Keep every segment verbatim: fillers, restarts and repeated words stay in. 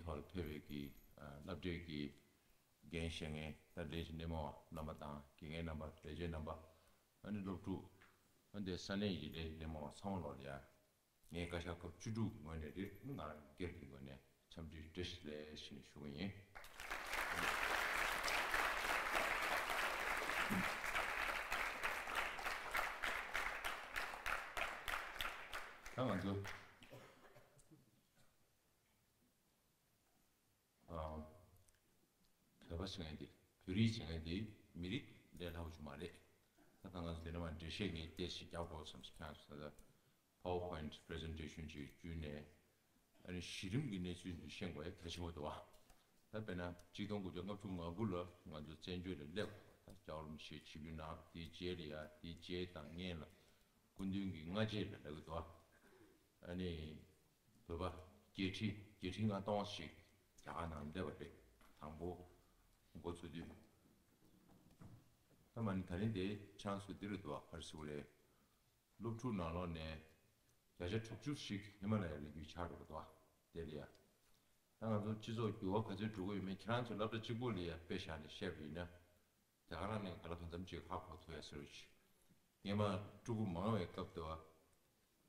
ཐོག་ལ་ཕེབས་པའི་གི་ཨ་སློབ་གྲྭའི་གི་འགན་བཞེས་མཁན་ད་ལས་བྱེད་སྣེ་མོ་རྣམ་པ་དང་དགེ་རྒན་རྣམ་པ་ལས་བྱེད་རྣམ་པ། ཨ་ནི་སློབ་ཕྲུག་ཨ་འདི་ས་གནས་ཀྱི་ལས་བྱེད་སྣེ་མོ་ཚང་མ་ལོག་ལ་ཡ། ངས་བཀའ་ཤག་སྐབས་བཅུ་དྲུག་ངོས་ནས་རེད། ང་རང་སྒེར་གྱི་ངོས་ནས་འཚམས་འདྲི་བཀྲ་ཤིས་བདེ་ལེགས་ཞུ་ཞུ་གི་ཡིན། ད་ང་ཚོ་ཨ་བོད་པ་ཟེར་མཁན་དེ་བོད་རིགས་ཟེར་མཁན་དེ་མི་རིགས་ལས་སླ་པོ་ཞིག་མ་རེད། ད་ད་ང་ཚོ་འདི་ནས་མར་འགྲེལ་བཤད་ངས་ཏོག་ཙམ་རྒྱག་དགོས་བསམ་སོང་། ཁྱེད་རང་ཚོ་ད་PowerPoint presentation ཅིག་བརྒྱུད་ནས་ཨ་ནི་གཞི་རིམ་གྱི་གནས་ཚུལ་འདི་ཤེས་དགོས་ཡ་གལ་ཆེན་པོ་འདུག་བ། ད་དཔེར་ན་ཆིག་སྟོང་དགུ་བརྒྱ་ལྔ་བཅུ་ང་དགུ་ལ་ང་ཚོ་བཙན་བྱོལ་ལ་སླེབས། ད་ལྕགས་ལམ་ཆེ་ཆིབས་བསྒྱུར་གནང་། དེའི་རྗེས་ལ་ཡ་དེའི་རྗེས་དང་སྔོན་ལ་སྐུ་མདུན་གྱི་སྔ་རྗེས་ལ་ལབ་ཀྱི་འདུག་བ། ཨ་ནི་བོད་པ་བརྒྱད་ཁྲི་བརྒྱད་ཁྲི་ལྔ་སྟོང་ཞིག་རྒྱ་གར་ནང་སླེབས་པ་རེད། དང་པོ་འགོ་ཚུགས་དུས། ད་མ་ནི་ད་རིང་དེ་ཆང་སུ་འདི་རུ་འདུག་བ། ག་རེ་ཟེར་དགོས་རེད། སློབ་ཕྲུག་ནང་ལོགས་ནས་བརྒྱ་ཆ་དྲུག་ཅུ་ཞིག་ཧི་མ་ལ་ཡའི་ལ་རྒྱུད་ཆགས་འགྲོ་གི་འདུག་བ། དེ་ལ་ཡ། ད་ང་ཚོ་སྤྱི་ཚོགས་འགྱུར་བ་ག་ཚོད་འགྲོ་གི་ཡོད་མེད་ཁྱེད་རང་ཚོ་སློབ་གྲྭ་གཅིག་པོ་ལ་ཡ་དཔེ་བཞག་ནས་བཤད་པ་ཡིན་ན། དེ་ག་རང་ནས་ག་ལ་གང་འཚམ་ཅིག་ཧ་གོ་ཐུབ་ཡ་ཟེར་བ་ཞིག་སྔོན་མ་ཕྲུ་གུ་མང་བའི་སྐབས་དུ་བ།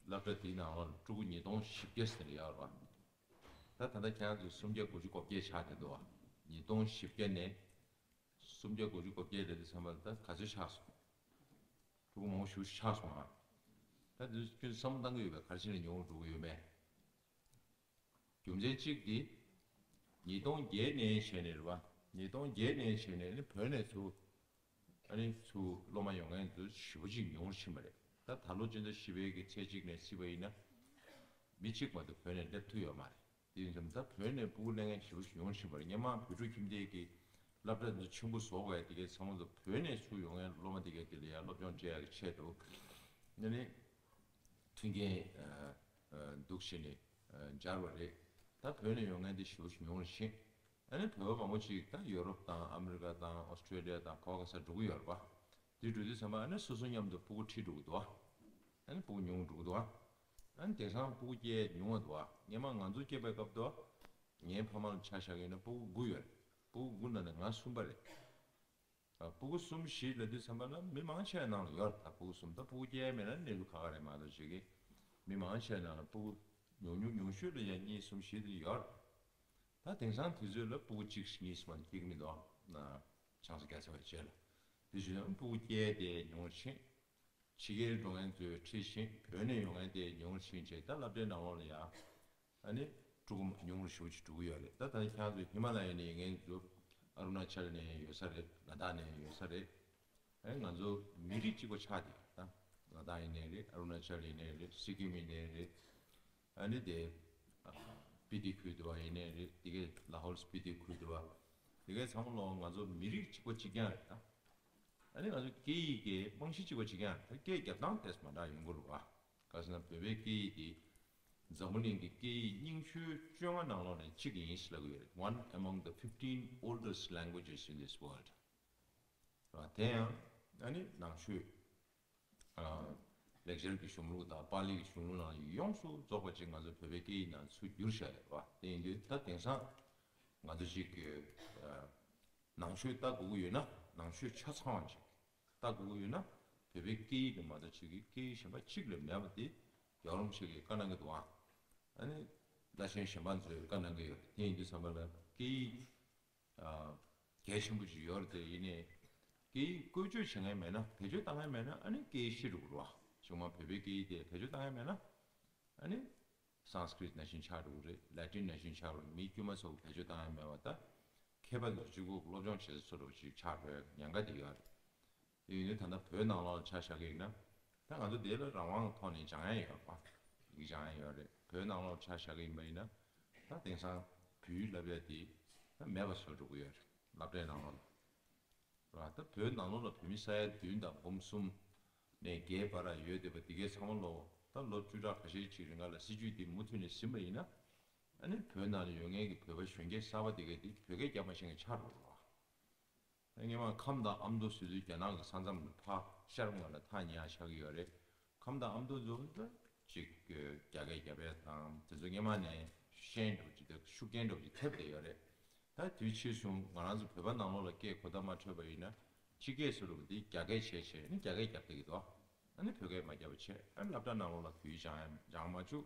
སློབ་གྲྭ་དེའི་ནང་ལོགས་ལ་ཕྲུ་གུ་ཉིས་སྟོང་བཞི་བརྒྱ་ཟེར་ཡོད་རེད་བ། ད་ད་ལྟ་ཁྱེད་རང་ཚོ་སུམ་བརྒྱ་དགུ་བཅུ་གོ་བརྒྱད་ཆགས་བསྡད་འདུག་བ། ཉིས་སྟོང་བཞི་བརྒྱ་ནས་སུམ་བརྒྱ་དགུ་བཅུ་གོ་བརྒྱད་རེད་དེ་ཚང་མ་ད་ག་ཚོད་ཆགས་སོང་། ཕྲུ་གུ་མང་པོ་ཞེ་པོ་ཆགས་སོང་ཨ། ད་དེ་ཚོ་ཁྱོད་ཚོ་བསམ་བློ་གཏང་གི་ཡོད་པས་ག་རེ་བྱས་ནས་ཉུང་རུ་འགྲོ་གི་ཡོད་མེད། རྒྱུ་མཚན་གཅིག་དེ། ཉིས་སྟོང་བརྒྱད་ནས་བྱས་ནས་རེད་བ། ཉིས་སྟོང་བརྒྱད་ནས་བྱས་ནས་ནི་བོད་ནས་ཚུར། ཨ་ནི་ཚུར་སློབ་མ་ཡོང་མཁན་ཚོ་ཞེ་པོ་ཅིག་ཉུང་རུ་ཕྱིན་པ་རེད། ད་ད་ལོ་སྤྱི་ཟླ་བཞི་པའི་གི་ཚེས་གཅིག་ནས་བརྩིས་པ་ཡིན་ན། མི་གཅིག་མ་གཏོགས་བོད་ནས་སླེབས་ཐུབ་ཡོད་མ་རེད། དེ་ཡིན་ཙང་ད་བོད་ནས་ཕྲུ་གུ་སླེབས་མཁན་ཞེ་པོ་ཅིག་ཉུང་རུ་ཕྱིན་པ་རེད། སྔོན་མ་བོད་ཕྲུག་ཁྱིམ་སྡེ་གི་སློབ་གྲྭ་འདི་ཆེན་པོ་བཟོ་དགོས་ཡ་དེ་གའི་ཚང་མ་ཚོ་བོད་ནས་ཚུར་ཡོང་མཁན་སློབ་མ་དེ་གའི་དེ་ལ་ཡ་སློབ་སྦྱོང་སྤྲད་ཡ་གི་ཆེད་དུ། ཨ་ནི། མཐུན་རྐྱེན་འདུག་བྱས་ནས་སྦྱར་བ་རེད། ད་བོད་ནས་ཡོང་མཁན་དེ་ཞེ་པོ་ཅིག་ཉུང་རུ་ཕྱིན། ཨ་ནི་བོད་པ་མང་པོ་ཅིག་ད་ཡོ་རོབ་དང་ཨ་མི་རི་ཀ་དང་ཨོ་སི་ཀྲེ་ལི་ཡ་དང་ག་བ་ག་ས་འགྲོ་གི་ཡོད་རེད་པ། དེ་འགྲོ་དུས་ཙམ་པ་ཨ་ནི་སོ་སོ་མཉམ་དུ་ཕྲུ་གུ་ཁྲིད་འགྲོ་གི་འདུག་ཨ། ཨ་ནི་ཕྲུ་གུ་ཉུང་རུ་འགྲོ་གི་འདུག་ཨ། ཨ་ནི་དེང་སང་ཕྲུ་གུ་སྐྱེ་ཉུང་བ་འདུག་ཨ། སྔོན་མ་ང་ཚོ་སྐྱེས་པའི་སྐབས་དུ་ངའི་ཕ་མ་ལ་ཆ་བཞག་གི་ཡིན་ན་ཕྲུ་གུ་དགུ་ཡོད་རེད། ཕྲུ་གུ་དགུ་ནང་ནས་ང་གསུམ་པ་རེད། ཨ། ཕྲུ་གུ་གསུམ་བཞི་ལབ་དུས་ཙམ་པ་ལ་མི་མང་ཆེ་བ་ནང་ལ་ཡོད་རེད། ད་ཕྲུ་གུ་གསུམ། ད་ཕྲུ་གུ་སྐྱེ་ཡ་མེད་ན་གནས་ལུགས་ཁག་ཁག་རེད་མ་གཏོགས་ཅིག་གི། མི་མང་ཆེ་བ་ནང་ལ་ཕྲུ་གུ་ཉུང་ཉུང་ཉུང་ཤོས་ལ་ཡང་གཉིས་གསུམ་བཞི་དེ་ཡོད་རེད། ད་དེང་སང་དུས་ཚོད་ལ་ཕྲུ་གུ་གཅིག་གཉིས་གསུམ་མ་གཏོགས་སྐྱེ་གི་མི་འདུག་ཨ། ཆང་ས་རྒྱག་ཚར་བའི་རྗེས་ལ། དེ་བཞིན་ཕྲུ་གུ་སྐྱེ་ཡ་དེ་ཉུང་རུ་ཕྱིན། ཕྱི་རྒྱལ་འགྲོ་མཁན་ཚོའི་ཁྲིད་བཞིན་བོད་ནས་ཡོང་མཁན་དེ་ཉུང་རུ་ཕྱིན་བྱས། ད་སློབ་གྲྭའི་ནང་ལོགས་ལ་ཡ། ཨ་ནི་ཕྲུ་གུ་ཉུང་རུ་ཞེ་པོ་ཅིག་འགྲོ་གི་ཡོད་རེད། ད་ད་ཁྱེད་ཚོ་ཧི་མ་ལ་ཡ་ནས་ཡོང་མཁན་ཚོ་ཨ་རུ་ན་ཅལ་ནས་ཡོད་ས་རེད། ལ་དྭགས་ནས་ཡོད་ས་རེད། ཨ་ནི་ང་ཚོ་མི་རིགས་གཅིག་པ་ཆགས་བསྡད་ཡོད། ད་ལ་དྭགས་ཡིན་ནའི་རེད། ཨ་རུ་ན་ཅལ་ཡིན་ནའི་རེད། སི་ཀིམ་ཡིན་ནའི་རེད། ཨ་ནི་དེ་ཨ་སྤི་ཏི་ཁུལ་དུ་བ་ཡིན་ནའི་རེད། དེ་གའི་ལ་ཧོལ་སྤི་ཏི་ཁུལ་དུ་བ། དེ་གའི་ཚང་མ་ལོ་ང་ཚོ་མི་རིགས་གཅིག་པ་གཅིག་རྐྱང་རེད། ད་ཨ་ནི་ང་ཚོ་སྐད་ཡིག་གི་རྨང་གཞི་གཅིག་པ་གཅིག་རྐྱང་རེད། ད་སྐད་རྒྱབ་སྟངས་ཏོག་ཙམ་མ་འདྲ་ཡོང་གི་རེད་བ། ག་ཟེར་ན་བོད་པའི་སྐད་ཡིག་དེ་འཛམ་བུ་གླིང་གི་སྐད་ཡིག་རྙིང་ཤོས་བཅོ་ལྔ་ནང་ལོགས་ནས་གཅིག་ཡིན་ཟེར་ལབ་ཀྱི་ཡོད་རེད། One among the fifteen oldest languages in this world། རེད་བ། དེ་ཡང་ཨ་ནི་ནང་ཆོས། ཨ། ལེགས་སྦྱར་གྱི་གཞུང་ལུགས་དང་པཱ་ལི་གི་གཞུང་ལུགས་ནང་ཡོངས་སུ་རྫོགས་པ་ཅིག་ང་ཚོ་བོད་པའི་སྐད་ཡིག་ནང་ཚུར་བསྒྱུར་བཞག་ཡོད་རེད་བ། དེ་ཡིན་དུས་ད་དེང་སང་ང་ཚོ་ཅིག་གི་ཨ། ནང་ཆོས་ལྟ་དགོས་ཀྱི་ཡོད་ན། ནང་ཆོས་ཆ་ཚང་བ་ཅིག་ལྟ་དགོས་ཀྱི་ཡོད་ན། བོད་པའི་སྐད་ཡིག་དེ་མ་གཏོགས་ཅིག་གི་སྐད་ཡིག་གཞན་པ་གཅིག་ལས་མེད་པ་དེ་རྒྱལ་བ་རིན་པོ་ཆེ་གིས་བཀའ་གནང་གི་འདུག་ཨ། ཨ་ནི་བླ་ཆེན་གཞན་པ་ཚོས་བཀའ་གནང་གི་ཡོད་རེད། དེ་ཡིན་དུས་ཙམ་པ་ལ་སྐད་ཡིག་ཨ། གལ་ཆེན་པོ་ཞིག་ཡོད་རེད། དེ་ཡིན་ནའི་སྐད་ཡིག་བཀོལ་སྤྱོད་བྱེད་མཁན་མེད་ན། བེད་སྤྱོད་བཏང་མཁན་མེད་ན་ཨ་ནི་སྐད་ཡིག་ཤི་འགྲོ་གི་རེད་བ། གཞུག་མ་བོད་པའི་སྐད་ཡིག་དེ་བེད་སྤྱོད་བཏང་མཁན་མེད་ན་ཨ་ནི་སཾ་སྐྲྀཏ་ནང་བཞིན་ཆགས་འགྲོ་གི་རེད། ལ་ཏིན་ནང་བཞིན་ཆགས་འགྲོ་གི་རེད། མི་དཀྱུས་མ་ཚོ་བེད་སྤྱོད་བཏང་མཁན་མེད་པ། ད་མཁས་པ་ཚོ་གཅིག་པུ་སློབ་སྦྱོང་བྱེད་ས་བཟོ་འདྲ་བོ་ཞིག་ཆགས་འགྲོ་ཡ་ཉེན་ཁ་དེ་ཡོད་རེད། དེ་ཡིན་དུས་ད་ལྟ་བོད་ནང་ལོགས་ལ་ཆ་བཞག་གི་ཡིན་ན། ད་ང་ཚོ་དེ་ལ་རང་དབང་གི་ཐོག་ནས་སྦྱང་ཡ་ཡོད་རེད་པ། ཡིག་སྦྱང་ཡ་ཡོད་རེད། བོད་ནང་ལོགས་ལ་ཆ་བཞག་གི་ཡིན་པ་ཡིན་ན། ད་དེང་སང་བོད་ཡིག་བསླབ་ཡ་དེ་ད་མེད་པ་བཟོ་འགྲོ་གི་ཡོད་རེད། སློབ་གྲྭའི་ནང་ལོགས་ལ། ར་ད་བོད་ནང་ལོགས་ལ་བོད་མི་ས་ཡ་བདུན་དང་འབུམ་གསུམ་ནས་བརྒྱད་བར་ཡོད་བསྡད་པ་དེ་གའི་ཚང་མ་ལོ་ད་ལོ་བཅུ་ཕྲག་ཁ་ཤས་ཅིག་རིང་ལ་སྲིད་ཇུས་དེ་མུ་མཐུད་ནས་ཟིན་པ་ཡིན་ན། ཨ་ནི་བོད་ནང་ལ་ཡོད་མཁན་གྱི་བོད་པ་གཞོན་སྐྱེས་གསར་པ་དེ་གའི་དེ་བོད་སྐད་རྒྱབ་མ་ཤེས་མཁན་ཆགས་འགྲོ་གི་རེད་བ། སྔོན་མ་ཁམས་དང་ཨ་མདོ་ཟེར་དུས་རྒྱ་ནག་གི་ས་མཚམས་ལ་ཕར་ཤར་ངོས་ལ་ཐག་ཉེ་ཡ་ཆགས་ཀྱི་ཡོད་རེད། ཁམས་དང་ཨ་མདོ་ཚོ་ད་ཅིག་རྒྱ་སྐད་རྒྱབ་ཡ་དང་དེ་ཚོ་སྔོན་མ་ནས་ ཤན་འདྲ་པོ་ཅིག་དང་ཤུགས་རྐྱེན་འདྲ་པོ་ཅིག་ཐེབས་བསྡད་ཡོད་རེད། ད་དུས་ཕྱིས་སུ་ང་རང་ཚོ་བོད་པ་ནང་ལོགས་ལ་སྐད་གོ་བརྡ་མ་འཕྲོད་པ་ཡིན་ན་ཕྱི་སྐད་ཟེར་རུ་འདི་རྒྱ་སྐད་བྱས་བྱས་ནི་རྒྱ་སྐད་རྒྱབ་བསྡད་ཀྱི་འདུག་ཨ་ནི་བོད་སྐད་མ་རྒྱབ་པ་བྱས། ཨ་ནི་སློབ་གྲྭ་ནང་ལོགས་ལ་བོད་ཡིག་སྦྱང་ཡ་སྦྱང་མ་བཅུག་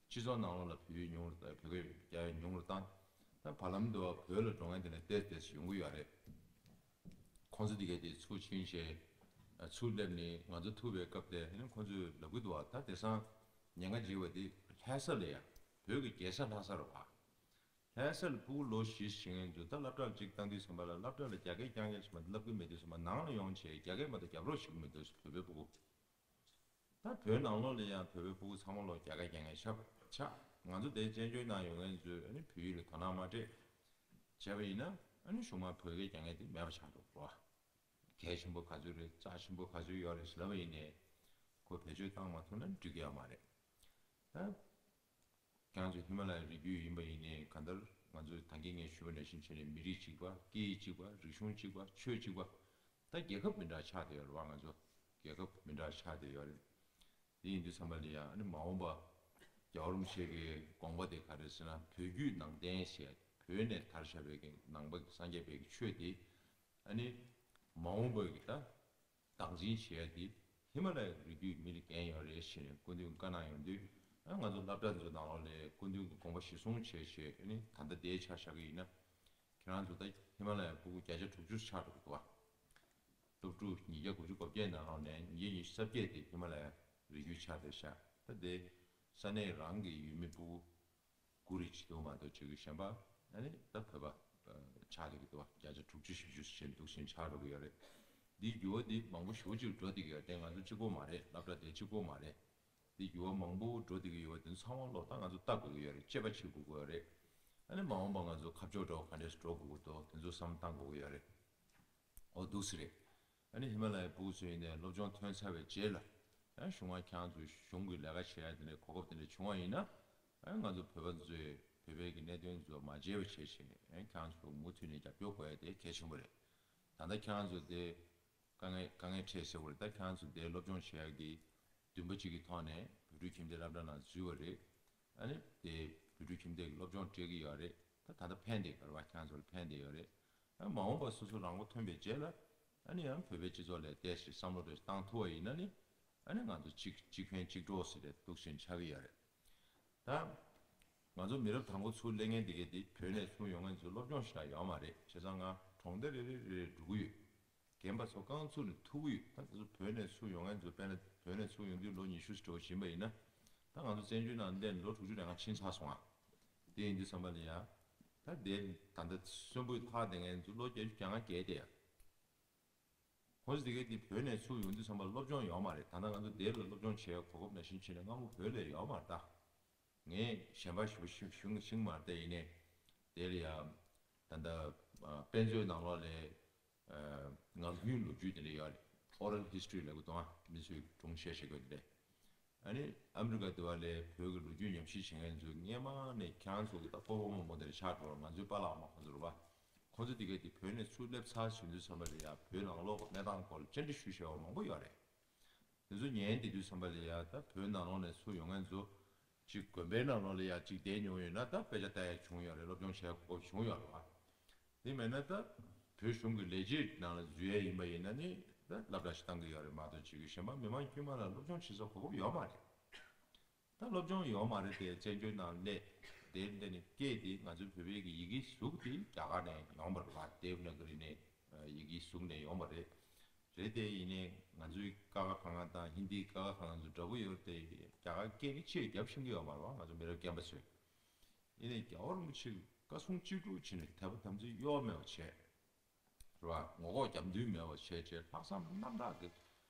སྤྱི་ཚོགས་ནང་ལོགས་ལ་བོད་ཡིག་ཉུང་རུ་བོད་སྐད་རྒྱག་ཡ་ཉུང་རུ་བཏང་། ད་བར་ལམ་དུ་བོད་ལ་འགྲོ་མཁན་དེ་ནས་ཏོག་ཙམ་ཏོག་ཙམ་ཡོང་གི་ཡོད་རེད། ཁོང་ཚོ་དེ་གས་དེ་ཚུར་ཕྱིན་བྱས་ཚུར་སླེབས་ནས་ང་ཚོ་ཐུག་པའི་སྐབས་དེ་ནས་ཁོང་ཚོས་ལབ་ཀྱི་འདུག་བ། ད་དེང་སང་ཉེན་ཁ་ཆེ་བ་དེ་ལྷ་ས་ལ་ཡ་བོད་ཀྱི་རྒྱལ་ས་ལྷ་ས་རེད་བ། ལྷ་ས་ལ་ཕྲུ་གུ་ལོ་བཞི་བྱེད་མཁན་ཚོ་ད་སློབ་གྲྭ་ལ་གཅིག་བཏང་དུས་ཙམ་པ་ལ་སློབ་གྲྭ་ལ་རྒྱ་སྐད་རྐྱང་རྐྱང་ཞིག་མ་གཏོགས་བསླབ་ཀྱི་མེད་དུས་ཙམ་པ་ནང་ལ་ཡོང་བྱས་རྒྱ་སྐད་མ་གཏོགས་རྒྱབ་རོགས་བྱེད་ཀྱི་མེད་དུས་བོད་པའི་ཕྲུ་གུ། ད་བོད་ནང་ལོགས་ལ་ཡང་བོད་པའི་ཕྲུ་གུ་ཚང་མ་ལོ་རྒྱ་སྐད་རྒྱག་མཁན་ཆགས་ཆགས། ང་ཚོ་དེ་བཙན་བྱོལ་ནང་ཡོད་མཁན་ཚོས་ཨ་ནི་བོད་ཡིག་ལ་དོ་སྣང་མ་སྤྲད་བྱས་པ་ཡིན་ན་ཨ་ནི་གཞུག་མ་བོད་སྐད་རྒྱག་མཁན་དེ་མེད་པ་ཆགས་འགྲོ་གི་རེད། གལ་ཆེན་པོ་ག་ཚོད་རེད་རྩ་ཆེན་པོ་ག་ཚོད་ཡོད་རེད་ཟེར་ལབ་པ་ཡིན་ནའི་ཁོ་བེད་སྤྱོད་བཏང་མ་ཐུབ་ན་འགྲིག་གི་ཡོད་མ་རེད། ད་ཁྱེད་རང་ཚོ་ཧི་མ་ལ་ཡའི་རི་རྒྱུད་ཡིན་པ་ཡིན་ནའི་གང་ལྟར་ང་ཚོས་ད་གིན་ངས་ཞུས་པ་ནང་བཞིན་བྱས་ནས་མི་རིགས་གཅིག་པ་སྐད་ཡིག་གཅིག་པ་རིག་གཞུང་གཅིག་པ་ཆོས་གཅིག་པ། ད་རྒྱལ་ཁབ་མི་འདྲ་ཆགས་བསྡད་ཡོད་རེད་བ། ང་ཚོ་རྒྱལ་ཁབ་མི་འདྲ་ཆགས་བསྡད་ཡོད་རེད། དེ་ཡིན་དུས་ཙམ་པ་ལ་ཡང་ཨ་ནི་མ་འོངས་པ་རྒྱལ་བ་རིན་པོ་ཆེ་གི་དགོངས་པ་དེ་ག་རེ་ཟེར་ན་བོད་བརྒྱུད་ནང་བསྟན་ཞེས་བོད་ནས་དར་ཤར་བའི་གི་ནང་པ་སངས་རྒྱས་པའི་གི་ཆོས་དེ་ཨ་ནི་མ་འོངས་པ་གི་ད་བདག་འཛིན་བྱེད་ཡ་དེ་ཧི་མ་ལ་ཡའི་རི་རྒྱུད་མི་ལ་འགན་ཡོད་རེད་ཞེས་ནས་སྐུ་མདུན་བཀའ་གནང་ཡོང་དུས་ཨ་ང་ཚོ་སློབ་གྲྭ་འདི་ཚོ་ནང་ལོགས་ལ་སྐུ་མདུན་གི་དགོངས་པ་གཞིར་བཟུང་བྱས་བྱས་ཨ་ནི་ད་ལྟ་དེའི་ཆ་བཞག་གི་ཡིན་ན། ཁྱེད་རང་ཚོ་ད་ཧི་མ་ལ་ཡའི་ཕྲུ་གུ་བརྒྱ་ཆ་དྲུག་ཅུ་ཆགས་འགྲོ་གི་འདུག་བ། སློབ་ཕྲུག་ཉིས་བརྒྱ་དགུ་བཅུ་གོ་བརྒྱད་ནང་ལོགས་ནས་ཉིས་བརྒྱ་ཉི་ཤུ་རྩ་བརྒྱད་དེ་ཧི་མ་ལ་ཡའི་རི་རྒྱུད་ཆགས་བསྡད་ཤག་ད་དེ་ས་གནས་རང་གི་ཡུལ་མི་ཕྲུ་གུ་དགུ་རེ་བྱེད་འདུག་མ་གཏོགས་བྱེད་དགོས་གཞན་པ་ཨ་ནི་ད་བོད་པ་ཆགས་བསྡད་ཀྱི་འདུག་བ། བརྒྱ་ཆ་དྲུག་ཅུ་བཞི་བཅུ་ཞིག་འདུག་བཞིན་ཆགས་འགྲོ་གི་ཡོད་རེད། འདིའི་འགྱུར་བ་འདི་མང་པོ་ཞེ་པོ་ཅིག་འགྲོ་བསྡད་ཀྱི་ཡོད་རེད། དེ་ང་ཚོ་གཅིག་པོ་མ་རེད། སློབ་གྲྭ་དེ་གཅིག་པོ་མ་རེད། དེ་འགྱུར་བ་མང་པོ་འགྲོ་བསྡད་ཀྱི་ཡོད་པ་དེ་ཚོ་ཚང་མ་ལོག་ད་ང་ཚོ་ལྟ་དགོས་ཀྱི་ཡོད་རེད། དཔྱད་པ་བྱེད་དགོས་ཀྱི་ཡོད་རེད། ཨ་ནི་མ་འོངས་པ་ང་ཚོ་ཁ་ཕྱོགས་འདྲ་བོ་ག་འདྲས་སུ་འགྲོ་དགོས་ཀྱི་འདུག་དེ་ཚོ་བསམ་བློ་བཏང་དགོས་ཀྱི་ཡོད་རེད། འོ་འདུག་སེ་རེད། ཨ་ནི་ཧི་མ་ལ་ཡའི་ཕྲུ་གུ་ཚོ་ཡིན་ནའི་སློབ་སྦྱོང་ཐོན་ཚར་བའི་རྗེས་ལ་ཨ་གཞུང་མང་ཁྱེད་རང་ཚོའི་གཞུང་གི་ལས་ཀ་བྱེད་ཡ་དེ་འདྲའི་གོ་སྐབས་དེ་འདྲ་བྱུང་བ་ཡིན་ན་ཨ་ང་ཚོ་བོད་པ་ཚོས་བོད་པའི་གི་གནད་དོན་ཚོ་མ་བརྗེད་པ་བྱས་བྱས་ཨ་ཁྱེད་རང་ཚོ་མུ་མཐུད་ནས་རྒྱབ་སྐྱོར་དགོས་ཡ་དེ་གལ་ཆེན་པོ་རེད། ད་ལྟ་ཁྱེད་རང་ཚོ་དེ་དཀའ་ངལ་དཀའ་ངལ་འཕྲད་ཟེར་བ་རེད། ད་ཁྱེད་རང་ཚོ་དེ་སློབ་སྦྱོང་བྱེད་ཡག་གི་འདུན་པ་གཅིག་གི་ཐོག་ནས་བོད་ཕྲུག་ཁྱིམ་སྡེ་སློབ་གྲྭ་ནང་འཛུལ་བ་རེད། ཨ་ནི་དེ་བོད་ཕྲུག་ཁྱིམ་སྡེ་གི་སློབ་སྦྱོང་སྤྲད་ཀྱི་ཡོད་རེད། ད་ད་ལྟ་ཕན་བསྡད་ཡོད་རེད་བ། ཁྱེད་རང་ཚོ་ལ་ཕན་བསྡད་ཡོད་རེད། ཨ་མ་འོངས་པ་སོ་སོ་རང་མགོ་ཐོན་པའི་རྗེས་ལ་ཨ་ནི་ཡང་བོད་པའི་སྤྱི་ཚོགས་ལ་བལྟས་ཤིག་བསམ་བློ་རེ་བཏང་ཐུབ་པ་ཡིན་ན་ནི་ཨ་ནི་ང་ཚོ་གཅིག་གཅིག་ཕན་གཅིག་གྲོགས་ཟེར་ཏེ་འདུག་བཞིན་ཆགས་ཀྱི་ཡོད་རེད། ད་ང་ཚོ་མི་རབས་དང་པོ་ཚུར་སླེབས་མཁན་འདི་གས་འདི་བོད་ནས་ཚུར་ཡོང་མཁན་ཚོ་སློབ་སྦྱོང་ཞེ་དྲག་ཡོད་མ་རེད། བྱས་ཙང་ང་གྲོང་སྡེ་རེ་རེ་རེ་རེ་འགྲོ་གི་ཡོད། རྒན་པ་ཚོ་རྐང་ཚུགས་ནས་ཐུག་གི་ཡོད། ད་དེ་ཚོ་བོད་ནས་ཚུར་ཡོང་མཁན་ཚོ་དཔེར་ན་བོད་ནས་ཚུར་ཡོང་དུས་ལོ་ཉི་ཤུ་ཙམ་ཕྱིན་པ་ཡིན་ན་ད་ང་ཚོ་བཙན་བྱོལ་ནང་སླེབས་ནས་ལོ་དྲུག་ཅུ་རེ་ལྔ་ཕྱིན་ཚར་སོང་ཨ། དེ་ཡིན་དུས་ཙམ་པ་ལ་ཡ་ད་དེ་ད་ལྟ་གསོན་པོའི་ཐག་དེ་མཁན་ཚོ་ལོ་བརྒྱད་ཅུ་གྱ་ལྔ་བརྒལ་ཏེ་ཡ། ཁོང་ཚོ་དེ་གས་དེ་བོད་ནས་ཚུར་ཡོང་དུས་ཙམ་པ་སློབ་སྦྱོང་ཡོད་མ་རེད། ད་ལྟ་ང་ཚོ་དེ་ལ་སློབ་སྦྱོང་བྱེད་ཡ་གོ་སྐབས་ནང་བཞིན་བྱས་ནས་སྔ་མོ་བོད་ལ་ཡོད་མ་རེད་ད། ངས་གཞན་པ་ཞུ་ཞུ་ཞུ་ཞུ་མ་རེད་ཡིན་ནའི་དེ་ལ་ཡ་ད་ལྟ་དཔེ་མཛོད་ནང་ལོགས་ལ་ངག་རྒྱུན་ལོ་རྒྱུས་དེ་འདྲ་ཡོད་རེད། Oral History ལབ་གི་འདུག་ཨ། མི་ཚོས་སྒྲུང་བཤད་བཤད་དགོས་དེ་འདྲ། ཨ་ནི་ཨ་མི་རི་ཀ་དེ་བ་ལས་བོད་ཀྱི་ལོ་རྒྱུས་ཉམས་ཞིབ་བྱེད་མཁན་ཚོས་སྔས་མ་ནས་ཁྱེད་རང་ཚོ་གི་ད་སྤོ་བོ་རྨོ་མོ་དེ་འདྲ་ཆགས་འགྲོ་བ། ང་ཚོའི་པཱ་ལགས་མ་ཁོང་ཚོ་རེད་བ། ཁོང་ཚོ་དེ་གས་དེ་བོད་ནས་ཚུར་སླེབས་ཚར་ཟིན་དུས་ཙམ་པ་ལ་ཡ་བོད་ནང་ལོགས་ཀྱི་གནས་སྟངས་སྐོར་ལ་བཅར་འདྲི་ཞུ་བྱས་པ་མང་པོ་ཡོད་རེད། དེ་ཚོ་ཉན་བསྡད་དུས་ཙམ་པ་ལ་ཡ་ད་བོད་ནང་ལོགས་ནས་ཚུར་ཡོང་མཁན་ཚོ་གཅིག་དགོན་པའི་ནང་ལོགས་ལ་ཡ་གཅིག་བསྡད་མྱོང་ཡོད་ན་ད་དཔེ་ཆ་ལྟ་ཡ་བྱུང་ཡོད་རེད། སློབ་སྦྱོང་བྱས་གོ་སྐབས་བྱུང་ཡོད་རེད་བ། དེ་མེད་ན་ད་བོད་གཞུང་གི་ལས་བྱེད་ནང་ལ་འཛུལ་ཡ་ཡིན་པ་ཡིན་ན་ནི་ད་སློབ་གྲྭ་ཞིག་བཏང་གི་ཡོད་རེད་མ་གཏོགས་ཅིག་གཞན་པ་མི་མང་དཀྱུས་མ་ལ་སློབ་སྦྱོང་བྱེད་ས་གོ་སྐབས་ཡོད་མ་རེད། ད་སློབ་སྦྱོང་ཡོད་མ་རེད་དེ་བཙན་བྱོལ་ནང་སླེབས་དེ་འདི་ནི་སྐད་དེ་ང་ཚོའི་བོད་པའི་གི་ཡི་གེ་གཟུགས་དེ་རྒྱ་གར་ནས་ཡོང་བ་རེད་བ། དེབ་ན་ག་རི་ནས་ཡི་གེ་གཟུགས་ནས་ཡོང་བ་རེད། རེད་དེ་ཡིན་ནའི་ང་ཚོའི་ཀ་ཁ་ག་ང་དང་ཧིན་དིའི་ཀ་ཁ་ག་ང་ཚོ་འདྲ་པོ་ཡོད་དེ་རྒྱ་གར་སྐད་ནི་ཆེས་རྒྱབ་ཤེས་ཀྱི་ཡོད་མ་རེད་བ། ང་ཚོ་མི་རབས་རྒན་པ་ཚོས། ཡིན་ནའི་རྒྱལ་བ་རིན་པོ་ཆེ་གི་བཀའ་གསུང་ཅི་སྒྲུབ་བྱས་ནས་དད་པ་དམ་ཚིག་གཡོ་མེད་པ་བྱས། རེད་བ། ངོ་ལྐོག་རྒྱབ་མདུན་མེད་པ་བྱས་བྱས་ལྷག་བསམ་རྣམ་དག་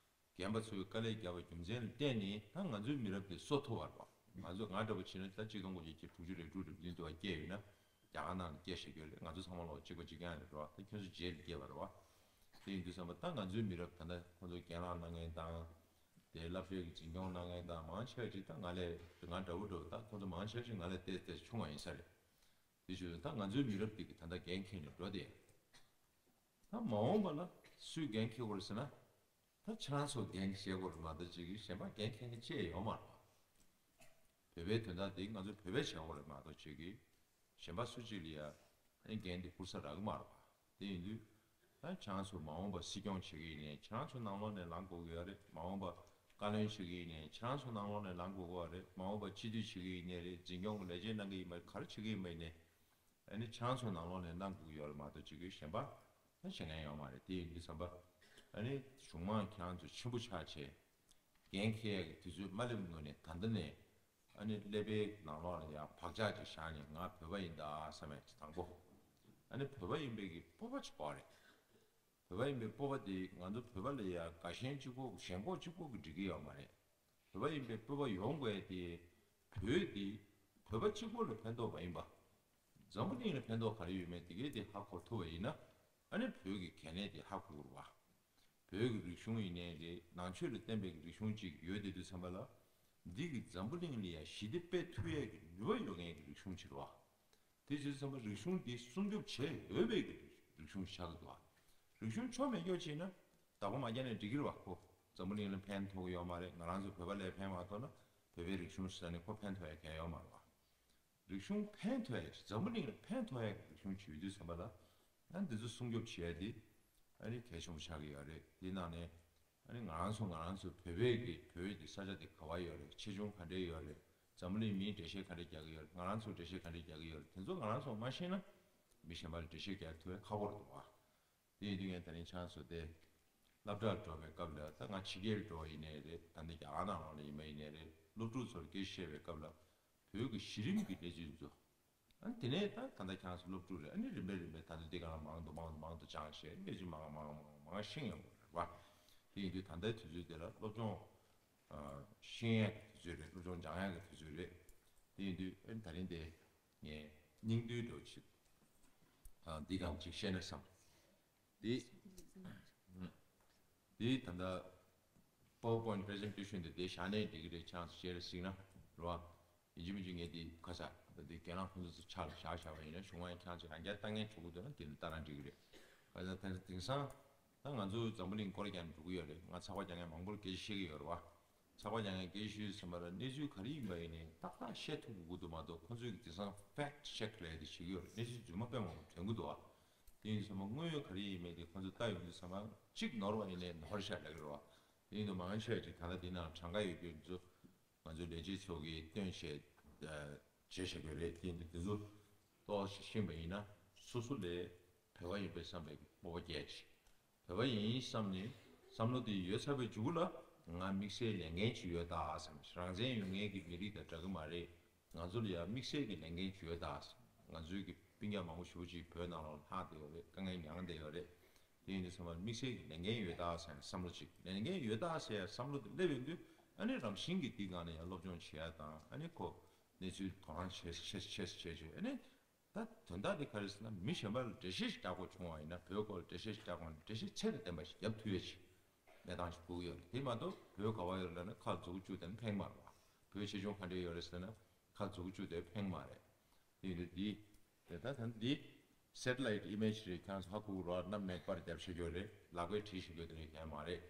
གི་རྒན་པ་ཚོས་དཀའ་ལས་བརྒྱབ་པ་རྒྱུ་མཚན་ལ་བརྟེན་ནས་ད་ང་ཚོའི་མི་རབས་དེ་གསོ་ཐུབ་པ་རེད་བ། ང་ཚོ་ང་འདྲ་པོ་བྱས་ན་ད་གཅིག་སྟོང་དགུ་བརྒྱ་དྲུག་ཅུ་རེ་དྲུག་རེ་བདུན་དུ་བ་སྐྱེས་ཡོད་ན་རྒྱ་གར་ནང་ལ་སྐྱེས་བཞག་གི་ཡོད་རེད། ང་ཚོ་ཚང་མ་ལོ་གཅིག་པ་གཅིག་རྐྱང་རེད་བ། ད་ཁྱོད་ཚོ་རྗེས་ལ་སྐྱེས་པ་རེད་བ། དེ་ཡིན་དུས་ཙམ་པ་ད་ང་ཚོའི་མི་རབས་ད་ལྟ་ཁོང་ཚོ་རྒན་ལགས་གནང་མཁན་དང་། དེ་བསླབ་གྲྭའི་གི་འཛིན་སྐྱོང་གནང་མཁན་དང་མང་ཆེ་བ་ཅིག་ད་ང་ལས་ང་འདྲ་བོ་འདྲ་བོ་ད་ཁོང་ཚོ་མང་ཆེ་བ་ཅིག་ང་ལས་ཏོག་ཙམ་ཆུང་བ་ཡིན་ས་རེད། དེ་བཞིན་ད་ང་ཚོའི་མི་རབས་འདི་གི་ད་ལྟ་འགན་འཁྱེར་ནས་འགྲོ་དེ། ད་མ་འོངས་པ་ལ་སུས་འགན་འཁྱེར་དགོས་རེད་ཟེར་ན། ད་ཁྱེད་རང་ཚོ་འགན་འཁྱེར་དགོས་རེད་མ་གཏོགས་ཅིག་གཞན་པ་འགན་འཁྱེར་མཁན་ཅི་ཡང་ཡོད་མ་རེད། བོད་པའི་དོན་དག་དེ་ང་ཚོ་བོད་པས་བྱེད་དགོས་རེད་མ་གཏོགས་ཅིག་གིས་གཞན་པ་སུ་གཅིག་ལ་ཡ་ཨ་ནི་འགན་དེ་འཁུར་ས་རག་གི་མ་རེད་པ། དེ་ཡིན་དུས་ཨ་ནི་ཁྱེད་རང་ཚོ་མ་འོངས་པ་སྲིད་སྐྱོང་བྱེད་ཀྱི་ཡིན་ནའི་ཁྱེད་རང་ཚོ་ནང་ལོགས་ནས་ལངས་དགོས་ཀྱི་ཡོད་རེད། མ་འོངས་པ་བཀའ་བློན་བྱེད་ཀྱི་ཡིན་ནའི་ཁྱེད་རང་ཚོ་ནང་ལོགས་ནས་ལངས་དགོས་ཀྱི་ཡོད་རེད། མ་འོངས་པ་སྤྱི་འཐུས་བྱེད་ཀྱི་ཡིན་ནའི་རེད། འཛིན་སྐྱོང་གི་ལས་བྱེད་གནང་གི་ཡིན་པ་ག་རེ་བྱེད་ཀྱི་ཡིན་པ་ཡིན་ནའི། ཨ་ནི་ཁྱེད་རང་ཚོ་ནང་ལོགས་ནས་གནང་དགོས་ཀྱི་ཡོད་རེད་མ་གཏོགས་ཅིག་གིས་གཞན་པ་ཨ་བྱེད་མཁན་ཡོད་མ་རེད། དེ་ཡིན་དུས་ཙམ་པ་ཨ་ནི་གཞུང་མང་ཁྱེད་རང་ཚོ་ཆེན་པོ་ཆགས་བྱས་འགན་འཁྱེར་ཡག་གི་དུས་ཚོད་མ་སླེབས་སྔོན་ནས་ད་ལྟ་ནས་ཨ་ནི་ཀླད་པའི་ནང་ལོགས་ལ་ཡང་བག་ཆགས་ཅིག་བཞག་ནས་ང་བོད་པ་ཡིན་ད་བསམ་ཡག་ཅིག་དང་པོ། ཨ་ནི་བོད་པ་ཡིན་པའི་གི་སྤོབས་པ་ཅིག་དགོས་རེད། བོད་པ་ཡིན་པའི་སྤོབས་པ་དེ་ང་ཚོ་བོད་པ་ལ་ཡང་དགའ་ཞེན་གཅིག་པོ་ཞེན་ཁོག་གཅིག་པོ་གིས་འགྲིག་གི་ཡོད་མ་རེད། བོད་པ་ཡིན་པའི་སྤོབས་པ་ཡོང་དགོས་དེ། བོད་དེ་བོད་པ་གཅིག་པོ་ལ་ཕན་ཐོགས་མ་ཡིན་པ། འཛམ་བུ་གླིང་ལ་ཕན་ཐོགས་ག་རེ་ཡོད་མེད་དེ་གས་དེ་ཧ་གོ་ཐུབ་པ་ཡིན་ན། ཨ་ནི་བོད་ཀྱི་གལ་གནད་དེ་ཧ་གོ་དགོས་རེད་བ། བོད་ཀྱི་རིག་གཞུང་ཡིན་ནའི་རེད། ནང་ཆོས་ལ་བརྟེན་པའི་རིག་གཞུང་ཅིག་ཡོད་དེ་དུས་ཙམ་པ་ལ། འདི་གི་འཛམ་བུ་གླིང་ལ་ཡང་ཞི་བདེ་སྤེལ་ཐུབ་ཡས་ཀྱི་ནུས་པ་ཡོད་མཁན་གྱི་རིག་གཞུང་ཅིག་རེད་བ། དེ་བྱས་ཙང་རིག་གཞུང་འདི་སྲུང་སྐྱོབ་བྱེད་འོས་པའི་རིག་གཞུང་ཆགས་ཀྱི་འདུག་རིག་གཞུང་ཆོ་མེད་སྐྱོ་བྱས་ན་བདག་པོ་མ་རྒྱག་ན་འགྲིག་གི་རེད་བ། ཁོ་འཛམ་བུ་གླིང་ལ་ཕན་ཐོགས་ཀྱི་ཡོད་མ་རེད། ང་རང་ཚོ་བོད་པ་ལ་ཕན་མ་ཐོགས་ན་བོད་པའི་རིག་གཞུང་ཟེར་ནས་ཁོ་ཕན་ཐོགས་ཡ་གང་ཡོད་མ་རེད་བ། རིག་གཞུང་ཕན་ཐོགས་ཡ་འཛམ་བུ་གླིང་ལ་ཕན་ཐོགས་ཡ་རིག་གཞུང་བྱེད་ཡོད་དུས་ཙམ་པ་ལ། ཨ་འདི་ཚོ་སྲུང་སྐྱོབ་བྱེད་ཡ་དེ་ཨ་ནི་གལ་ཆེན་པོ་ཆགས་ཀྱི་ཡོད་རེད། དེ་ནང་ནས། ཨ་ནི་ང་རང་ཚོ་ང་རང་ཚོ་བོད་པའི་གི་བོད་ཀྱི་ས་ཆ་དེ་ག་བ་ཡོད་རེད། ཆེ་ཆུང་ག་འདྲས་ཡོད་རེད། འཛམ་བུ་གླིང་མིས་འགྲེལ་བཤད་ག་འདྲས་རྒྱག་གི་ཡོད་རེད། ང་རང་ཚོ་འགྲེལ་བཤད་ག་འདྲས་རྒྱག་གི་ཡོད་རེད། དེ་ཚོ་ང་རང་ཚོ་མ་ཤེས་ན་མི་གཞན་པ་ལ་འགྲེལ་བཤད་རྒྱག་ཐུབ་ཡ་ཁག་པོ་རེད་འདུག་བ། དེ་ཡིན་དུས་ངས་ད་རིང་ཁྱེད་རང་ཚོ་དེ་སློབ་གྲྭར་འགྲོ་བའི་སྐབས་ལ། ད་ང་ཕྱི་རྒྱལ་འགྲོ་བ་ཡིན་ནའི་རེད། ད་ནི་རྒྱ་གར་ནང་ལོགས་ལ་ཡིན་པ་ཡིན་ནའི་རེད། སློབ་ཕྲུག་ཚོར་སྐད་ཆ་བཤད་པའི་སྐབས་ལ་བོད་ཀྱི་གཞི་རིམ་གྱི་གནས་ཚུལ་ཚོ། ཨ་ནི་དེ་ནས་ད་ད་ལྟ་ཁྱེད་རང་ཚོ་སློབ་ཕྲུག་རེད། ཨ་ནི་རིམ་པས་རིམ་པས་ད་ལྟ་འདི་ག་ལ་མང་དུ་མང་དུ་མང་དུ་སྦྱངས་བྱས་གནས་ཚུལ་མང་མང་མང་མང་ཤེས་ཡོང་གི་རེད་བ། དེ་ཡིན་དུས་ད་ལྟའི་དུས་ཚོད་དེ་ལ་སློབ་སྦྱོང་ཨ་ཤེས་ཡག་གི་དུས་ཚོད་རེད། སློབ་སྦྱོང་སྦྱང་ཡག་གི་དུས་ཚོད་རེད། དེ་ཡིན་དུས་ཨ་ནི་ད་རིང་དེ་ངས་སྙིང་བསྡུས་འདྲ་བོ་ཅིག་ཨ་འདི་གང་ཅིག་བཤད་ན་བསམ། འདི་འདི་ད་ལྟ་PowerPoint presentation་དེ་དེ་བཞག་ནའི་འགྲིག་གི་རེད། ཁྱེད་རང་ཚོ་ཞེ་དྲག་གཟིགས་ན་རེད་བ། ཡིན་གཅིག་མིན་གཅིག་ངས་འདི་ཁ་ཚ་འདི་རྒན་ལགས་ཁོང་ཚོ་ཚོ་ཕྱག་ལ་བཞག་བཞག་པ་ཡིན་ན་གཞུང་ང་ཁྱེད་རང་ཚོ་རང་རྐྱ་ལྟ་མཁན་འགྲོ་གི་འདུག་ན་དེ་ལ་ལྟ་རང་འགྲིག་གི་རེད། ཁ་ཚ་དེང་དེང་སང་ད་ང་ཚོ་འཛམ་བུ་གླིང་སྐོར་རྒྱག་ནས་འགྲོ་གི་ཡོད་རེད། ང་ཚགས་པར་རྒྱག་མཁན་མང་པོར་སྐད་ཆ་བཤད་ཀྱི་ཡོད་རེད་བ། ཚགས་པར་རྒྱག་མཁན་སྐད་ཆ་ཤོད་ཙམ་པ་ལ་གནས་ཚུལ་ག་རེ་ཡིན་པ་ཡིན་ནའི་ཏག་ཏག་བཤད་ཐུབ་དགོས་ཀྱི་འདུག་མ་གཏོགས་ཁོང་ཚོས་ཀྱི་དེང་སང་fact check་ལབ་ཡ་དེ་བྱེད་ཀྱི་ཡོད་རེད། གནས་ཚུལ་རྫུན་མ་དཔེ་མང་པོ་དྲན་གྱི་འདུག་ཨ། དེ་ཡིན་དུས་ཙམ་པ་དངོས་ཡོད་ག་རེ་ཡིན་མིན་དེ་ཁོང་ཚོས་ལྟ་ཡོང་དུས་ཙམ་པ་གཅིག་ནོར་བ་ཡིན་ནའི་ནོར་ཤག་ལབ་ཀྱི་རེད་བ། དེ་ཡིན་དུས་མང་ཆེ་བ་ཅིག་ད་ལྟ་འདི་ནང་གྲངས་ཀ་ཡོད་རྒྱུ་འདི་ཚོ་ང་ཚོའི་ལས་བྱེད་ཚོ་གིས་སྟོན་བྱས་བྱས་བཞག་གི་རེད། དེ་ཡིན་དུས་དེ་ཚོ་ཏོག་ཙམ་ཤེས་པ་ཡིན་ན་སོ་སོ་ལས་བོད་པ་ཡིན་པའི་བསམ་པའི་སྤོབས་པ་སྐྱེ་ཅིག་བོད་པ་ཡིན་བསམ་ནས་བསམ་བློ་དེ་ཡོད་ཚར་བའི་མཇུག་ལ་ང་དམིགས་བསལ་ལས་འགན་ཅིག་ཡོད་ད་བསམ། རང་བཙན་ཡོད་མཁན་གྱི་མི་རིགས་དང་འདྲ་གི་མ་རེད། ང་ཚོ་ལ་ཡང་དམིགས་བསལ་གྱི་ལས་འགན་ཅིག་ཡོད་ད་བསམ། ང་ཚོའི་གི་སྤུན་ཀྱག་མང་པོ་ཞེ་པོ་ཅིག་བོད་ནང་ལོགས་ལྷག་བསྡད་ཡོད་རེད། དཀའ་ངལ་མྱངས་བསྡད་ཡོད་རེད། དེ་ཡིན་དུས་ཙམ་པ་དམིགས་བསལ་གྱི་ལས་འགན་ཡོད་ད་བསམ་བསམ་བློ་ཅིག་ལས་འགན་ཡོད་ད་ཟེར་ཡ་བསམ་བློ་དེ་སླེབས་ཡོང་དུས་ཨ་ནི་རང་བཞིན་གྱིས་འདི་སྒང་ནས་ཡང་སློབ་སྦྱོང་བྱེད་ཡ་དང་། ཨ་ནི་ཁོ་གནས་ཚུལ་དོ་སྣང་བྱེད་བྱེད་བྱེད་བྱེད་བྱེད་ཨ་ནི། ད་དོན་དག་དེ་ག་རེ་ཟེར་ན་མི་གཞན་པ་ལ་འགྲེལ་བཤད་ཞིག་རྒྱག་དགོས་བྱུང་བ་ཡིན་ན་བོད་སྐོར་ལ་འགྲེལ་བཤད་ཞིག་རྒྱག་དགོས་ན་འགྲེལ་བཤད་ཚད་དང་ལྡན་པ་ཞིག་རྒྱབ་ཐུབ་ཡོད་ཅིག་གནས་སྟངས་ཤིག་དགོས་ཀྱི་ཡོད་རེད། དེ་མ་གཏོགས་བོད་ག་བ་ཡོད་ལབ་ན་ཁ་མཛུབ་གུ་བཅུག་བསྡད་ན་ཕན་གྱི་མ་རེད་བ། བོད་ཆེ་ཆུང་ག་འདྲས་ཡོད་རེད་ཟེར་ན་ཁ་མཛུབ་གུ་བཅུག་བསྡད་ཕན་གྱི་མ་རེད། དེ་ཡིན་དུས་འདི་དེ་ད་ད་འདི་satellite image་རེད། ཁྱེད་རང་ཚོ་ཧ་གོ་གི་རེད་བ། གནམ་ནས་པར་རྒྱབ་བྱེད་ཀྱི་ཡོད་རེད། ལག་པས་བྲིས་བྱེད་ཀྱི་ཡོད་དེ་རེད་ཡང་མ་རེད།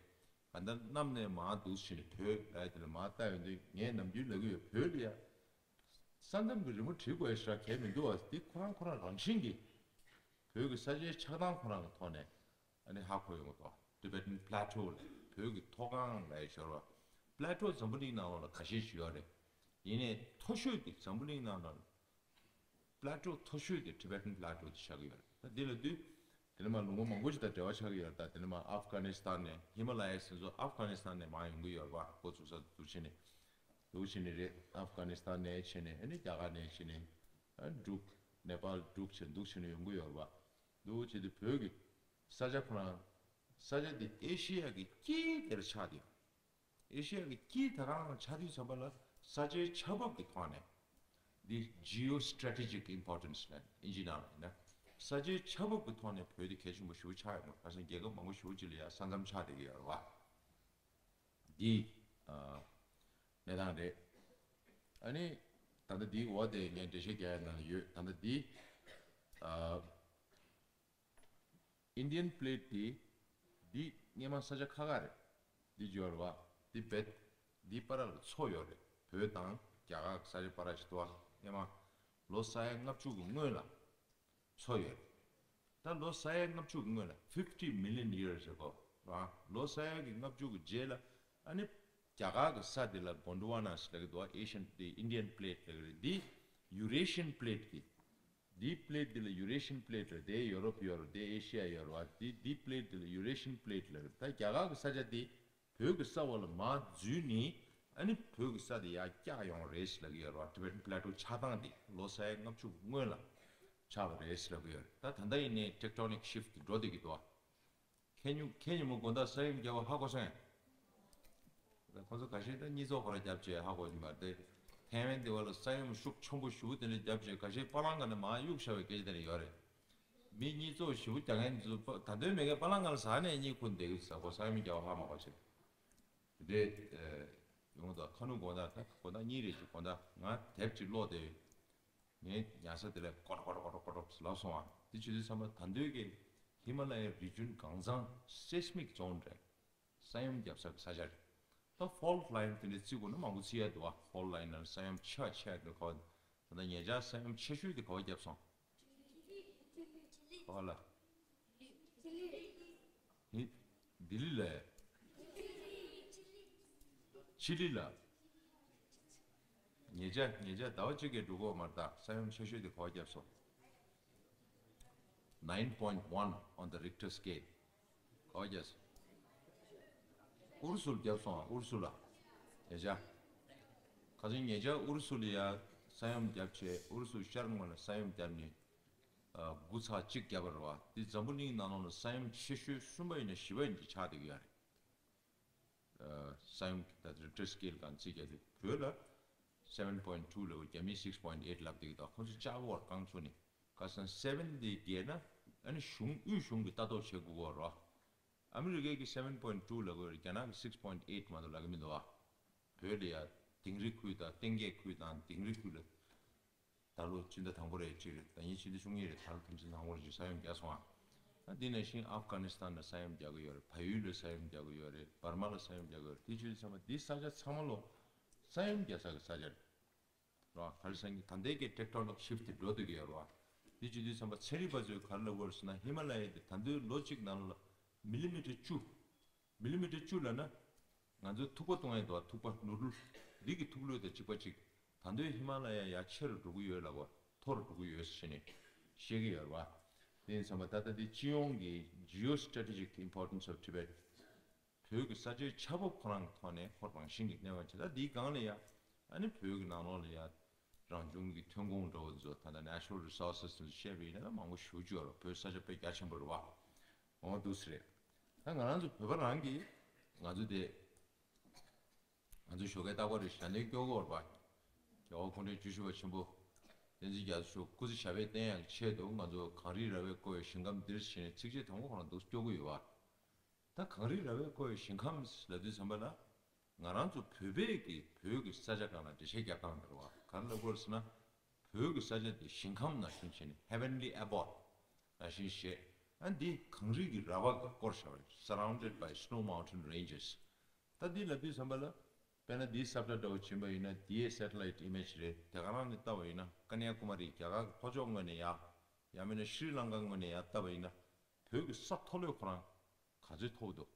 ད་ལྟ་གནམ་ནས་མར་འདུག་ཕྱིན་ནས་བོད་ལབ་ཡ་དེ་ལ་མར་ལྟ་ཡོང་དུས་ངས་ནམ་རྒྱུན་ལབ་ཀྱི་ཡོད། བོད་ལ་ཡ། ས་མཚམས་ཀྱི་རི་མོ་བྲིས་དགོས་ཤག་གལ་མི་འདུག་བ། འདི་ཁོ་རང་ཁོ་རང་རང་བཞིན་གྱིས་བོད་ཀྱི་ས་ཆའི་ཆགས་སྟངས་ཁོ་རང་གི་ཐོག་ནས་ཨ་ནི་ཧ་གོ་ཡོང་གི་འདུག Tibetan Plateau་ལ་བོད་ཀྱི་མཐོ་སྒང་ལ་ཡ་ཞོར་བ། Plateau་འཛམ་བུ་གླིང་ནང་ལོགས་ལ་ཁ་ཤས་ཤིག་ཡོད་རེད། ཡིན་ནའི་མཐོ་ཤོས་དེ་འཛམ་བུ་གླིང་ནང་ལོགས་Plateau་མཐོ་ཤོས་དེ་Tibetan Plateau་དེ་ཆགས་ཀྱི་ཡོད་རེད། ད་འདི་ལ་དུས་དེ་ནས་མར་ལུང་པ་མང་པོ་ཞིག་དང་འབྲེལ་བ་ཆགས་ཀྱི་ཡོད་རེད། ད་དེ་ནས་མར་ཨབ་གྷ་ནི་སི་ཐན་ནས་ཧི་མ་ལ་ཡ་ཟེར་ཚོ་ཨབ་གྷ་ནི་སི་ཐན་ནས་མར་ཡོང་གི་ཡོད་རེད་བ། འགོ་བཙུགས་ས་འདུག་བྱས་ནས་འདུག་བྱས་ནས་རེད། ཨབ་གྷ་ནི་སི་ཐན་ནས་བྱས་ནས་ཨ་ནི་རྒྱ་གར་ནས་བྱས་ནས་ཨ་འབྲུག་ནེ་པཱལ་འབྲུག་བྱས་འདུག་བྱས་ནས་ཡོང་གི་ཡོད་རེད་བ། འདུག་བྱས་དུས་བོད་ཀྱི་ས་ཆ་ཁོ་རང་ས་ཆ་འདི་ཨེ་ཤི་ཡ་གི་དཀྱིལ་དེར་ཆགས་ཏེ། ཨེ་ཤི་ཡ་གི་དཀྱིལ་ད་ག་རང་ཆགས་དུས་ཙམ་པ་ལ་ས་ཆའི་ཆ་བབ་ཀྱི་ཐོག་ནས་འདི་geostrategic importance་ལབ་ཨིན་ཇི་ནང་ལ་ཡིན་ན། ས་ཆའི་ཆ་བབ་ཀྱི་ཐོག་ནས་བོད་དེ་གལ་ཆེན་པོ་ཞེ་པོ་ཆགས་ཡོད་མ་རེད། ཁ་སང་རྒྱལ་ཁབ་མང་པོ་ཞེ་པོ་ཅིག་ལ་ཡ་ས་མཚམས་ཆགས་བསྡད་ཀྱི་ཡོད་རེད་བ། འདི་ཨ་གནས་སྟངས་རེད། ཨ་ནི་ད་ལྟ་འདིའི་འོག་དེ་ངས་འགྲེལ་བཤད་རྒྱག་ཡ་ནང་ལ་ཡོད། ད་ལྟ་འདི་ཨ། Indian plate་དེ་འདི་སྔས་མ་ས་ཆ་ཁ་ཁ་རེད། འདི་འབྱོར་བ་འདི་བེད་འདི་པ་ར་ལ་མཚོ་ཡོད་རེད། བོད་དང་ རྒྱ་གར་གྱི་ས་ཆ་བར་ཞིག་འདུག་བ། ཨེ་མ། ལོ་ས་ཡ་ལྔ་བཅུ་གི་སྔོན་ལ་འཚོ་ཡོད། ད་ལོ་ས་ཡ་ལྔ་བཅུ་གི་སྔོན་ལ་fifty million years ago ར། ལོ་ས་ཡ་གི་ལྔ་བཅུ་གི་རྗེས་ལ་ཨ་ནི་རྒྱ་གར་གྱི་ས་དེ་ལ་Gondwana ཟེར་ལབ་ཀྱི་འདུག་བ། Asian དེ་Indian plate ལབ་ཀྱི་རེད། འདི་Eurasian plate གི་འདིའི་པླེ་ཊི་འདི་ལ། ཡུ་རེ་ཤན་པླེ་ཊི་རེད། དེ་ཡོ་རོབ་ཡོད་རེད། དེ་ཨེ་ཤི་ཡ་ཡོད་རེད་བ། འདི་འདིའི་པླེ་ཊི་འདི་ལ་ཡུ་རེ་ཤན་པླེ་ཊི་ལབ་རེད། ད་རྒྱ་གར་གྱི་ས་ཆ་འདི་བོད་ཀྱི་ས་འོག་ལ་མར་འཛུལ་ནས་ཨ་ནི་བོད་ཀྱི་ས་དེ་ཡར་བཀྱག་ཡོང་རེད་ཟེར་ལབ་ཀྱི་ཡོད་རེད་བ། Tibetan Plateau ཆགས་སྟངས་འདི་ལོ་ས་ཡ་ལྔ་བཅུ་སྔོན་ལ་ཆགས་པ་རེད་ཟེར་ལབ་ཀྱི་ཡོད་རེད། ད་ད་ལྟ་ཡིན་ནའི་tectonic shift འགྲོ་བསྡད་ཀྱི་འདུག་བ། ཁྱེད་ཉིན་ཁྱེད་ཉིན་མོ་དགོང་དག་ས་ཡོམ་བརྒྱབ་པ་ཧ་གོ་སོང་ངས། ཁོ་ཚོ་ཁ་ཤས་ད་གཉིས་ཚོགས་ཁོ་ར་བརྒྱབ་བྱས་ཧ་གོ་གི་མ་རེད་དེ། ཐའེ་ཝན་དེ་བ་ལ་ས་ཡོམ་ཤུགས་ཆེན་པོ་ཞེ་པོ་དེ་འདྲ་བརྒྱབ་བྱས་ཁ་ཤས་པ་ལང་ག་ནས་མར་གཡུག་བཞག་པའི་སྐད་ཆ་དེ་འདྲ་ཡོད་རེད། མི་གཉིས་ཚོགས་ཞེ་པོ་རྒྱག་མཁན་ཚོ་པ་ད་དུང་མེད་མཁན་པ་ལང་ག་ལ་ཟ་ནས་གཉིད་ཁུག་བསྡད་ཀྱི་ཟ་གོ། ས་ཡོམ་བརྒྱབ་པ་ཧ་མ་གོ་བྱས། དེ་འདྲས་ཡོང་དང་ཁ་ནུབ་དགོང་དག་ད་དགོང་དག་གཉིད་རེད་ཅིག་དགོང་དག་ང་དེབ་ཅིག་ཀློག་བསྡད་ཡོད། ངའི་ཉལ་ས་དེ་ལས་ཀོ་ཊོ་ཀོ་ཊོ་ཀོ་ཊོ་ཀོ་ཊོ་ལབ་སོང་ཨ། དེ་བྱེད་དུས་ཙམ་པ་ད་འདོད་ཀྱི་ཧི་མ་ལ་ཡའི་རི་ལྗོན་གངས་གཙང་སེ་སི་མིག་ཛོན་རེད། ས་ཡོམ་བརྒྱབ་ས་གི་ས་ཆ་རེད། ད་ཕོལ་ཊི་ལའིན་དེ་འདྲའི་བརྩི་དགོས་ན་མང་པོ་བརྩི་ཡ་འདུག་ཨ། ཕོལ་ཊི་ལའིན་ལ་ས་ཡོམ་ཆེ་བ་ཆེ་བ་འདུག་ག་བ། ད་ལྟ་ཉེ་ཆར་ས་ཡོམ་ཆེ་ཤོས་དེ་ག་བ་བརྒྱབ་སོང་། ག་བ་ལ། ཧི། ལྡི་ལི་ལ། ཆི་ལི་ལ། ཉེ་ཆར་ཉེ་ཆར་ཟླ་བ་གཅིག་གི་འགྲོ་གི་ཡོད་མ་རེད་ད། ས་ཡོམ་ཆེ་ཤོས་དེ་ག་བ་བརྒྱབ་སོང་། Nine point one on the Richter scale ག་བ་བརྒྱབ་སོང་། ཨུ་རུ་སུ་ལ་བརྒྱབ་སོང་ཨ། ཨུ་རུ་སུ་ལ། ཉེ་ཆར། ཁ་སང་ཉེ་ཆར་ཨུ་རུ་སུ་ལ་ཡ་ས་ཡོམ་བརྒྱབ་བྱས་ཨུ་རུ་སུ་ཤར་ངོས་ལ་ས་ཡོམ་བརྒྱབ་ནས། དགུ་ཚེག་གཅིག་བརྒྱབ་པ་རེད་བ། འདི་འཛམ་བུ་གླིང་ནང་ལོགས་ལ་ས་ཡོམ་ཆེ་ཤོས་གསུམ་པ་ཡིན་ན་བཞི་པ་ཡིན་གྱི་ཆགས་བསྡད་ཀྱི་ཡོད་རེད། ས་ཡོམ་ད་Richter scale སྒང་རྩིས་རྒྱག་དུས་བོད་ལ་seven point two ལབ་དགོས། རྒྱ་མིས་six point eight ལབ་བསྡད་ཀྱི་འདུག་ཁོང་ཚོ་ལྕགས་པོ་བར་རྐང་བཙུགས་ནས་ཁ་སང་seven འདི་བརྒལ་ན་ཨ་ནི་གཞུང་དབུས་གཞུང་གི་ལྟ་རྟོག་བྱེད་དགོས་ཀྱི་ཡོད་རེད་བ། ཨ་མི་རི་ཀའི་གི་seven point two ལབ་དགོས་རེད། རྒྱ་ནག་གི་six point eight མ་གཏོགས་ལབ་ཀྱི་མི་འདུག་བ། བོད་ལ་ཡ་དིང་རི་ཁུལ་དང་གཏིང་སྐྱེས་ཁུལ་དང་དིང་རི་ཁུལ་ལ། ད་ལོ་སྤྱི་ཟླ་དང་པོ་རེད་གཅིག་རེད། ད་ཡིན་ཕྱི་ཟླ་བཅུ་གཉིས་རེད། ད་ལོ་ཐམས་ཅད་དང་པོ་རེད་ཅིག་ས་ཡོམ་བརྒྱབ་སོང་ཨ། ད་འདི་ནང་བཞིན་ཨབ་གྷ་ནི་སི་ཐན་ལ་ས་ཡོམ་བརྒྱབ་ཀྱི་ཡོད་རེད། བལ་ཡུལ་ལ་ས་ཡོམ་བརྒྱབ་ཀྱི་ཡོད་རེད། འབར་མ་ལ་ས་ཡོམ་བརྒྱབ་ཀྱི་ཡོད་རེད། དེ་བྱས་ཙང་འདི་ས་ཆ་ཚང་མ་ལོ་ས་ཡོམ་བརྒྱབ་ས་གི་ས་ཆ་རེད་ར། ག་རེ་ཟེར་ན་ད་ལྟའི་གི་tectonic shift འགྲོ་སྡོད་ཀྱི་ཡོད་རེད་བ། དེ་བྱེད་དུས་ཙམ་པ་ཚན་རིག་པ་ཚོས་ག་རེ་ལབ་ཀྱི་ཡོད་རེད་ཟེར་ན་ཧི་མ་ལ་ཡའི་དེ་ད་ལྟའི་ལོ་གཅིག་ནང་ལ་མི་ལི་མི་ཊར་བཅུ། མི་ལི་མི་ཊར་བཅུ་ལབ་ན། ང་ཚོའི་ཐུག་པ་གཏོང་ཡས་འདུག་ཐུག་པ་ནོར་འཁྲུལ། རིགས་ཀྱི་ཐུག་ལོས་དང་གཅིག་པ་གཅིག་ད་དུང་ཧི་མ་ལ་ཡ་ཡར་ཆེ་རུ་འགྲོ་གི་ཡོད་ལབ་པ། མཐོ་རུ་འགྲོ་གི་ཡོད་ཟེར་ནས་བཤད་ཀྱི་ཡོད་རེད་བ། དེ་ཡིན་ཙང་མ་ད་ལྟ་འདི་སྤྱི་ཡོངས་ཀྱི་geostrategic importance of Tibet བོད་ཀྱི་ས་ཆའི་ཆགས་བབ་ཁོ་རང་གི་ཐོག་ནས་ཁོ་རང་བཞིན་གྱི་གནས་བབ་བྱས། ད་འདིའི་སྒང་ལ་ཡ་ཨ་ནི་བོད་ཀྱི་ནང་ལོགས་ལ་ཡ། རང་བྱུང་གི་ཐོན་ཁུངས་འདྲ་བོ་ཚོ་ད་ལྟ་natural resources ཚོ་བཤད་པ་ཡིན་ན་མང་པོ་ཞེ་པོ་ཅིག་ཡོད་རེད། བོད་ས་ཆ་དཔེ་རྒྱ་ཆེན་པོ་རེད་བ། འོ་འདུག་སེ་རེད། ད་ང་རང་ཚོ་བོད་པ་རང་གིས་ང་ཚོ་དེ་ང་ཚོ་ཞོགས་ཀས་རྟག་པར་རེ་ཞལ་འདོན་སྐྱོར་གྱི་ཡོད་རེད་བ། རྒྱལ་བ་སྐུ་ཕྲེང་བཅུ་བཞི་པ་ཆེན་པོ་བསྟན་འཛིན་རྒྱ་མཚོ་མཆོག་སྐུ་ཚེ་ཞབས་པད་བརྟན་ཡག་གི་ཆེད་དུ་ང་ཚོ་གངས་རི་ར་བས་བསྐོར་བའི་ཞིང་ཁམས་འདིར་ཞེས་ནས་ཚིགས་བཅད་དང་པོ་ཁོ་རང་འདུག་སྐྱོར་གྱི་ཡོད་བ། ད་གངས་རི་ར་བས་བསྐོར་བའི་ཞིང་ཁམས་ལབ་དུས་ཙམ་པ་ལ། ང་རང་ཚོ་བོད་པས་ཀྱི་བོད་ཀྱི་ས་ཆ་སྒང་ལ་འགྲེལ་བཤད་རྒྱག་སྟངས་འདྲ་བ་ག་རེ་ལབ་དགོས་ཟེར་ན། བོད་ཀྱི་ས་ཆ་འདི་ཞིང་ཁམས་ནང་བཞིན་བྱས་ནས་heavenly abode ནང་བཞིན་བྱས། ཨ་འདི་གངས་རི་གི་ར་བ་གིས་བསྐོར་བཞག་པ་རེད། Surrounded by snow mountain ranges ད་འདི་ལབ་དུས་ཙམ་པ་ལ། དཔེར་ན་འདིའི་ས་བཀྲ་འདྲ་བོ་བྱིན་པ་ཡིན་ན་འདིའི་satellite image རེད། དེ་ག་རང་ནས་བལྟ་བ་ཡིན་ན་ཀ་ནྱ་ཀུ་མ་རི་རྒྱ་གར་གྱི་ལྷོ་ཕྱོགས་ངོས་ནས་ཡ། ཡང་མིན་ན་ཤྲི་ལང་ཀ་ངོས་ནས་ཡ་བལྟ་བ་ཡིན་ན། བོད་ཀྱི་ས་མཐོ་ལོས་ཁོ་རང་ག་ཚོད་མཐོ་པོ་འདུག་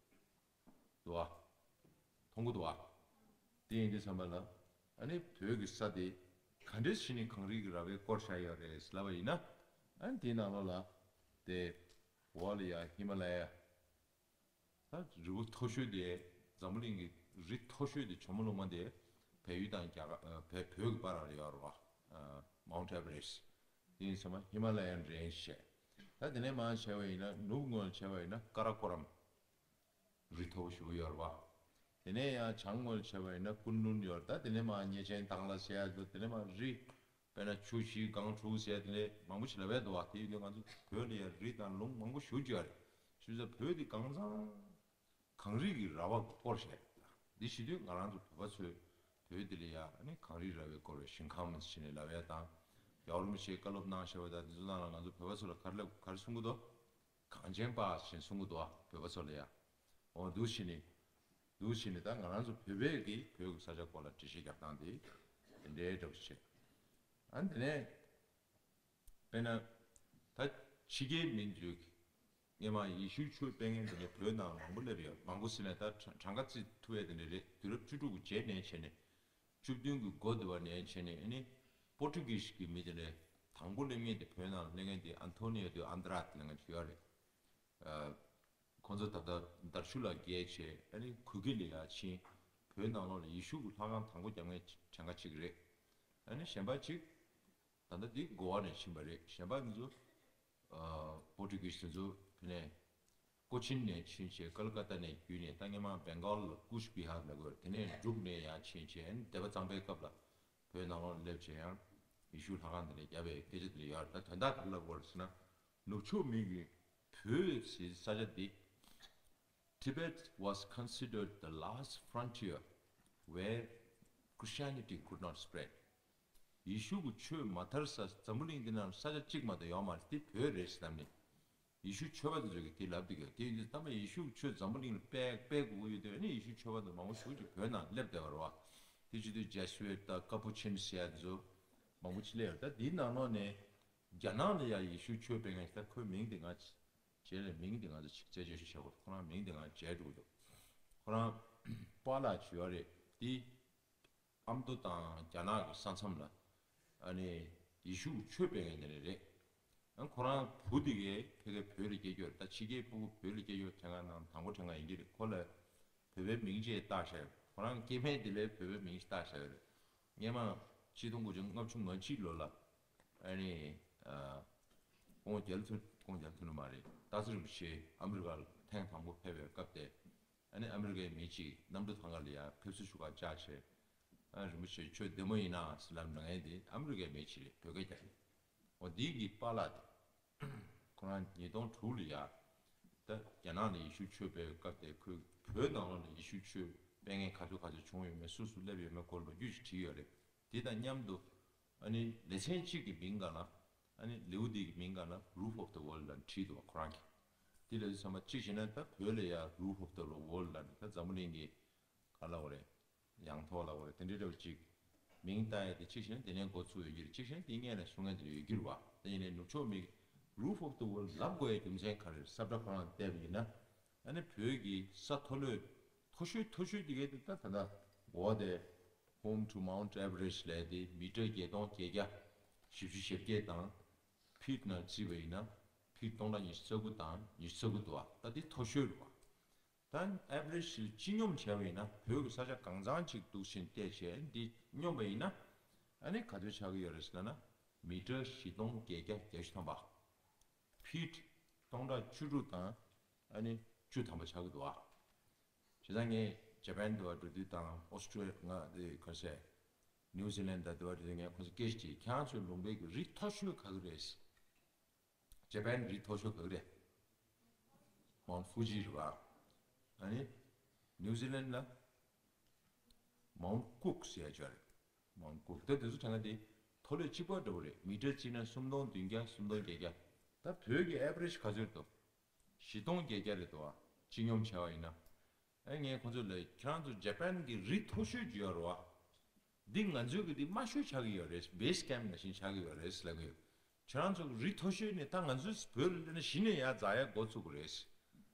འདུག་བ། མཐོང་གི་འདུག་བ། དེ་ཡིན་དུས་ཙམ་པ་ལ། ཨ་ནི་བོད་ཀྱི་ས་དེ་ག་འདྲས་བྱས་ནས་གངས་རི་གི་ར་བས་བསྐོར་བཞག་ཡོད་རེད་ལབ་པ་ཡིན་ན། ཨ་ནི་དེའི་ནང་ལོགས་ལ། དེ། ཝ་ལ་ཡ་ཧི་མ་ལ་ཡ། ད་རི་བོ་མཐོ་ཤོས་དེ། འཛམ་བུ་གླིང་གི་རི་མཐོ་ཤོས་དེ་ཇོ་མོ་གླང་མ་དེ། བལ་ཡུལ་དང་རྒྱ་གར་བལ་བོད་ཀྱི་བར་ལ་ཡོད་རེད་བ། Mount Everest དེ་ཡིན་ཙམ་པ་ཧི་མ་ལ་ཡན་རེན་ཇི་བྱས། ད་དེ་ནས་མར་བྱས་པ་ཡིན་ན་ནུབ་ངོས་ལ་བྱས་པ་ཡིན་ན་ཀ་ར་ཀོ་རམ། རི་མཐོ་པོ་ཞེ་པོ་ཡོད་རེད་བ། དེ་ནས་ཡང་བྱང་ངོས་ལ་བྱས་པ་ཡིན་ན་ཀུན་ལུན་ཡོད་རེད། ད་དེ་ནས་མར་ཉེ་ཆེན་དྭང་ལ་ཟེར་ཡ་འདུག་དེ་ནས་མར་རི། དཔེར་ན་ཆུ་བཞི་སྒང་དྲུག་ཟེར་ཡ་དེ་ནས་མང་པོ་ཞིག་ལབ་ཡ་འདུག་བ། དེ་ཡིན་དུས་ང་ཚོ་བོད་ལ་ཡ་རི་དང་ལུང་མང་པོ་ཞེ་པོ་ཅིག་ཡོད་རེད། བྱས་ཙང་བོད་འདི་གངས་གཙང་གངས་རི་གི་ར་བ་བསྐོར་བྱས། འདི་བྱེད་དུས་ང་རང་ཚོ་བོད་པ་ཚོས་བོད་འདི་ལ་ཡ་ཨ་ནི་གངས་རི་ར་བས་བསྐོར་བའི་ཞིང་ཁམས་ཟེར་ནས་ལབ་ཡ་དང་། རྒྱལ་བ་རིན་པོ་ཆེས་བཀའ་སློབ་གནང་བཞག་པ་དང་དེ་ཚོ་ནང་ལ་ང་ཚོ་བོད་པ་ཚོ་ལ་ག་རེ་ལབ་ག་རེ་གསུང་གི་འདུག་གངས་ཅན་པ་ཞེས་གསུང་གི་འདུག་བ། བོད་པ་ཚོ་ལ་ཡ། འོ་འདུག་བྱས་ནས། འདུག་བྱས་ནས་ད་ང་རང་ཚོ་བོད་པས་ཀྱི་བོད་ཀྱི་ས་ཆ་སྐོར་ལ་འགྲེལ་བཤད་རྒྱག་སྟངས་དེ། དེ་འདྲའི་འདྲ་པོ་བྱས། ཨ་ནི་དེ་ནས་དཔེར་ན་ད་ཕྱི་རྒྱལ་མི་འདུག་སྔས་མ་ཡེ་ཤུའི་ཆོས་སྤེལ་མཁན་དེ་ནས་བོད་ནང་མང་པོ་སླེབས་ཡོད། མང་པོ་ཟེར་ནས་ད་གྲངས་ཀ་རྩིས་ཐུབ་ཡས་དེ་འདྲ་རེད། དུས་རབས་བཅུ་དྲུག་གི་རྗེས་ནས་བྱས་ནས་བཅུ་བདུན་གྱི་འགོ་དེ་བ་ནས་བྱས་ནས་ཨ་ནི་པོར་ཊུ་གིས་གི་མི་དེ་ནས་དང་པོ་སླེབས་མཁན་དེ་བོད་ནང་སླེབས་མཁན་དེ་ཨན་ཐོ་ནི་ཡོ་དེ་ཨན་དྲ་ཏི་ལབ་མཁན་ཅིག་ཡོད་རེད། ཁོང་ཚོ་ད་ལྟ་དར་ཆུ་ལ་བརྒལ་བྱས་ཨ་ནི་གུ་གེ་ལ་ཡར་ཕྱིན། བོད་ནང་ལོགས་ལ་ཡེ་ཤུ་གི་ལྷ་ཁང་དང་པོ་བརྒྱབ་མཁན་གྲངས་ཀ་གཅིག་རེད། ཨ་ནི་གཞན་པ་གཅིག་ད་ལྟ་འདི་གོ་བ་ནས་ཕྱིན་པ་རེད། གཞན་པ་འདི་ཚོ་པོར་ཊུ་གིས་དེ་ཚོ་ཕ་ནས་ཀོ་ཆིན་ནས་ཕྱིན་བྱས་ཀལ་ཀ་ཏ་ནས་བརྒྱུད་ནས་ད་སྔས་མ་བེང་གཱལ་ལ་ཀུཆ་བི་ཧར་ལབ་དགོས་རེད། དེ་ནས་འབྲུག་ནས་ཡར་ཕྱིན་བྱས་ཨ་ནི་སྡེ་པ་གཙང་པའི་སྐབས་ལ་བོད་ནང་ལོགས་སླེབས་བྱས་ཡང་ཡེ་ཤུ་ལྷ་ཁང་དེ་ནས་བརྒྱབ་པའི་སྐད་ཆ་དེ་འདྲ་ཡོད་རེད། ད་དོན་དག་ག་རེ་ལབ་དགོས་རེད་ཟེར་ན། ནུབ་ཕྱོགས་མི་གིས་བོད་ཟེར་ས་ཆ་འདི། Tibet was considered the last frontier where Christianity could not spread. ཡེ་ཤུ་གི་ཆོས་མ་དར་ས་འཛམ་བུ་གླིང་འདི་ནང་ས་ཆ་གཅིག་མ་གཏོགས་ཡོད་མ་རེད། དེ་བོད་རེད་ཟེར་ནས་ཡེ་ཤུ་ཆོས་པ་དེ་ཚོ་གིས་དེ་ལབ་བསྡད་ཀྱི་ཡོད། དེ་ཡིན་དུས་ད་མ་ཡེ་ཤུ་གི་ཆོས་འཛམ་བུ་གླིང་ལ་སྤེལ་སྤེལ་དགོས་ཀྱི་ཡོད་དུས་ཨ་ནི་ཡེ་ཤུ་ཆོས་པ་དེ་མང་པོ་ཞེ་པོ་ཅིག་བོད་ནང་སླེབས་བསྡད་པ་རེད་བ། དེ་བྱེད་དུས་ཇེ་སུ་ཝེད་དང་ཀ་པུ་ཆིན་ཟེར་ཡ་དེ་ཚོ་མང་པོ་ཅིག་སླེབས་ཡོད་རེད། ད་དེའི་ནང་ལོགས་ནས་རྒྱ་ནག་ལ་ཡང་ཡེ་ཤུ་ཆོས་སྤེལ་མཁན་ད་ཁོའི་མིང་དེ་ང་རྗེས་ལ་མིང་དེ་ང་ཚོ་ཅིག་རྩད་གཅོད་ཞིག་བྱེད་དགོས། ཁོ་རང་མིང་དེ་ང་བརྗེད་འགྲོ་གི་འདུག་ཁོ་རང་པཱ་ལགས་ཅིག་ཡོད་རེད། དེ་ཨ་མདོ་དང་རྒྱ་ནག་གི་ས་མཚམས་ལ་ཨ་ནི་ཡེ་ཤུ་ཆོས་སྤེལ་མཁན་དེ་འདྲ་རེད། ཨ་ཁོ་རང་བུ་དེ་གས་ཕ་གིར་བོད་ལ་སྐྱེས་ཡོད་རེད། ད་ཕྱི་རྒྱལ་ཕྲུ་གུ་བོད་ལ་སྐྱེས་ཡོད་དེ་སྔ་ནང་དང་པོ་དེ་སྔ་ཡིན་གྱི་རེད། ཁོ་ལ་བོད་པའི་མིང་ཅིག་བཏགས་བཞག་ཡོད། ཁོ་རང་སྐྱེས་དམན་དེ་ལ་བོད་པའི་མིང་ཞིག་བཏགས་བཞག་ཡོད་རེད། སྔས་མ་ཆིག་སྟོང་དགུ་བརྒྱ་ལྔ་བཅུ་ང་གཅིག་ལོ་ལ་ཨ་ནི་ཨ་ཁོང་རྒྱལ་ཐུ་ཁོང་རྒྱལ་ཐུ་ནུ་མ་རེད། སྟག་འཚེར་རིན་པོ་ཆེ་ཨ་མི་རི་ཀ་ལ་ཐེངས་དང་པོ་ཕེབས་པའི་སྐབས་དེ་ཨ་ནི་ཨ་མི་རི་ཀའི་མི་གཅིག་གནམ་གྲུ་ཐང་ག་ལ་ཡར་ཕེབས་བསུ་ཞུ་གར་བཅར་བྱས། ཨ་རིན་པོ་ཆེ་ཁྱོད་བདེ་མོ་ཡིན་ན་ཟེར་ལབ་ན། ངས་འདི་ཨ་མི་རི་ཀའི་མི་གཅིག་རེད། བོད་སྐད་རྒྱག་གི། འོ་འདི་གི་པཱ་ལགས་དེ། ཁོ་རང་ཉིས་སྟོང་དྲུག་ལ་ཡ། ད་རྒྱ་ནག་ནས་ཡེ་ཤུ་ཆོས་སྤེལ་བའི་སྐབས་དེ་ཁོས་བོད་ནང་ལོགས་ནས་ཡེ་ཤུ་ཆོས་སྤེལ་མཁན་ག་ཚོད་ག་ཚོད་བྱུང་ཡོད་མེད་སུ་སུ་སླེབས་ཡོད་མེད་སྐོར་ལོ་རྒྱུས་ཤིག་བྲིས་ཡོད་རེད། དེ་དང་མཉམ་དུ་ཨ་ནི་ལེ་ཚན་གཅིག་གི་མིང་སྒང་ལ་ཨ་ནི་ལེའུ་འདི་གི་མིང་སྒང་ལ་Roof of the World ལབ་བྲིས་འདུག་བ་ཁོ་རང་གིས། དེ་ལ་དུས་ཚང་མ་གཅིག་བྱས་ན་ད་བོད་ལ་ཡ་Roof of the World ལབ་ནས་ད་འཛམ་བུ་གླིང་གི་ག་ལབ་དགོས་རེད། ཡང་ཐོག་ལ་འོ་རེད། དེ་འདྲའི་འདྲ་བོ་ཅིག་མིང་བཏགས་ཡ་དེ་གཅིག་བྱས་ན་དེ་ནས་འགོ་ཚུགས་ཡོད་ཀྱི་རེད། གཅིག་བྱས་ན་དེ་སྔོན་ནས་གསུང་མཁན་དེ་འདྲ་ཡོད་ཀྱི་རེད་བ། དེ་ཡིན་ནའི་ནུབ་ཕྱོགས་མི་Roof of the World ལབ་དགོས་ཡའི་རྒྱུ་མཚན་ག་རེ་རེད། ས་བཀྲ་ཁོ་རང་བལྟས་པ་ཡིན་ན་ཨ་ནི་བོད་ཀྱི་ས་མཐོ་ལོས་མཐོ་ཤོས་མཐོ་ཤོས་དེ་གའི་དེ་ད་ད་ལྟ་འོ་དེ་Home to Mount Everest ལབ་དེ་མི་ཊར་བརྒྱད་སྟོང་བརྒྱད་བརྒྱ་བཞི་བཅུ་ཞེ་བརྒྱད་དང་ཕིཊ་ནང་བརྩིས་པ་ཡིན་ན་ཕིཊ་སྟོང་ཕྲག་ཉི་ཤུ་རྩ་དགུ་དང་ཉི་ཤུ་རྩ་དགུ་འདུག་བ། ད་དེ་མཐོ་ཤོས་རེད་བ། ད་ཨེ་བ་རེ་ཇི་ལ་སྤྱི་སྙོམས་བྱས་པ་ཡིན་ན་བོད་ཀྱི་ས་ཆ་གང་ཚང་ཅིག་འདུག་བཞིན་བལྟས་བྱས་འདི་སྙོམས་པ་ཡིན་ན་ཨ་ནི་ག་ཚོད་ཆགས་ཀྱི་ཡོད་རེད་ཟེར་ན་མི་ཊར་བཞི་སྟོང་བརྒྱད་བརྒྱ་བརྒྱད་ཅུ་ཐམ་པ། ཕིཊ་སྟོང་ཕྲག་བཅུ་དྲུག་དང་ཨ་ནི་བཅུ་ཐམ་པ་ཆགས་ཀྱི་འདུག་ཨ། བྱས་ཙང་ངས་ཇ་པན་དུ་བ་འགྲོ་དུས་དང་ཨོ་སི་ཀྲོ་ང་དེ་ག་ཟེར་ནིའུ་ཛི་ལན་ད་དུ་བ་འགྲོ་དུས་ངས་ཁོང་ཚོ་སྐད་ཆ་དྲིས། ཁྱེད་རང་ཚོའི་ལུང་པའི་གི་རི་མཐོ་ཤོས་ག་གི་རེད། ཇ་པན་རི་མཐོ་ཤོས་ག་གི་རེད། Mount Fuji རེད་བ། ཨ་ནི་ནིའུ་ཛི་ལན་ལ་Mount Cook ཟེར་ཡ་ཅིག་ཡོད་རེད། Mount Cook ད་དེ་ཚོ་གྲངས་ཀ་དེ་མཐོ་ལོས་གཅིག་པ་འདྲ་བོ་རེད། མི་ཊར་གཅིག་ན་སུམ་སྟོང་བདུན་བརྒྱ་སུམ་སྟོང་བརྒྱད་བརྒྱ། ད་བོད་ཀྱི་ཨེ་བ་རེ་ཇི་ག་ཚོད་འདུག་བཞི་སྟོང་བརྒྱད་བརྒྱ་རེད་འདུག་བ། སྤྱི་སྙོམས་བྱས་པ་ཡིན་ན། ཨ་ངས་ཁོང་ཚོ་ལ་ཁྱེད་རང་ཚོ་ཇ་པན་གྱི་རི་མཐོ་ཤོས་ཅིག་ཡོད་རེད་བ། འདི་ང་ཚོའི་གི་འདི་དམའ་ཤོས་ཆགས་ཀྱི་ཡོད་རེད། བེ་སི་ཀེམ་ནང་བཞིན་ཆགས་ཀྱི་ཡོད་རེད་ལབ་ཀྱི་ཡོད། ཁྱེད་རང་ཚོ་གི་རི་མཐོ་ཤོས་ནས་ད་ང་ཚོའི་བོད་ལ་སླེབས་ན་གཞི་ནས་ཡར་འཛེག་ཡ་འགོ་ཚུགས་ཀྱི་རེད།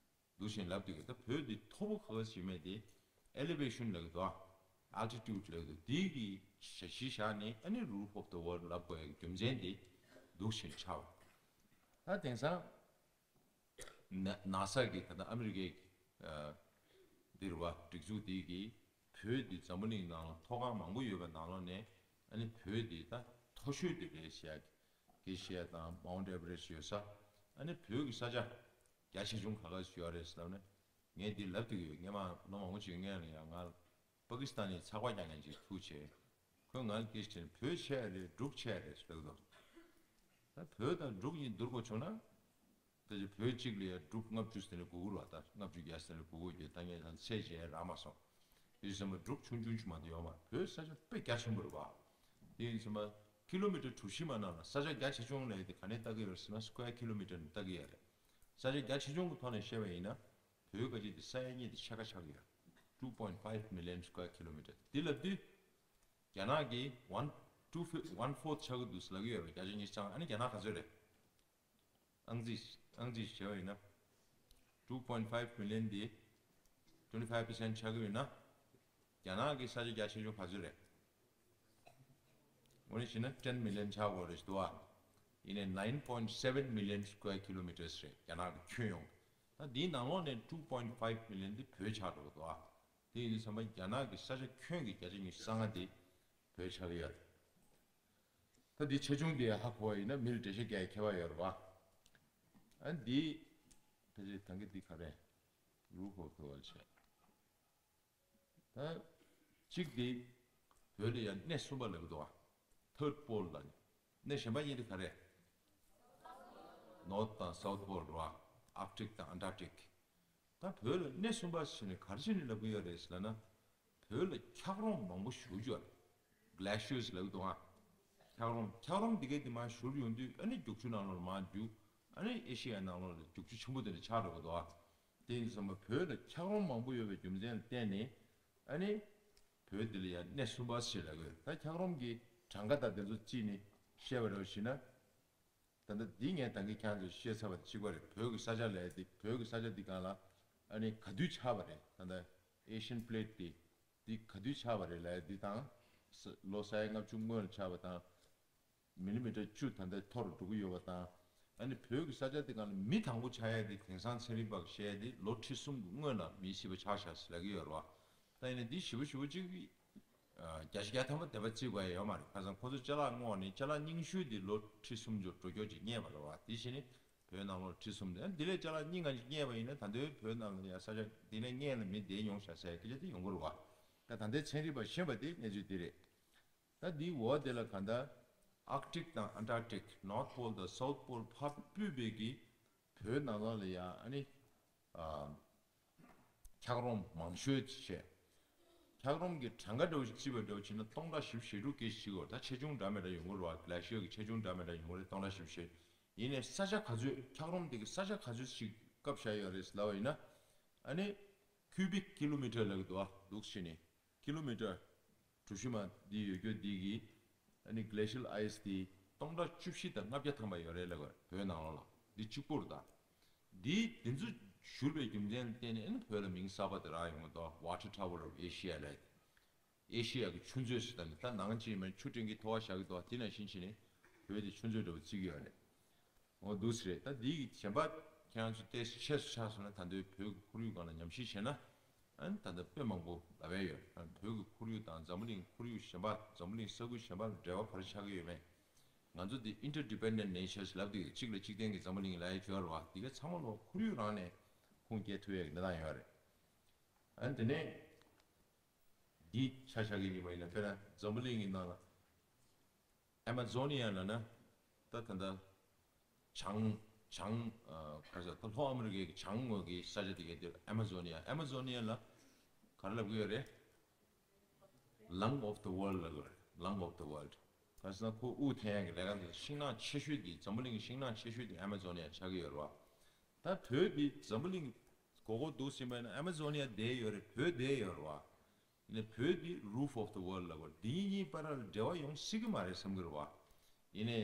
འདུག་བཞིན་ལབ་དུས་ད་བོད་འདི་མཐོ་པོ་ག་པར་ཞིག་མེད་དེ། ཨེ་ལི་ཝེ་ཤན་ལབ་ཀྱི་འདུག་ཨ། ཨལ་ཊི་ཊུཌ་ལབ་ཀྱི་འདུག་འདི་གི་གཞི་བཞག་ནས་ཨ་ནི་Roof of the World ལབ་དགོས་ཡ་གི་རྒྱུ་མཚན་དེ་འདུག་བཞིན་ཆགས་པ། ད་དེང་སང་ན་ནཱ་ས་གི་ད་ལྟ་ཨ་མི་རི་ཀའི་ཨ་འདིར་བ་སྒྲིག་འཛུགས་འདི་གིས་བོད་འདི་འཛམ་བུ་གླིང་ནང་ལ་མཐོ་སྒང་མང་པོ་ཡོད་པའི་ནང་ལོགས་ནས་ཨ་ནི་བོད་འདི་ད་མཐོ་ཤོས་འདི་རེད་ཞེས་གི་བཤད་དང་Mount Everest ཡོད་ས་ཨ་ནི་བོད་ཀྱི་ས་ཆ་རྒྱ་ཆེ་ཆུང་ག་ག་ཞིག་ཡོད་རེད་ཟེར་ལབ་ན། ངས་འདི་ལབ་ཐུབ་ཀྱི་ཡོད། སྔས་མ་ལོ་མང་པོ་ཅིག་སྔོན་ལ་ཡང་ང་པ་ཀི་སི་ཐན་ནས་ཚགས་པར་རྒྱག་མཁན་ཅིག་ཐུག་བྱས། ཁོས་ང་ལ་སྐད་ཆ་དྲིས་ནས་བོད་ཆེ་བ་རེད་འབྲུག་ཆེ་བ་རེད་ཟེར་འདུག་ད་བོད་དང་འབྲུག་གཉིས་བསྡུར་དགོས་བྱུང་ན། ད་ཅི་བོད་གཅིག་ལ་ཡ་འབྲུག་ལྔ་བཅུ་ཟེར་ནས་དགོས་ཀྱི་རེད་བ། ད་ལྔ་བཅུ་བརྒྱ་ཟེར་ནས་དགོས་ཀྱི་ཡོད་ཀྱི། ད་ངས་ད་ཚད་བྱས་རག་མ་སོང་། དེ་ཡིན་ཙང་འབྲུག་ཆུང་ཆུང་ཅིག་མ་གཏོགས་ཡོད་མ་རེད། བོད་ས་ཆ་དཔེ་རྒྱ་ཆེན་པོ་རེད་བ། དེ་ཡིན་ཙང་ཀི་ལོ་མི་ཊར་གྲུ་བཞི་མ་ནང་ལ་ས་ཆ་རྒྱ་ཆེ་ཆུང་ལབ་ཡ་དེ་ག་ནས་བལྟ་གི་ཡོད་རེད་ཟེར་ན་སི་ཀུ་ཝེར་ཀི་ལོ་མི་ཊར་ནས་བལྟ་གི་ཡོད་རེད། ས་ཆ་རྒྱ་ཆེ་ཆུང་གི་ཐོག་ནས་བཤད་པ་ཡིན་ན། བོད་ཀྱི་དེ་ས་ཡ་གཉིས་དེ་ཕྱེད་ཀ་ཆགས་ཀྱི་ཡོད། two point five million square kilometer དེ་ལབ་དུས། རྒྱ་ནག་གི་one two one fourth ཆགས་ཀྱི་འདུག་ལབ་ཀྱི་ཡོད་རེད། བརྒྱ་ཆ་ཉི་ཤུ་རྩ་ལྔ། ཨ་ནི་རྒྱ་ནག་ག་ཚོད་རེད། ཨང་རྩིས་ཨང་རྩིས་བྱས་པ་ཡིན་ན། two point five million དེ་twenty five percent ཆགས་ཀྱི་ཡོད་ན། རྒྱ་ནག་གི་ས་ཆ་རྒྱ་ཆེ་ཆུང་ག་ཚོད་རེད། འོ་ན་བྱས་ན་ten million ཆགས་དགོས་རེད་འདུག་ཨ། ཡིན་ནའི་nine point seven million square kilometers རེད། རྒྱ་ནག་གི་ཁྱོན་ཡོངས། ད་འདིའི་ནང་ལོགས་ནས་two point five million དེ་བོད་ཆགས་འགྲོ་གི་འདུག་ཨ། དེ་ཡིན་དུས་ཙམ་པ་རྒྱ་ནག་གི་ས་ཆ་ཁྱོན་གྱི་བརྒྱ་ཆ་ཉི་ཤུ་རྩ་ལྔ་དེ་བོད་ཆགས་ཀྱི་ཡོད། ད་འདི་ཆེ་ཆུང་དེ་ཧ་གོ་བ་ཡིན་ན་མི་ལ་འགྲེལ་བཤད་རྒྱག་ཡ་ཁྱད་པར་ཡོད་རེད་བ། ཨ་འདི་ཕལ་ཆེར་ད་གིན་འདི་ག་རེ། roof of the world བྱས། ད་གཅིག་འདི་བོད་ལ་ཡང་སྣེ་གསུམ་པ་ལབ་ཀྱི་འདུག་བ། third pole ལ་ནི། སྣེ་གཞན་པ་གཉིས་དེ་ག་རེ། north དང་south pole རེད་བ། arctic དང་antarctic། ད་བོད་ལ་སྣེ་གསུམ་པ་ཟེར་ནས་ག་རེ་བྱས་ནས་ལབ་ཀྱི་ཡོད་རེད་ཟེར་ལབ་ན། བོད་ལ་འཁྱགས་རོམ་མང་པོ་ཞེ་པོ་ཅིག་ཡོད་རེད། glaciers ལབ་ཀྱི་འདུག་ཨ། འཁྱགས་རོམ་འཁྱགས་རོམ་འདི་གའི་དེ་མར་བཞུར་ཡོང་དུས་ཨ་ནི་རྒྱུག་ཆུ་ནང་ལོགས་ལ་མར་རྒྱུག་ཨ་ནི་ཨེ་ཤེ་ཡ་ནང་ལོགས་ལ་རྒྱུག་ཆུ་ཆེན་པོ་དེ་འདྲ་ཆགས་འགྲོ་གི་འདུག་ཨ། དེ་ཡིན་དུས་ཙམ་པ་བོད་ལ་འཁྱགས་རོམ་མང་པོ་ཡོད་པའི་རྒྱུ་མཚན་ལ་བརྟེན་ནས་ཨ་ནི་བོད་འདི་ལ་ཡང་སྣེ་གསུམ་པ་ཞེས་ལབ་ཀྱི་ཡོད། ད་འཁྱགས་རོམ་གྱི་གྲངས་ཀ་དང་དེ་ཚོ་བརྩིས་ནས་བཤད་པ་རེད་ཞུས་ན། ད་ལྟ་འདི་ངས་ད་གིན་ཁྱེད་ཚོར་བཤད་ཚར་བ་དེ་གཅིག་པ་རེད། བོད་ཀྱི་ས་ཆ་ལབ་ཡ་འདི་བོད་ཀྱི་ས་ཆ་འདི་སྒང་ལ་ཨ་ནི་ག་དུས་ཆགས་པ་རེད། ད་ལྟ་Asian plate དེ་འདི་ག་དུས་ཆགས་པ་རེད་ལབ་ཡ་འདི་དང་། ལོ་ས་ཡ་ལྔ་བཅུ་སྔོན་ལ་ཆགས་པ་དང་། མི་ལི་མི་ཊར་བཅུ་ད་ལྟ་མཐོ་རུ་འགྲོ་གི་ཡོད་པ་དང་། ཨ་ནི་བོད་ཀྱི་ས་ཆ་འདི་སྒང་ལ་མི་དང་པོ་ཆགས་ཡ་འདི་དེང་སང་ཚན་རིག་པ་བཤད་ཡ་འདི་ལོ་ཁྲི་གསུམ་གྱི་སྔོན་ལ་མིའི་སྲིད་པ་ཆགས་ཤག་ཟེར་ལབ་ཀྱི་ཡོད་རེད་བ། ད་ཡིན་ན་འདི་ཞེ་པོ་ཞེ་པོ་ཅིག་གི་ཨ། བརྒྱ་ཆ་བརྒྱ་ཐམ་པ་དེ་པར་བརྩི་དགོས་ཡ་ཡོད་མ་རེད། ཁ་སང་ཁོ་ཚོ་ཅ་ལག་བསྔོགས་ནས་ཅ་ལག་རྙིང་ཤོས་དེ་ལོ་ཁྲི་སུམ་ཅུ་འགྲོ་རྒྱུ་ཅིག་རྙེད་པ་རེད་བ། དེ་བཞིན་ནི་བོད་ནང་ལོགས་ཁྲི་སུམ་ཅུ། འདི་ལས་ཅ་ལག་རྙིང་ང་ཅིག་རྙེད་པ་ཡིན་ན་ད་ལྟའི་བོད་ནང་ལ་ཡ་ས་ཆ་འདི་ནས་རྙེད་ན་མི་བསྡད་མྱོང་ཤག་ཟེར་སྐད་ཆ་དེ་ཡོང་གི་རེད་བ། ད་ད་ལྟའི་ཚན་རིག་པ་ཤེས་པ་དེ་གནས་ཚུལ་དེ་རེད། ད་འདིའི་འོག་དེ་ལ་གང་ལྟར་Arctic དང་Antarctic, North Pole དང་South Pole ཕར་སྤུས་པའི་གི་བོད་ནང་ལོགས་ལ་ཡ་ཨ་ནི་ཨ། འཁྱགས་རོམ་མང་ཤོས་བྱས། འཁྱགས་རོམ་གྱི་གྲངས་ཀ་འདྲ་བོ་ཞིག་བརྩིས་པ་འདྲ་བོ་བྱས་ན་སྟོང་ཕྲག་བཞི་བཅུ་ཞེ་དྲུག་སྐད་ཅིག་ཡོད་རེད། ད་ཆེ་ཆུང་འདྲ་མི་འདྲ་ཡོང་གི་རེད་བ། ག་ལེ་ཤི་ཡ་གི་ཆེ་ཆུང་འདྲ་མི་འདྲ་ཡོང་གི་རེད། སྟོང་ཕྲག་བཞི་བཅུ་ཞེ། ཡིན་ནའི་ས་ཆ་ག་ཚོད་འཁྱགས་རོམ་དེ་གི་ས་ཆ་ག་ཚོད་ཞིག་བཀབ་བཞག་ཡོད་རེད་ལབ་པ་ཡིན་ན། ཨ་ནི་cubic kilometer ལབ་ཀྱི་འདུག་ཨ། འདུག་སེ་བྱས་ནས། ཀི་ལོ་མི་ཊར་གྲུ་བཞི་མ་འདི་ཡོད་རྒྱུ་འདི་གི་ཨ་ནི་glacial ice དེ་སྟོང་ཕྲག་བཅུ་བཞི་དང་ལྔ་བརྒྱ་ཐམ་པ་ཡོད་རེད་ལབ་དགོས་བོད་ནང་ལོགས་ལ། འདི་གཅིག་པོ་རེད་ད། འདི་འདི་ཚོ་བཞུར་བའི་རྒྱུ་མཚན་ལ་བརྟེན་ནས་ཨ་ནི་བོད་ལ་མིང་གསར་པ་དེ་རག་ཡོང་གི་འདུག Water Tower of Asia ལབ། ཨེ་ཤི་ཡ་གི་ཆུ་མཛོད་ཟེར། ད་ནི་ད་ནང་ཆེན་མིན་ཆུ་ཕྲན་གྱི་ཐོ་བ་བཞག་གི་འདུག་དེ་ནང་བཞིན་བྱས་ནས་བོད་དེ་ཆུ་མཛོད་འདྲ་བོ་བརྩི་གི་ཡོད་རེད། འོ་འདུག་སེ་རེད། ད་འདི་གི་གཞན་པ་ཁྱེད་རང་ཚོ་ཏོག་ཙམ་ཤེས་སུ་ཆགས་སོང་ན་ད་ལྟའི་བོད་ཀྱི་ཁོར་ཡུག་སྒང་ལ་ཉམས་ཞིབ་བྱས་ན། ཨ་ནི་ད་ལྟ་དཔེ་མང་པོ་ལབ་ཡ་ཡོད། ཨ་ནི་བོད་ཀྱི་ཁོར་ཡུག་དང་འཛམ་བུ་གླིང་ཁོར་ཡུག་གཞན་པ་འཛམ་བུ་གླིང་ས་ཁུལ་གཞན་པ་ལ་འབྲེལ་བ་ག་རེ་ཆགས་ཀྱི་ཡོད་མེད། ང་ཚོ་འདི་interdependent natures ལབ་དུས་གཅིག་ལ་གཅིག་བརྟེན་གྱི་འཛམ་བུ་གླིང་ལབ་ཡ་ཅིག་ཡོད་རེད་བ། འདི་ག་ཚང་མ་ལོ་ཁོར་ཡུག་རང་ནས་ཁུངས་སྐྱེལ་ཐུབ་ཡ་གི་གནས་སྟངས་ཡོད་རེད། ཨ་ནི་དེ་ནས་འདི་ཆ་བཞག་གི་ཡིན་པ་ཡིན་ན་དཔེར་ན་འཛམ་བུ་གླིང་གི་ནང་ལ། ཨེ་མ་ཛོ་ནི་ཡ་ལབ་ན། ད་ད་ལྟ་བྱང་བྱང་ཨ་ག་རེ་ཟེར། ད་ལྷོ་ཨ་མི་རི་ཀའི་བྱང་ངོས་ཀྱི་ས་ཆ་དེ་གའི་དེར་ཨེ་མ་ཛོ་ནི་ཡ། ཨེ་མ་ཛོ་ནི་ཡ་ལ་ག་རེ་ལབ་ཀྱི་ཡོད་རེད། Lung of the world ལབ་ཀྱི་ཡོད་རེད། Lung of the world། ག་རེ་ཟེར་ན་ཁོ་དབུགས་འཐེན་ཡ་གི་ལས་ཀ་དེ། ཤིང་ནགས་ཆེ་ཤོས་དེ་འཛམ་བུ་གླིང་གི་ཤིང་ནགས་ཆེ་ཤོས་དེ་ཨེ་མ་ཛོ་ནི་ཡ་ཆགས་ཀྱི་ཡོད་རེད་བ། ད་བོད་འདི་འཛམ་བུ་གླིང་གོ་གོ་འདུག་ཟིན་པ་ཡིན་ན་ཨེ་མ་ཛོ་ནི་ཡ་བསྡད་ཡོད་རེད། བོད་བསྡད་ཡོད་རེད་བ། ཡིན་ནའི་བོད་འདི་roof of the world ལབ་དགོས། འདི་གཉིས་བར་ལ་འབྲེལ་བ་ཡོང་སྲིད་ཀྱི་མ་རེད་བསམ་གྱི་རེད་བ། ཡིན་ནའི་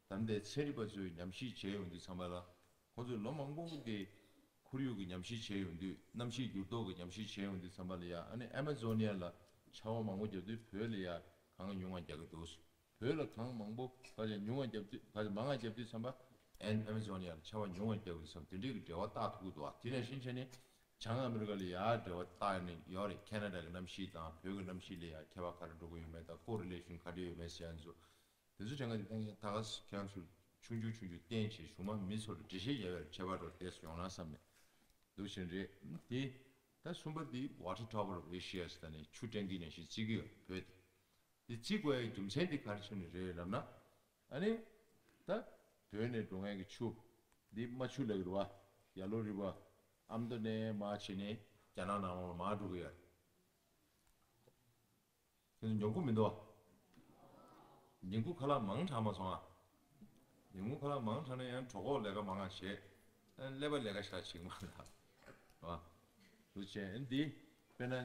ད་ལྟའི་ཚན་རིག་པ་ཚོས་ཉམས་ཞིབ་བྱས་ཡོང་དུས་ཙམ་པ་ལ། ཁོང་ཚོས་ལོ་མང་པོ་གི་ཁོར་ཡུག་གི་ཉམས་ཞིབ་བྱས་ཡོང་དུས། གནམ་གཤིས་འགྱུར་ལྡོག་གི་ཉམས་ཞིབ་བྱས་ཡོང་དུས་ཙམ་པ་ལ་ཡ། ཨ་ནི་ཨེ་མ་ཛོ་ནི་ཡ་ལ་ཆར་པ་མང་པོ་བརྒྱབ་དུས་བོད་ལ་ཡ་གངས་ཉུང་བ་རྒྱག་གི་འདུག་བོད་ལ་གངས་མང་པོ་ག་ཚོད་ཉུང་བ་བརྒྱབ་དུས། ག་ཚོད་མང་བ་བརྒྱབ་དུས་ཙམ་པ། ཨེ་མ་ཛོ་ནི་ཡ་ལ་ཆར་པ་ཉུང་བ་རྒྱག་གི་འདུག་བསམ། དེ་འདྲའི་གི་འབྲེལ་བ་བཏགས་ཐུབ་ཀྱི་འདུག་བ། དེ་ནང་བཞིན་བྱས་ནས་བྱང་ཨ་མི་རི་ཀ་ལ་ཡ་འབྲེལ་བ་བཏགས་ནས་ཡོད་རེད། ཁེ་ན་ཌ་གི་གནམ་གཤིས་དང་བོད་ཀྱི་གནམ་གཤིས་ལ་ཡ་ཁྱད་པར་ག་རེ་འགྲོ་གི་ཡོད་མེད་དང་། ཀོ་རི་ལེ་ཤོན་ག་འདྲ་ཡོད་མེད་ཟེར་ཡ་ཚོ། དེ་ཚོ་དྲན་ག་དེ་ད་ངས་ད་ག་ཁྱེད་རང་ཚོ་ཆུང་ཆུང་ཆུང་ཆུང་བསྟན་བྱས། གཞུག་མ་མི་ཚོ་ལ་འགྲེལ་བཤད་རྒྱབ་ཡ་ཁྱད་པར་འགྲོ་ཏོག་ཙམ་ཡོང་ན་བསམ་ནས་འདུག་བཞིན་རེད། དེ་ད་གསུམ་པ་དེ་Water Tower of Asia ཟེར་ནས་ཆུ་ཕྲན་གྱི་ནང་བཞིན་བརྩི་གི་ཡོད་བོད་དེ། དེ་བརྩི་དགོས་ཡ་རྒྱུ་མཚན་དེ་ག་རེ་བྱས་ནས་རེད་ལབ་ན། ཨ་ནི་ད་བོད་ནས་འགྲོ་མཁན་གྱི་ཆུ་འདི་རྨ་ཆུ་ལབ་ཀྱི་རེད་བ། ཡ་ལོ་རི་བར། ཨ་མདོ་ནས་མར་བྱས་ནས་རྒྱ་ནག་ནང་ལོགས་ལ་མར་འགྲོ་གི་ཡོད། ཁྱེད་ཚོ་ཉོབ་ཀྱི་མི་འདུག་ཨ། ཉིན་གུང་ཁ་ལག་མང་དྲགས་མ་སོང་ཨ། ཉིན་གུང་ཁ་ལག་མང་དྲགས་ན་ཡང་གྲོད་ཁོག་ལས་ཀ་མང་ང་བྱེད། ཨ་ཀླད་པ་ལས་ཀ་ཞེ་དྲག་བྱེད་ཀྱི་མ་རེད་ཨ། འདུག་བྱས། འདི་དཔེར་ན་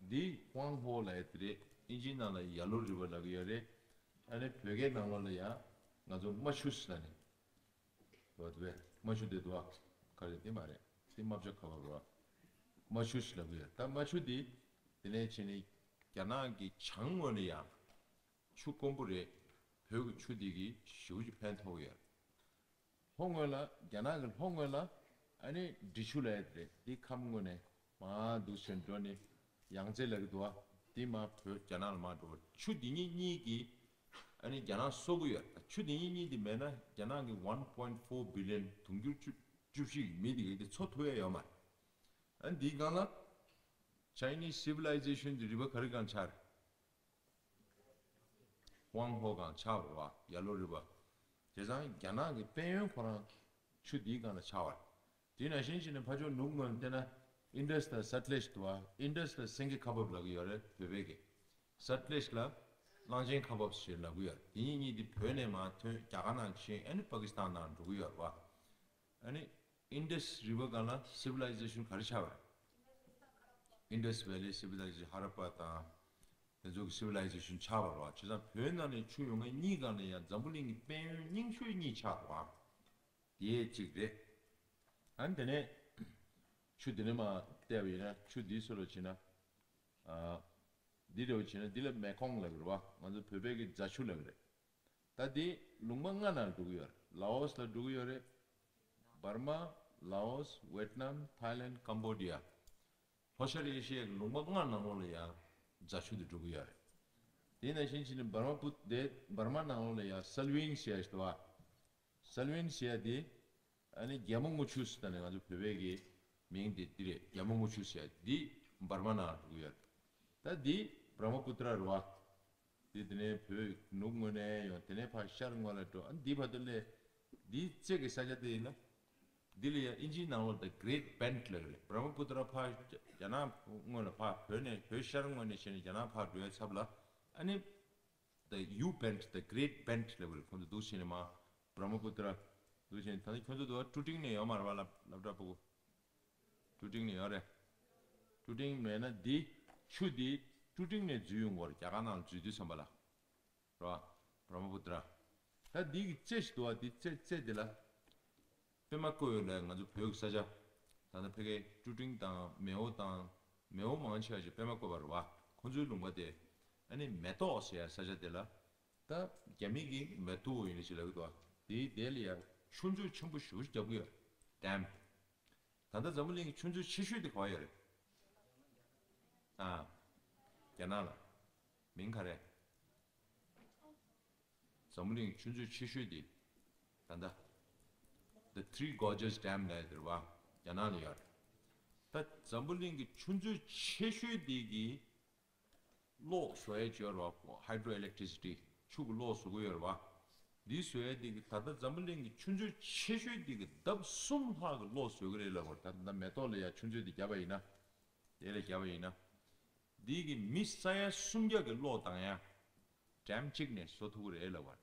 འདི་ཀོང་ཧོ་ལབ་ཡ་དེ་རེད། ཨིན་ཇིའི་ནང་ལ་ཡེ་ལོ་རི་བར་ལབ་ཀྱི་ཡོད་རེད། ཨ་ནི་བོད་སྐད་ནང་ལོགས་ལ་ཡང་ང་ཚོ་རྨ་ཆུ་ཟེར་ནས། འདུག་བ། རྨ་ཆུ་དེ་འདུག་བ། ག་རེ་དེ་མ་རེད། དེ་རྨ་བྱ་ཁ་བ་རེད་བ། རྨ་ཆུ་ཟེར་ལབ་ཀྱི་ཡོད། ད་རྨ་ཆུ་དེ་དེ་ནས་བྱས་ནས་རྒྱ་ནག་གི་བྱང་ངོས་ལ་ཡང་ཆུ་དཀོན་པོ་རེད། བོད་ཀྱི་ཆུ་དེ་གིས་ཞེ་པོ་ཅིག་ཕན་ཐོགས་ཀྱི་ཡོད། ལྷོ་ངོས་ལ་རྒྱ་ནག་གི་ལྷོ་ངོས་ལ་ཨ་ནི་འབྲི་ཆུ་ལབ་ཡ་དེ་རེད། དེ་ཁམས་ངོས་ནས་མར་འདུག་སེ་འགྲོ་ནས་ཡང་རྩེ་ལབ་ཀྱི་འདུག་བ། དེ་མར་བོད་རྒྱ་ནག་ལ་མར་འགྲོ་བ། ཆུ་འདི་གཉིས་གཉིས་ཀྱིས་ཨ་ནི་རྒྱ་ནག་གསོ་གི་ཡོད། ཆུ་འདི་གཉིས་གཉིས་དེ་མེད་ན་རྒྱ་ནག་གི་one point four billion དུང་ཕྱུར་བཅུ་བཅུ་བཞི་གི་མི་དེ་ག་དེ་འཚོ་ཐུབ་ཡ་ཡོད་མ་རེད། ཨ་ནི་འདིའི་སྒང་ལ་Chinese civilization དེ་རི་བ་ག་རེ་སྒང་ཆགས་རེད། ཝང་ཧོ་སྒང་ཆགས་པ་རེད་བ། ཡེ་ལོ་རི་བར། བྱས་ཙང་རྒྱ་ནག་གི་དཔལ་ཡོན་ཁོ་རང་ཆུ་འདིའི་སྒང་ལ་ཆགས་པ་རེད། དེ་ནང་བཞིན་བྱས་ནས་ཕར་ཕྱོགས་ནུབ་ངོས་བལྟས་ན་ཨིན་ཌས་དང་སཊ་ལེཇ་འདུག་བ། ཨིན་ཌས་ལ་སེང་གེ་ཁ་འབབ་ལབ་ཀྱི་ཡོད་རེད་བོད་པས་ཀྱི། སཊ་ལེཇ་ལ་གླང་ཆེན་ཁ་འབབ་ཞེས་ལབ་ཀྱི་ཡོད་རེད། དེ་གཉིས་གཉིས་དེ་བོད་ནས་མར་ཐོན་རྒྱ་གར་ནང་ཕྱིན་ཨ་ནི་པ་ཀི་སི་ཐན་ནང་འགྲོ་གི་ཡོད་རེད་བ། ཨ་ནི་ཨིན་ཌས་རི་བར་སྒང་ལ་སི་ཝི་ལའི་ཛེ་ཤན་ག་རེ་ཆགས་པ་རེད། Indus Valley civilization ཧ་ར་པ་དང་དེ་ཚོ་གི་སི་ཝི་ལའི་ཛེ་ཤན་ཆགས་པ་རེད་བ། བྱས་ཙང་བོད་ནང་ནས་ཆུ་ཡོང་མཁན་གཉིས་སྒང་ནས་ཡང་འཛམ་བུ་གླིང་གི་དཔལ་ཡོན་རྙིང་ཤོས་གཉིས་ཆགས་འདུག་ཨང་། དེ་གཅིག་རེད། ཨ་ནི་དེ་ནས་ཆུ་དེ་ནས་མར་བལྟས་པ་ཡིན་ན་ཆུ་འདི་སུ་རུ་བྱས་ན། ཨ། འདི་རེད་བ། བྱས་ན་འདི་ལ་མེ་ཀོང་ལབ་ཀྱི་རེད་བ། ང་ཚོ་བོད་པའི་གི་རྫ་ཆུ་ལབ་ཀྱི་རེད། ད་འདི་ལུང་པ་ལྔ་ནང་འགྲོ་གི་ཡོད་རེད། ལའོ་སི་ལ་འགྲོ་གི་ཡོད་རེད། འབར་མ། ལའོ་སི། ཝེད་ནམ། ཐའི་ལེན། ཀམ་བོ་ཌི་ཡ། ལྷོ་ཤར་ཨེ་ཤི་ཡའི་ལུང་པ་ལྔ་ནང་ལོགས་ལ་ཡང་རྫ་ཆུ་དེ་འགྲོ་གི་ཡོད་རེད། དེ་ནང་བཞིན་བྱས་ནས་འབར་མ་བུ་དེ་འབར་མ་ནང་ལོགས་ལ་ཡང་སལ་ཝིན་ཟེར་ཡ་ཞིག་འདུག་བ། སལ་ཝིན་ཟེར་ཡ་དེ་ཨ་ནི་རྒྱལ་མོ་རྔུལ་ཆུ་ཟེར་ད་ནི་ང་ཚོ་བོད་པའི་གི་མིང་དེ་འདི་རེད། རྒྱལ་མོ་རྔུལ་ཆུ་ཟེར་ཡ་འདི་འབར་མ་ནང་འགྲོ་གི་ཡོད་རེད། ད་འདི་བྷྲ་མ་པུ་ཏྲ་རེད་བ། དེ་དེ་ནས་བོད་ནུབ་ངོས་ནས་ཡོང་། དེ་ནས་ཕར་ཤར་ངོས་ལ་འགྲོ། ཨ་འདི་བར་དུ་སླེབས། འདིའི་རྩེ་གི་ས་ཆ་དེ་ཡིན་ན། འདི་ལ་ཡང་ཨིན་ཇིའི་ནང་ལོགས་ད་Great Bend ལབ་ཀྱི་རེད། བྷྲ་མ་པུ་ཏྲ་ཕར་རྒྱ་ནག་ངོས་ལ་ཕར་བོད་ནས་བོད་ཤར་ངོས་ནས་བྱས་ནས་རྒྱ་ནག་ཕར་འགྲོ་ཡ་ཚབ་ལ་ཨ་ནི་the U bend, the Great Bend ལབ་ཀྱི་རེད། ཁོང་ཚོ་འདུག་བྱས་ནས་མར་བྷྲ་མ་པུ་ཏྲ་འདུག་བྱས་ནས། ད་ནི་ཁྱོད་ཚོ་འདུག་བ། ཀྲུ་ཀྲིང་ནས་ཡོད་མ་རེད་བ། སློབ་སློབ་གྲྭ་ཕྲུ་གུ། ཀྲུ་ཀྲིང་ནས་ཡོད་རེད། ཀྲུ་ཀྲིང་མེད་ན་འདི་ཆུ་འདི་ཀྲུ་ཀྲིང་ནས་འཛུལ་ཡོང་གི་རེད། རྒྱ་གར་ནང་འཛུལ་དུས་ཙམ་པ་ལ། རེད་བ། བྷྲ་མ་པུ་ཏྲ། ད་འདི་གི་རྩེ་ཞིག་འདུག་བ། འདི་རྩེ་རྩེ་འདི་ལ་པད་མ་བཀོད་ཡོད་ལ། ང་ཚོ་བོད་ཀྱི་ས་ཆ། ད་ལྟ་ཕ་གིའི་ཀྲུ་ཀྲིང་དང་མེའོ་དང་། མེའོ་མང་ཆེ་བ་ཞིག་པད་མ་བཀོད་པ་རེད་བ། ཁོང་ཚོའི་ལུང་པ་དེ། ཨ་ནི་མེ་ཏོག་ཟེར་ཡ་ས་ཆ་དེ་ལ། ད་རྒྱ་མི་གི་མེ་ཏོག་ཡིན་ལ་ཞིག་ལབ་ཀྱི་འདུག་བ། དེའི་དེ་ལ་ཡ་ཆུ་མཛོད་ཆེན་པོ་ཞེ་པོ་ཞིག་བརྒྱབ་ཀྱི་ཡོད། ཌེམ། ད་ལྟ་འཛམ་བུ་གླིང་གི་ཆུ་མཛོད་ཆེ་ཤོས་དེ་ག་པར་ཡོད་རེད། ཨ། རྒྱ་ནག་ལ། མིང་ག་རེ། འཛམ་བུ་གླིང་གི་ཆུ་མཛོད་ཆེ་ཤོས་དེ། ད་ལྟ། The Three Gorges Dam ལབ་ཡ་དེ་རེད་བ། རྒྱ་ནག་ལ་ཡོད་རེད། ད་འཛམ་བུ་གླིང་གི་ཆུ་མཛོད་ཆེ་ཤོས་དེ་གི་གློག་བཟོ་ཡས་ཅིག་ཡོད་རེད་བ། Hydroelectricity ཆུ་གི་གློག་བཟོ་གི་ཡོད་རེད་བ། འདི་བཟོ་ཡས་དེ་གི་ད་ལྟ་འཛམ་བུ་གླིང་གི་ཆུ་མཛོད་ཆེ་ཤོས་དེ་གི་ལྡབ་གསུམ་ལྷག་གི་གློག་བཟོ་གི་རེད་ལབ་པ་རེད། ད་ལྟ་མེ་ཏོག་ལ་ཡ་ཆུ་མཛོད་དེ་བརྒྱབ་པ་ཡིན་ན། དེ་ལ་བརྒྱབ་པ་ཡིན་ན། འདི་གི་མི་ས་ཡ་སུམ་བརྒྱ་གི་གློག་བཏང་ཡ། ཌེམ་གཅིག་ནས་བཟོ་ཐུབ་ཀྱི་རེད་ལབ་པ་རེད།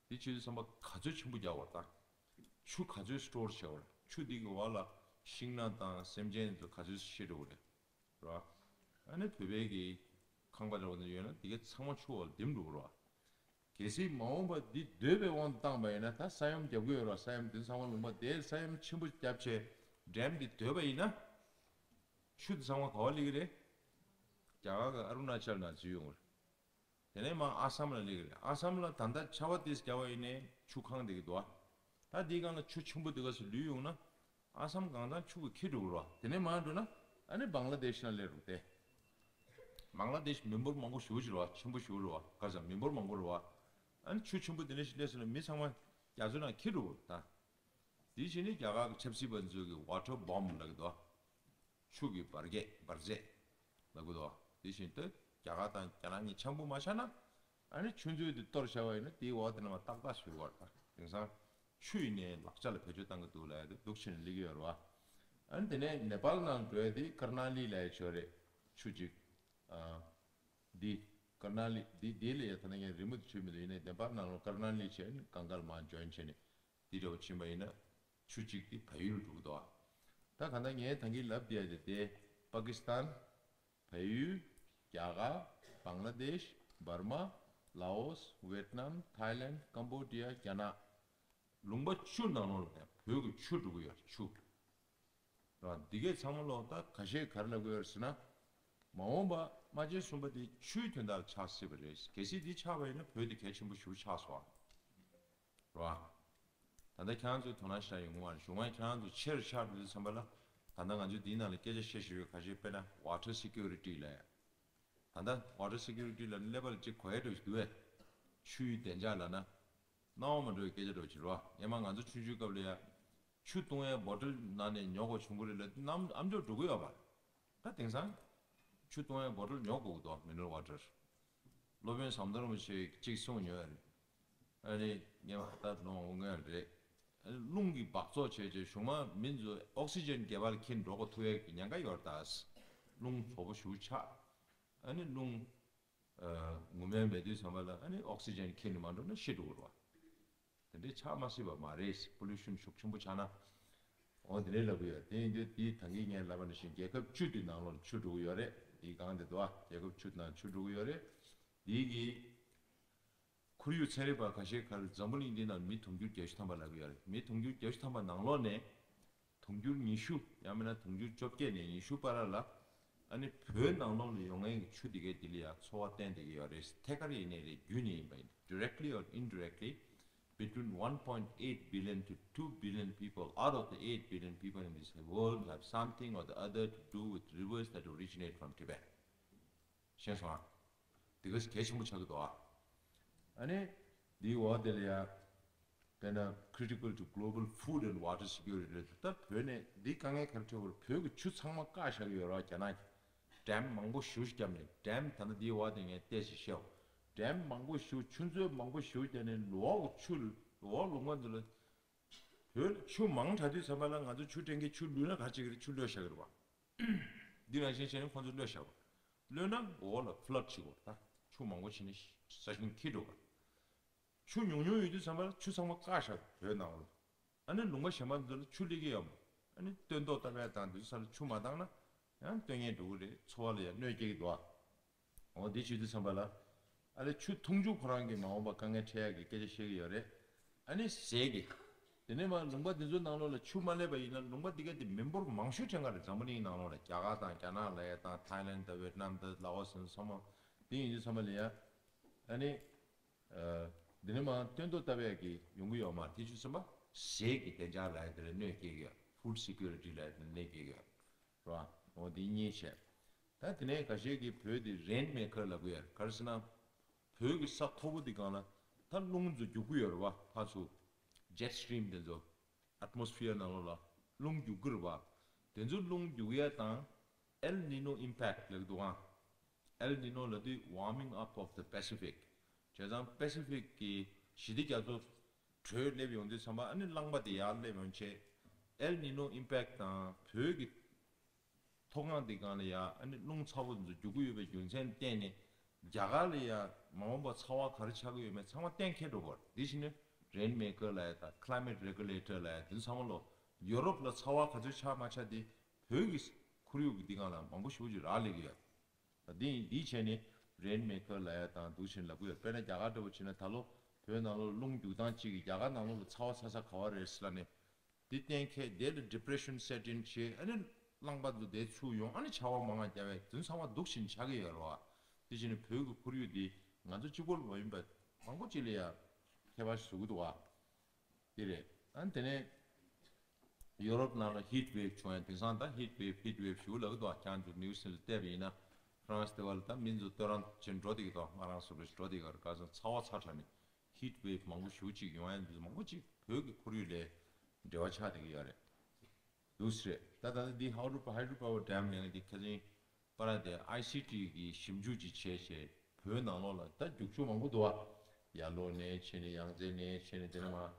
དེ་བྱེད་དུས་ཙམ་པ་ག་ཚོད་ཆེན་པོ་རྒྱག་པ་དང་། ཆུ་ག་ཚོད་སི་ཊོར་བྱེད་པ། ཆུ་འདི་གི་འོག་ལ་ཤིང་ནགས་དང་སེམས་ཅན་ཚོ་ག་ཚོད་ཤི་འགྲོ་གི་རེད། རེད་བ། ཨ་ནི་བོད་པའི་གི་ཁང་པ་འདྲ་བོ་འདི་ཡོད་ན་འདི་ག་ཚང་མ་ཆུ་འོག་ལ་ལྡིང་འགྲོ་གི་རེད་བ། གལ་སྲིད་མ་འོངས་པ་འདི་འདོད་པའི་དབང་དུ་བཏང་པ་ཡིན་ན། ད་ས་ཡོམ་རྒྱབ་ཀྱི་ཡོད་རེད་བ། ས་ཡོམ་འདི་ཚང་མ་ལུང་པ་དེ་ས་ཡོམ་ཆེན་པོ་བརྒྱབ་བྱས་ཌེམ་འདི་སྡོད་པ་ཡིན་ན། ཆུ་འདི་ཚང་མ་ག་པར་སླེབས་ཀྱི་རེད། རྒྱ་གར་གི་ཨ་རུ་ན་ཅལ་ནང་འཛུལ་ཡོང་གི་རེད། དེ་ནས་མར་ཨ་སམ་ལ་སླེབས་ཀྱི་རེད། ཨ་སམ་ལ་ད་ལྟ་ཆར་པ་དེ་རྒྱག་པ་ཡིན་ནའི་ཆུ་གང་བསྡད་ཀྱི་འདུག་ཨ། ད་འདིའི་སྒང་ལ་ཆུ་ཆེན་པོ་དེ་ག་ཚོད་ལུད་ཡོང་ན། ཨ་སམ་གང་ཚང་ཆུ་གིས་འཁྱེར་འགྲོ་གི་རེད་བ། དེ་ནས་མར་འགྲོ་ན་ཨ་ནི་བང་ལ་དེཤ་ནང་སླེབས་རེད་དེ། བང་ལ་དེཤ་མི་འབོར་མང་པོ་ཞེ་པོ་ཅིག་རེད་བ། ཆེན་པོ་ཞེ་པོ་རེད་བ། ག་ཚོད་མི་འབོར་མང་པོ་རེད་བ། ཨ་ནི་ཆུ་ཆེན་པོ་དེ་འདྲ་ཞིག་སླེབས་སོང་ན་མི་ཚང་མ་རྒྱ་མཚོའི་ནང་འཁྱེར་འགྲོ་གི་རེད་ད། དེ་བཞིན་ནི་རྒྱ་གར་གྱི་ཆབ་སྲིད་པ་ཚོས་ཀྱི་ཝ་ཊར་བོམ་ལབ་ཀྱི་འདུག་ཨ། ཆུ་གི་འབར་གས་འབར་རྫས་ལབ་ཀྱི་འདུག་བ། དེ་བཞིན་དུ་རྒྱ་གར་དང་རྒྱ་ནག་གཉིས་འཆམ་པོ་མ་ཆགས་ན། ཨ་ནི་ཆུ་མཛོད་དེ་གཏོར་བཞག་པ་ཡིན་ན་དེའི་འོག་དེ་ནས་མར་ཏག་ཏག་བཟོ་དགོས་རེད། དེང་སང་ཆུ་ཡིན་ནའི་ལག་ཆ་ལ་བེད་སྤྱོད་བཏང་གི་འདུག་ལབ་ཡ་དེ་འདུག་བྱས་ནས་སླེབས་ཀྱི་ཡོད་རེད་བ། ཨ་ནི་དེ་ནས་ནེ་པཱལ་ནང་འགྲོ་ཡ་དེ་ཀར་ན་ལི་ལབ་ཡ་ཆོས་རེད། ཆུ་གཅིག་ཨ། འདི་ཀར་ན་ལི་འདི་འདི་ལ་ཡ་ད་ནི་ངས་རི་མོ་དེ་བྱུས་མི་འདུག་ཡིན་ནའི་ནེ་པཱལ་ནང་ལ་ཀར་ན་ལི་བྱས་ནས་གངས་དཀར་མར་འཇོན་བྱས་ནས། འདི་འདྲ་བ་ཕྱིན་པ་ཡིན་ན་ཆུ་གཅིག་དེ་བལ་ཡུལ་འགྲོ་གི་འདུག་ཨ། ད་གང་ལྟར་ངས་ད་གིན་ལབ་བསྡད་ཡ་དེ་དེ་པ་ཀི་སི་ཐན། བལ་ཡུལ། རྒྱ་གར། བང་ལ་དེཤ། འབར་མ། ལའོ་སི། ཝེད་ནམ། ཐའི་ལན། ཀམ་བོ་ཌི་ཡ། རྒྱ་ནག་ལུང་པ་བཅུ་ནང་ལོགས་ལ་བོད་ཀྱི་ཆུ་འགྲོ་གི་ཡོད་རེད། ཆུ། ར་འདི་གས་ཚང་མ་ལོག་ད་ཁ་ཤས་ག་རེ་ལབ་གི་ཡོད་རེད་ཟེར་ན། མ་འོངས་པ་རྨ་ཆེན་གསུམ་པ་དེ་ཆུའི་དོན་དག་ཆགས་སྲིད་པ་རེད། གལ་སྲིད་འདི་ཆགས་པ་ཡིན་ན་བོད་དེ་གལ་ཆེན་པོ་ཞེ་པོ་ཆགས་སོང་། ར། ད་ལྟ་ཁྱེད་རང་ཚོའི་དོ་སྣང་ཞིག་ཡོང་གི་མ་རེད། གཞུང་མ་ཁྱེད་རང་ཚོ་ཆེར་ཆགས་འགྲོ་དུས་ཙམ་པ་ལ། ད་ལྟ་ང་ཚོས་འདིའི་ནང་ལ་སྐད་ཆ་བཤད་བཞིན་ཡོད། ཁ་ཤས་དཔེར་ན་ཝ་ཊར་སི་ཀུ་རི་ཊི་ལབ་ཡ། ད་ལྟ་ཝ་ཊར་སི་ཀུ་རི་ཊི་ལབ་ན་ཀླད་པ་ལ་གཅིག་གོ་ཡ་འགྲོ་ཞིག་འདུག་བས། ཆུའི་བདེ་འཇགས་ལབ་ན། སྣང་བ་མ་འགྲོ་བའི་སྐད་ཆ་འགྲོ་ཅིག་རེད་བ། སྔོན་མ་ང་ཚོ་ཆུང་ཆུང་སྐབས་ལ་ཡ། ཆུ་བཏུང་ཡའི་བོ་ཊལ་ནང་ནས་ཉོ་དགོས་བྱུང་གི་རེད་ལབ་དུས་ནམ་ཨམ་ཅོག་འགྲོ་གི་ཡོད་པ། ད་དེང་སང་། ཆུ་བཏུང་ཡའི་བོ་ཊལ་ཉོ་དགོས་ཀྱི་འདུག་མི་ནི་རལ་ཝ་ཊར། སློབ་དཔོན་ཟམ་གདོང་རིན་པོ་ཆེས་གཅིག་གསུངས་ཡོད་རེད། ཨ་ནི་སྔོན་མ་ད་ལོ་མང་པོ་སྔོན་རེད། ཨ་ནི་རླུང་གིས་འབག་བཙོག་བྱས་བྱས་གཞུང་མ་མི་ཚོ་ཨོག་སི་ཇན་སྒལ་པ་ལ་འཁྱེར་འགྲོ་དགོས་ཐུག་ཡའི་ཉེན་ཁ་ཡོད་རེད་ད། རླུང་བཙོག་པོ་ཞེ་པོ་ཆགས། ཨ་ནི་རླུང་། ཨ། ངུར་སྨྲིག་མེད་དུས་ཙམ་པ་ལ་ཨ་ནི་ཨོག་སི་ཇན་འཁྱེར་ནས་མ་འགྲོ་ན་ཤི་འགྲོ་གི་རེད་བ། དེ་འདྲའི་ཆགས་མ་སྲིད་པ་མ་རེད། པོ་ལུ་ཤན་ཤུགས་ཆེན་པོ་ཆགས་ན། འོ་དེ་འདྲའི་ལབ་གི་ཡོད། དེ་ཡིན་དུས་དེའི་ད་གིན་ངས་ལབ་པ་ནང་བཞིན་རྒྱལ་ཁབ་བཅུ་དེ་ནང་ལོགས་ཆུ་འགྲོ་གི་ཡོད་རེད། དེའི་སྒང་དེ་འདུག་ཨ། རྒྱལ་ཁབ་བཅུ་ནང་ཆུ་འགྲོ་གི་ཡོད་རེད། དེའི་གི་ཁོར་ཡུག་ཚན་རིག་པ་ཁ་ཤས་ཁར་འཛམ་བུ་གླིང་འདི་ནང་མི་དུང་ཕྱུར་བརྒྱད་ཅུ་ཐམ་པ་ལབ་གི་ཡོད་རེད། མི་དུང་ཕྱུར་བརྒྱད་ཅུ་ཐམ་པ་ནང་ལོགས་ནས། དུང་ཕྱུར་ཉི་ཤུ་ཡང་མིན་ན་དུང་ཕྱུར་བཅོ་བརྒྱད་ནས་ཉི་ཤུ་བར་ལ། ཨ་ནི་བོད་ནང་ལོགས་ལ་ཡོང་མཁན་གྱི་ཆུ་དེ་གའི་དེ་ལ་ཡང་ཚོར་བ་བསྟན་བསྡད་ཀྱི་ཡོད་རེད། ཐད་ཀར་ཡིན་ནའི་རེད། བརྒྱུད་ནས་ཡིན་པ་ཡིན། Directly or indirectly, between one point eight billion to two billion people out of the eight billion people in this world have something or the other to do with rivers that originate from Tibet. ཤེས་སོང་ཨ། དེ་ག་གལ་ཆེན་པོ་ཆགས་ཀྱི་འདུག་ཨ། ཨ་ནི། འདིའི་འོག་དེ་ལ་ཡ། དཔེར་ན་critical to global food and water security རེད། ད་བོད་ནས་འདིའི་དཀའ་ངལ་ག་རེ་འཕྲད་པར་བོད་ཀྱི་ཆུ་ཚང་མ་བཀག་བཞག་གི་ཡོད་རེད་བ། རྒྱ་ནག་གིས་ཌེམ་མང་པོ་ཞེ་པོ་ཞིག་བརྒྱབ་ནས། ཌེམ་ད་ལྟ་འདིའི་འོག་དེ་ངས་བལྟས་ཤིག་བཤད། ཌེམ་མང་པོ་ཞེ་པོ་ཆུ་མཛོད་མང་པོ་ཞེ་པོ་བརྒྱབ་ནས་ལུང་པ་གི་ཆུ། ལུང་པ་ལུང་པ་འདི་ལ། བོད་ཆུ་མང་དྲགས་དུས་ཙམ་པ་ལ་ང་ཚོ་ཆུ་སྤྲད་མཁན་ཆུ་བླུགས་ན་ག་རེ་བྱེད་ཀྱི་རེད། ཆུ་གློད་བཞག་གི་རེད་བ། འདི་ནང་བཞིན་བྱས་ནས་ཁོང་ཚོ་གློད་བཞག་པ། གློད་ན་འོག་ལ་ཕ་ལ་ཌི་བྱེད་དགོས་རེད། ད་ཆུ་མང་པོ་བྱས་ནས་ས་ཞིང་འཁྱིལ་འགྲོ་བ། ཆུ་ཉུང་ཉུང་ཡོད་དུས་ཙམ་པ་ལ་ཆུ་ཚང་མ་བཀག་བཞག་བོད་ནང་ལ། ཨ་ནི་ལུང་པ་གཞན་པ་ཚོ་ལ་ཆུ་སླེབས་ཀྱི་ཡོད་མ། ཨ་ནི་སྟོན་ཐོག་བཏབ་ཡ་དང་དེ་ཚོ་ས་ལ་ཆུ་མ་བཏང་ན་ཡང་སྟོན་ཉེན་འགྲོ་གི་རེད། འཚོ་བ་ལ་ཡང་གནོད་སྐྱེལ་གྱི་འདུག་ཨ། འོ་དེ་བྱེད་དུས་ཙམ་པ་ལ། ཨ་ལེ་ཆུ་འཐུང་ཆུ་ཁོ་རང་གི་མ་འོངས་པ་དཀའ་ངལ་འཕྲད་ཡག་གི་སྐད་ཆ་བཤད་ཀྱི་ཡོད་རེད། ཨ་ནི་ཟས་ཀྱི། དེ་ནས་མར་ལུང་པ་འདི་ཚོའི་ནང་ལོགས་ལ་ཆུ་མ་སླེབས་པ་ཡིན་ན་ལུང་པ་འདི་ག་དེ་མི་འབོར་མང་ཤོས་ཅན་ག་རེ་འཛམ་བུ་གླིང་ནང་ལོགས་ལ་རྒྱ་གར་དང་རྒྱ་ནག་ལབ་ཡ་དང་ཐའི་ལན་དང་ཝེད་ནམ་དང་ལའོ་སི་ཚང་མ། དེ་ཡིན་དུས་ཚང་མ་ལ་ཡ། ཨ་ནི། ཨ། འདི་ནས་མར་སྟོན་ཐོག་བཏབ་ཡག་གི་ཡོང་གི་ཡོད་མ་རེད། དེ་ཆུ་ཚང་མ་ཟས་ཀྱི་བདེ་འཇགས་ལབ་ཡ་དེ་ལ་གནོད་སྐྱེལ་གི་ཡོད། ཕུཌ་སི་ཀུ་རི་ཊི་ལབ་ཡ་དེ་ལ་གནོད་སྐྱེལ་གི་ཡོད། རེད་བ། འོ་འདི་གཉིས་བྱས། ད་དེ་ནས་འགའ་ཤས་ཀྱིས་བོད་འདི་རེན་མེ་ཀར་ལབ་གི་ཡོད། ག་རེ་ཟེར་ན། བོད་ཀྱི་ས་མཐོ་པོ་འདི་སྒང་ལ་ད་རླུང་ཚོ་རྒྱུག་གི་ཡོད་རེད་བ། ཕར་ཚུར། ཇེཊ་སི་ཊི་རིམ་དེ་ཚོ་ཨེཊ་མོ་སི་ཕི་ཡར་ནང་ལོགས་ལ་རླུང་རྒྱུག་གི་རེད་བ། དེ་ཚོ་རླུང་རྒྱུག་ཡ་དང་། El Nino impact ལབ་ཀྱི་འདུག་ཨང་། El Nino ལབ་དུས་warming up of the Pacific། བྱས་ཙང་པེ་སི་ཕིག་གི་ཞི་བདེ་རྒྱ་མཚོ་དྲོད་སླེབས་ཡོང་དུས་ཙམ་པ་ཨ་ནི་རླངས་པ་དེ་ཡར་སླེབས་ཡོང་བྱས། El Nino impact དང་བོད་ཀྱི་མཐོ་སྒང་དེ་སྒང་ལ་ཡ་ཨ་ནི་རླུང་ཚ་པོ་འཛུ་རྒྱུག་གི་ཡོད་པའི་རྒྱུ་མཚན་བརྟེན་ནས་རྒྱ་གར་ལ་ཡ་མ་འོངས་པ་ཚ་བ་ག་རེ་ཆགས་ཀྱི་ཡོད་མེད་ཚང་མ་གཏན་འཁེལ་འགྲོ་བར། དེ་བཞིན་ནི་རེན་མེ་ཀར་ལབ་ཡ་དང་ཀླའི་མེཊ་རེ་གུ་ལེ་ཊར་ལབ་ཡ་དེ་ཚང་མ་ལོ་ཡོ་རོབ་ལ་ཚ་བ་ག་ཚོད་ཆགས་མ་ཆགས་དེ་བོད་ཀྱི་ཁོར་ཡུག་གི་འདི་སྒང་ལ་མང་པོ་ཞེ་པོ་ཅིག་རག་ལས་ཀྱི་ཡོད། ད་འདི་འདིའི་ཆ་ནས་རེན་མེ་ཀར་ལབ་ཡ་དང་འདུག་བྱས་ནས་ལབ་ཀྱི་ཡོད། དཔེར་ན་རྒྱ་གར་འདྲ་པོ་བྱས་ན་ད་ལོ་བོད་ནང་ལོགས་རླུང་རྒྱུག་སྟངས་གཅིག་གིས་རྒྱ་གར་ནང་ལོགས་ལ་ཚ་བ་ཚ་ས་ག་བ་རེད་ཟེར་ལབ་ནས། འདི་གཏན་འཁེལ་དེ་ལ་ཌི་པི་རེ་ཤན་སེཊ་ཨིན་བྱས། ཨ་ནི་རླངས་པ་ཚོ་དེ་ཚུར་ཡོང་། ཨ་ནི་ཆར་པ་མང་ང་རྒྱབ་པའི་དུས་ཚང་མ་འདུག་བྱས་ནས་ཆགས་ཀྱི་ཡོད་རེད་བ། དེ་བྱས་ནས་བོད་ཀྱི་ཁོར་ཡུག་འདི་ང་ཚོ་གཅིག་པོ་ལ་མ་ཡིན་པ་མང་པོ་ཅིག་ལ་ཡ་ཁྱད་པར་བཟོ་གི་འདུག་བ། དེ་རེད། ཨ་ནི་དེ་ནས་ཡོ་རོབ་ནང་ལ་ཧིཊ་ཝེབ་བྱུང་ཡ་དེང་སང་ད་ཧིཊ་ཝེབ་ཧིཊ་ཝེབ་ཞེ་པོ་ལབ་ཀྱི་འདུག་ཁྱེད་ཚོ་ནིའུ་སི་ལ་བལྟས་པ་ཡིན་ན་ཧྥ་རན་སི་དེ་བ་ལ་ད་མི་ཚོ་སྟོད་རང་ཕྱིན་འགྲོ་བསྡད་ཀྱི་འདུག་ང་རང་ཚོ་ལ་འགྲོ་བསྡད་ཀྱི་རེད། ག་ཚོད་ཚ་བ་ཚ་དྲགས་ནས་ཧིཊ་ཝེབ་མང་པོ་ཞེ་པོ་ཅིག་ཡོང་ཡ་འདུག་མང་པོ་ཅིག་བོད་ཀྱི་ཁོར་ཡུག་ལ་འབྲེལ་བ་ཆགས་བསྡད་ཀྱི་ཡོད་རེད། འདུག་སེ་རེད། ད་ད་ལྟ་འདི་ཧའི་ཌྲོ་ཧའི་ཌྲོ་པ་ཝར་ཌེམ་ལབ་མཁན་འདི་ཁ་སང་པ་ར་དེ་ཨའི་སི་ཊི་གིས་ཞིབ་འཇུག་ཅིག་བྱས་བྱས་བོད་ནང་ལོགས་ལ་ད་རྒྱུག་ཆུ་མང་པོ་འདུག་བ། ཡར་ལོ་ནས་བྱས་ནས་ཡང་རྩེ་ནས་བྱས་ནས་དེ་ནས་མར།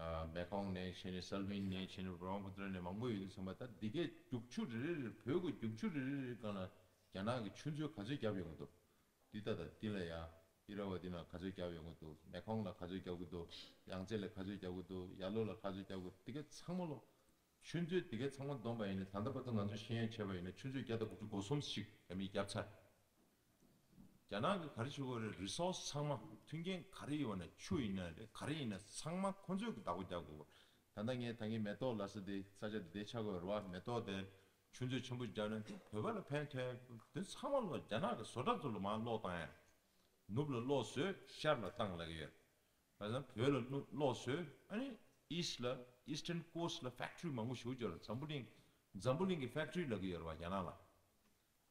ཨ། མེ་ཀོང་ནས་བྱས་ནས་སལ་ཝིན་ནས་བྱས་ནས་བྷ་རམ་པུ་ཏྲ་ནས་མང་པོ་ཡོད་དུས་ཙམ་པ་ད་འདི་གའི་རྒྱུག་ཆུ་རེ་རེ་རེ་བོད་ཀྱི་རྒྱུག་ཆུ་རེ་རེ་རེ་སྒང་ལ་རྒྱ་ནག་གིས་ཆུ་མཛོད་ག་ཚོད་བརྒྱབ་ཡོང་གི་འདུག་འདི་ལྟ་ད་འདི་ལ་ཡ་ཨི་ར་ཝ་ཏི་ན་ག་ཚོད་བརྒྱབ་ཡོང་གི་འདུག་མེ་ཀོང་ལ་ག་ཚོད་བརྒྱབ་གི་འདུག་ཡང་རྩེ་ལ་ག་ཚོད་བརྒྱབ་གི་འདུག་ཡར་ལོ་ལ་ག་ཚོད་བརྒྱབ་གི་འདུག་འདི་ག་ཚང་མ་ལོ། ཆུ་མཛོད་འདི་ག་ཚང་མ་བསྡོམས་པ་ཡིན་ན་ད་ལྟ་བར་དུ་ང་ཚོས་ཤེས་ཡོན་བྱས་པ་ཡིན་ན་ཆུ་མཛོད་བརྒྱ་དང་དགུ་བཅུ་གོ་གསུམ་ཞིག་རྒྱ་མིས་བརྒྱབ་ཚར། རྒྱ་ནག་གི་ག་རེ་བྱེད་དགོས་རེད། རི་སོར་སི་ཚང་མ་མཐུན་རྐྱེན་ག་རེ་ཡོད་ན། ཆུ་ཡིན་ན་རེད། ག་རེ་ཡིན་ན་ཚང་མ་ཁོ་ཚོས་ཀྱི་བདག་པོ་རྒྱག་དགོས། ད་ལྟ་ངས་ད་གིན་མེ་ཏོག་ལབ་ས་དེ་ས་ཆ་དེ་དེ་ཆགས་དགོས་རེད་བ། མེ་ཏོག་དེ་ཆུ་མཛོད་ཆེན་པོ་རྒྱག་ན་བོད་པ་ལ་ཕན་ཐོགས་དེ་ཚང་མ་ལོག་རྒྱ་ནག་གི་བཟོ་གྲྭ་ཚོ་ལ་མར་གློག་བཏང་ཡ། ནུབ་ལ་གློག་བཟོས་ཤར་ལ་བཏང་ལབ་ཀྱི་ཡོད། བྱས་ཙང་བོད་ལ་གློག་བཟོས། ཨ་ནི་ཨིསི་ལ་Eastern Coast ལ་ཕེག་ཊི་རི་མང་པོ་ཞིག་འབྱོར། འཛམ་བུ་གླིང་འཛམ་བུ་གླིང་གི་ཕེག་ཊི་རི་ལབ་ཀྱི་ཡོད་རེད་བ་རྒྱ་ནག་ལ།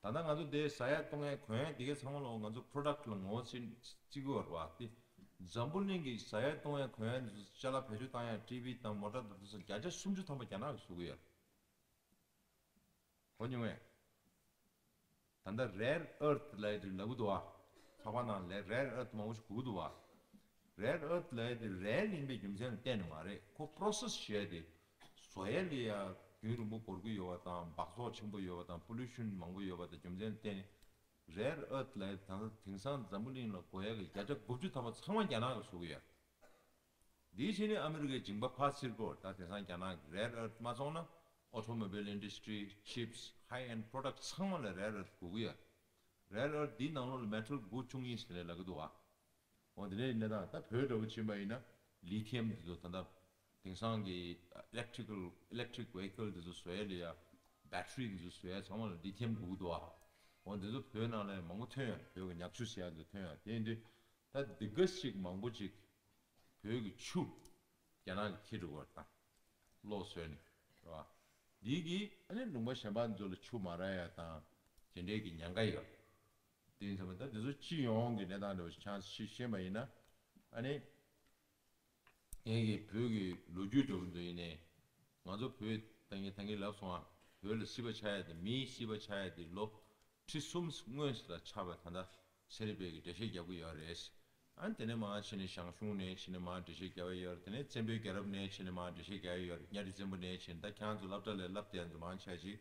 ད་ལྟ་ང་ཚོ་འདི་ཟ་ཡ་བཏུང་ཡ་གོན་ཡ་འདི་གའི་ཚང་མ་ལོག་ང་ཚོ་པོ་རོ་ཌག་ཊི་ལ་ངོ་བོ་བརྩི་བརྩི་གི་ཡོད་རེད་བ། དེ་འཛམ་བུ་གླིང་གི་ཟ་ཡ་བཏུང་ཡ་གོན་ཡ་འདི་ཚོ་ཅ་ལག་བེད་སྤྱོད་བཏང་ཡ་ཊི་ཝི་དང་མོ་ཊ་དང་དེ་ཚོ་བརྒྱ་ཆ་སུམ་ཅུ་ཐམ་པ་རྒྱ་ནག་གིས་བཟོ་གི་ཡོད། གོ་མྱོང་ངས། ད་ལྟ་རེར་ཨར་ཐི་ལབ་ཡ་དེ་ལབ་གི་འདུག་བ། ཚགས་པར་ནང་ལ་རེར་ཨར་ཐི་མང་པོ་ཞིག་གོ་གི་འདུག་བ། རེར་ཨར་ཐི་ལབ་ཡ་དེ་རེར་ཡིན་པའི་རྒྱུ་མཚན་ལ་བརྟེན་ནས་མ་རེད། ཁོ་པོ་རོ་སེ་སི་བྱས་ཏེ་བཟོ་ཡ་ལ་ཡ་རྒྱུན་རིང་པོ་འགོར་གི་ཡོད་པ་དང་། འབག་བཙོག་ཆེན་པོ་ཡོད་པ་དང་། པོ་ལུ་ཤན་མང་པོ་ཡོད་པ་དང་རྒྱུ་མཚན་ལ་བརྟེན་ནས་རེར་ཨར་ཐི་ལབ་ཡ་དེ་ད་ལྟ་དེང་སང་འཛམ་བུ་གླིང་ལ་དགོས་ཡ་གི་བརྒྱ་ཆ་དགུ་བཅུ་ཐམ་པ་ཚང་མ་རྒྱ་ནག་གིས་བཟོ་གི་ཡོད། འདིའི་ཕྱི་ནས་ཨ་མི་རི་ཀའི་འཇིང་པ་ཕར་ཚིར་གོ། ད་དེང་སང་རྒྱ་ནག་གི་རེར་ཨར་ཐི་མ་བཙོང་ན་ཨོ་ཊོ་མོ་བེལ་ཨིན་ཌ་སི་ཊི་རི་ཆིབ་སི་ཧའི་ཨེན་ཌི་པོ་རོ་ཌག་ཊི་ཚང་མ་ལ་རེར་ཨར་ཐི་དགོས་ཀྱི་ཡོད། རེར་ཨར་ཐི་འདིའི་ནང་ལོགས་ལ་མེ་ཊལ་དགུ་བཅུ་གཉིས་ཟེར་ནས་ལབ་ཀྱི་འདུག་ཨ། འོ་དེ་འདྲའི་གནས་སྟངས། ད་བོད་འདྲ་བོ་ཕྱིན་པ་ཡིན་ན་ལི་ཐི་ཡམ་འདི་ཚོ། ད་ལྟ་དེང་སང་གི་ཨི་ལེག་ཊི་རི་ཀལ་ཨི་ལེག་ཊི་རིག་ཝེ་ཧི་ཀལ་འདི་ཚོ་བཟོ་ཡ་ལ་ཡ་བེ་ཊི་རི་འདི་ཚོ་བཟོ་ཡ་ཚང་མ་ལ་ལི་ཐི་ཡམ་དགོས་ཀྱི་འདུག་ཨ། འོ་འདི་ཚོ་བོད་ནང་ལ་མང་པོ་ཐོན་ཡོད། བོད་ཀྱི་ཉག་ཆུ་ཟེར་ཡ་འདི་ཚོ་ཐོན་ཡོད། དེ་ཡིན་དུས་ད་འདི་ག་ཞིག་མང་པོ་ཅིག་བོད་ཀྱི་ཆུ་རྒྱ་ནག་གིས་ཁྱེར་འགྲོ་གི་ཡོད་རེད། ད་གློག་བཟོས་ནས་རེད་བ། འདི་གིས་ཨ་ནི་ལུང་པ་གཞན་པ་ཚོ་ལ་ཆུ་མ་རག་ཡ་དང་དེ་འདྲའི་གི་ཉེན་ཁ་ཡོད། དེ་ཡིན་ཙང་ད་འདི་ཚོ་སྤྱི་ཡོངས་ཀྱི་གནས་སྟངས་འདྲ་བོ་ཞིག་ཆ་ཤས་ཤིག་ཤེས་པ་ཡིན་ན། ཨ་ནི་ངེད་ཀྱི་བོད་ཀྱི་ལོ་རྒྱུས་འདྲ་བོ་ཚོ་ཡིན་ནའི། ང་ཚོ་བོད་ད་ངས་ད་གིན་ལབ་སོང་ཨ། བོད་ལ་སྲིད་པ་ཆགས་ཡ་དེ། མིའི་སྲིད་པ་ཆགས་ཡ་དེ་ལོ་ཁྲི་གསུམ་སྔོན་ལ་ཆགས་པ་ད་ལྟ་ཚན་རིག་པས་ཀྱི་འགྲེལ་བཤད་རྒྱག་གི་ཡོད་རེད། ཨ་ནི་དེ་ནས་མར་ཕྱིན་ནས་ཞང་ཞུང་ནས་ཕྱིན་ནས་མར་འགྲེལ་བཤད་རྒྱག་གི་ཡོད་རེད། དེ་ནས་བཙན་པོའི་རྒྱལ་རབས་ནས་ཕྱིན་ནས་མར་འགྲེལ་བཤད་རྒྱག་གི་ཡོད་རེད། གཉའ་ཁྲི་བཙན་པོ་ནས་ཕྱིན། ད་ཁྱེད་རང་ཚོ་སློབ་གྲྭ་ལ་བསླབ་བསྡད་ཡ་ཚོ་མང་ཆེ་ཅིག་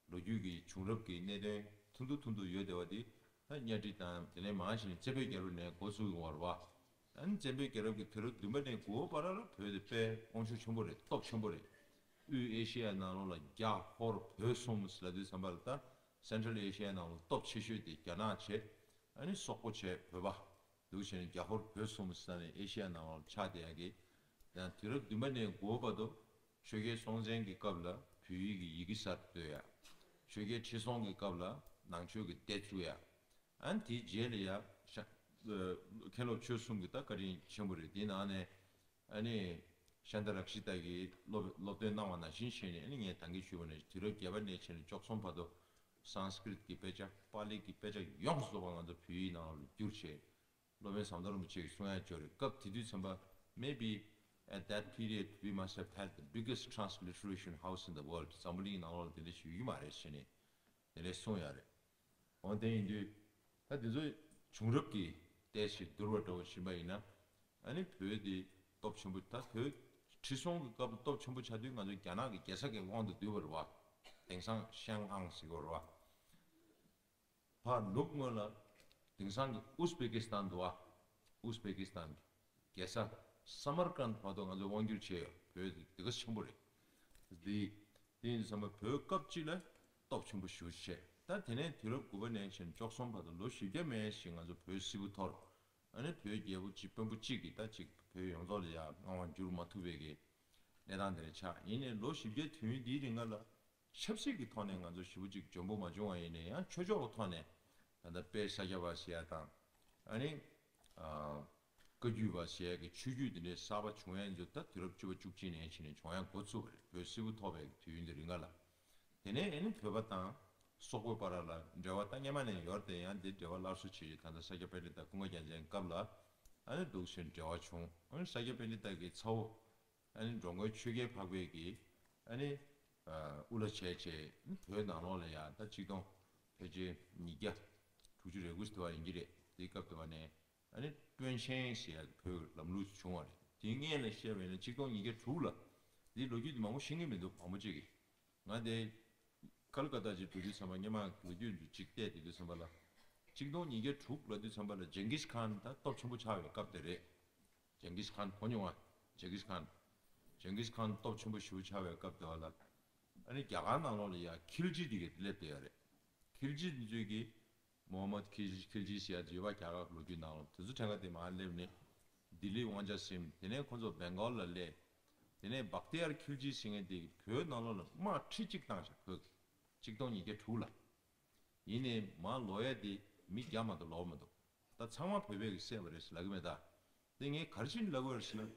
ལོ་རྒྱུས་ཀྱི་བྱུང་རབས་ཀྱི་གནད་དོན་ཐུང་དུ་ཐུང་དུ་ཡོད་བསྡད་པ་འདི། ད་གཉའ་ཁྲི་དང་དེ་ནས་མར་ཕྱིན་ནས་བཙན་པོའི་རྒྱལ་རབས་ནས་འགོ་བཙུགས་ཡོང་བ་རེད་བ། ཨ་ནི་བཙན་པོའི་རྒྱལ་རབས་ཀྱི་དུས་རབས་བདུན་པ་ནས་དགུ་པ་བར་ལ་བོད་དེ་དཔེ་དབང་ཤུགས་ཆེན་པོ་རེད། སྟོབས་ཆེན་པོ་རེད། དབུས་ཨེ་ཤེ་ཡ་ནང་ལོགས་ལ་རྒྱ་ཧོར་བོད་གསུམ་ཟེར་ལབ་དུས་ཙམ་པ་ལ། ད་སེན་ཊྲལ་ཨེ་ཤེ་ཡ་ནང་ལོགས་སྟོབས་ཆེ་ཤོས་དེ་རྒྱ་ནག་བྱས། ཨ་ནི་སོག་པོ་བྱས། བོད་པ་འདུག་བྱས་ནས་རྒྱ་ཧོར་བོད་གསུམ་ཟེར་ནས་ཨེ་ཤེ་ཡ་ནང་ལོགས་ཆགས་བསྡད་ཡ་གི། ཡང་དུས་རབས་བདུན་པ་ནས་དགུ་པ་བར་དུ་ཆོས་རྒྱལ་སྲོང་བཙན་གྱི་སྐབས་ལ་བོད་ཡིག་གི་ཡི་གེ་གསར་གཏོད་ཡ། ཆོས་རྒྱལ་ཁྲི་སྲོང་གི་སྐབས་ལ་ནང་ཆོས་ཀྱི་སྡེ་བཙུགས་ཡ། ཨ་ནི་དེའི་རྗེས་ལ་ཡ་ཤ་ཨ་མཁན་སློབ་ཆོས་གསུམ་གྱི་ད་བཀའ་དྲིན་ཆེན་པོ་རེད། དེའི་ནང་ནས་ཨ་ནི་ཤཱནྟ་རཀྵི་ཏ་གིས་སློབ་སློབ་སྟོན་གནང་བ་ནང་བཞིན་བྱས་ནས། ཨ་ནི་ངས་ད་གིན་ཞུས་པ་ནང་བཞིན་དུས་རབས་བརྒྱད་པ་ནས་བྱས་ནས་བཅུ་གསུམ་བར་དུ་སཾ་སྐྲྀཏ་གི་དཔེ་ཆ། པཱ་ལི་གི་དཔེ་ཆ་ཡོངས་སུ་རྫོགས་པ་ང་ཚོ་བོད་ཡིག་ནང་ལ་བསྒྱུར་བྱས། སློབ་དཔོན་ཟམ་གདོང་རིན་པོ་ཆེ་གིས་གསུང་ཡ་ཅིག་ཡོད་རེད། སྐབས་དེ་དུས་ཙམ་པ། Maybe at that period we must have had the biggest transliteration house in the world. འཛམ་བུ་གླིང་ནང་ལོགས་ལ་དེ་འདྲ་ཞིག་ཡོད་ཀྱི་མ་རེད་ཟེར་ནས་དེ་འདྲ་གསུངས་ཡོད་རེད། འོ་དེ་ཡིན་དུས་ད་དེ་ཚོ་བྱུང་རབས་ཀྱི་ལྟས་ཤིག་བསྡུར་བ་འདྲ་བོ་ཕྱིན་པ་ཡིན་ན། ཨ་ནི་བོད་འདི་སྟོབས་ཆེན་པོ། ད་བོད་ཁྲི་སྲོང་གི་སྐབས་སྟོབས་ཆེན་པོ་ཆགས་དུས་ང་ཚོ་རྒྱ་ནག་གི་རྒྱལ་ས་གི་དབང་དུ་བསྡུས་པ་རེད་བ། དེང་སང་ཤང་ཨང་ཟེར་གྱི་ཡོད་རེད་བ། ཕར་ནུབ་ངོས་ལ་དེང་སང་གི་ཨུ་ཛི་བེ་ཀི་སི་ཐན་འདུག་ཨ། ཨུ་ཛི་བེ་ཀི་སི་ཐན་གྱི་རྒྱལ་ས་སམ་མར་ཀན་བར་དུ་ང་ཚོས་དབང་བསྒྱུར་བྱས་ཡོད། བོད་དེ་དེ་ག་ཆེན་པོ་རེད། འདི་དེ་ཡིན་དུས་ཙམ་པ་བོད་སྐབས་གཅིག་ལ་སྟོབས་ཆེན་པོ་ཞེ་པོ་ཅིག་བྱས། ད་དེ་ནས་དུས་རབས་དགུ་པ་ནས་བྱས་ནས་བཅུ་གསུམ་བར་དུ་ལོ་བཞི་བརྒྱ་མན་ཞིག་ང་ཚོ་བོད་སིལ་བུ་འཐོར། ཨ་ནི་བོད་རྒྱལ་པོ་གཅིག་དཔོན་པོ་གཅིག་གིས་ད་ཅིག་བོད་ཡོངས་རྫོགས་ལ་ཡ་དབང་བསྒྱུར་མ་ཐུབ་པའི་གི་གནས་སྟངས་དེ་འདྲ་ཆགས། ཡིན་ནའི་ལོ་བཞི་བརྒྱ་དུས་ཡུན་འདིའི་རིང་ལ་ཆབ་སྲིད་ཀྱི་ཐོག་ནས་ང་ཚོ་ཞེ་པོ་ཅིག་འཇོན་པོ་མ་བྱུང་བ་ཡིན་ནའི་ཡང་ཆོས་ཕྱོགས་ཀྱི་ཐོག་ནས་ད་ལྟ་དཔལ་ས་སྐྱ་པ་ཟེར་ཡ་དང་། ཨ་ནི་ཨ་བཀའ་བརྒྱུད་པ་ཟེར་ཡ་གི་ཆོས་བརྒྱུད་འདི་འདྲའི་གསར་པ་བྱུང་ཡ་ཚོ་ད་དུས་རབས་བཅུ་པ་བཅུ་གཅིག་ནས་བྱས་ནས་བྱུང་ཡ་འགོ་ཚུགས་པ་རེད། བོད་སིལ་བུ་ཐོར་བའི་དུས་ཡུན་འདི་རིང་ལ། དེ་ནས་ཨ་ནི་བོད་པ་དང་སོག་པོའི་བར་ལ་འབྲེལ་བ་ད་སྔོན་མ་ནས་ཡོད་རེད་དེ། ཡང་འདི་འབྲེལ་བ་སླར་གསོ་བྱེད་ཀྱི། ད་ལྟ་ས་སྐྱ་པཎྜི་ཏ་ཀུན་དགའ་རྒྱལ་མཚན་སྐབས་ལ་ཨ་ནི་འདུག་སེ་འབྲེལ་བ་བྱུང་། ཨ་ནི་ས་སྐྱ་པཎྜི་ཏ་གི་ཚ་བོ་ཨ་ནི་འགྲོ་མགོན་ཆོས་རྒྱལ་འཕགས་པའི་གི་ཨ་ནི་ཨ་དབུ་བླ་བྱས་བྱས། བོད་ནང་ལོགས་ལ་ཡང་ད་ཆིག་སྟོང་ཕལ་ཆེར་ཉིས་བརྒྱ་དྲུག་ཅུ་རེ་དགུ་ཙམ་དུ་བ་ཡིན་གྱི་རེད། དེའི་སྐབས་དུ་བ་ནས་ཨ་ནི་དཔོན་ཆེན་ཟེར་ཡ་བོད་ལམ་ལུགས་བྱུང་བ་རེད། དེའི་སྔོན་ལ་བཤད་པ་ཡིན་ན་ཆིག་སྟོང་ཉིས་བརྒྱ་དྲུག་ལ། འདིའི་ལོ་རྒྱུས་དེ་མང་པོ་ཤེས་ཀྱི་མི་འདུག་བུ་མོ་གཅིག་གིས། ང་དེ་ཀལ་ཀ་ཏ་ཅིག་འགྲོ་དུས་ཙམ་པ་སྔོན་མ་ལོ་རྒྱུས་འདི་ཅིག་བལྟས་དེ་དུས་ཙམ་པ་ལ། ཆིག་སྟོང་ཉིས་བརྒྱ་དྲུག་ལབ་དུས་ཙམ་པ་ལ་ཇིང་གིས་ཁཱན་ད་སྟོབས་ཆེན་པོ་ཆགས་པའི་སྐབས་དེ་རེད། ཇིང་གིས་ཁཱན་གོ་མྱོང་བ། ཇིང་གིས་ཁཱན། ཇིང་གིས་ཁཱན་སྟོབས་ཆེན་པོ་ཞེ་པོ་ཆགས་པའི་སྐབས་དེ་བ་ལ། ཨ་ནི་རྒྱ་གར་ནང་ལོགས་ལ་ཡ་ཁིལ་ཇི་དེ་ག་སླེབས་བསྡད་ཡོད་རེད། ཁིལ་ཇི་དེ་ཚོས་ཀྱིས་ མོ་ཧམ་མད་ཁིལ་ཁིལ་ཇི་ཟེར་ཡ་ཡོད་པ། རྒྱ་གར་ལོ་རྒྱུས་ནང་ལ། དེ་ཚོ་གྲས་ཀ་དེ་མར་སླེབས་ནས་ལྡི་ལི་དབང་ཆ་ཟིན། དེ་ནས་ཁོ་ཚོ་བེང་གོལ་ལ་སླེབས། དེ་ནས་བྷག་ཏི་ཡར་ཁིལ་ཇི་ཟེར་མཁན་དེ་བོད་ནང་ལོགས་ལ་དམག་ཁྲི་གཅིག་བཏང་ཤག་བོད་ཀྱི། གཅིག་སྟོང་ཉིས་བརྒྱ་དྲུག་ལ། ཡིན་ནའི་མར་ལོག་ཡ་དེ་མི་བརྒྱ་མ་གཏོགས་ལོག་མི་འདུག་ད་ཚང་མ་བོད་པས་ཀྱིས་བསད་པ་རེད་ཟེར་ལབ་ཀྱི་མེད་ད། དེ་ངས་ག་རེ་བྱས་ནས་ལབ་ཀྱི་ཡོད་རེད་ཟེར་ན།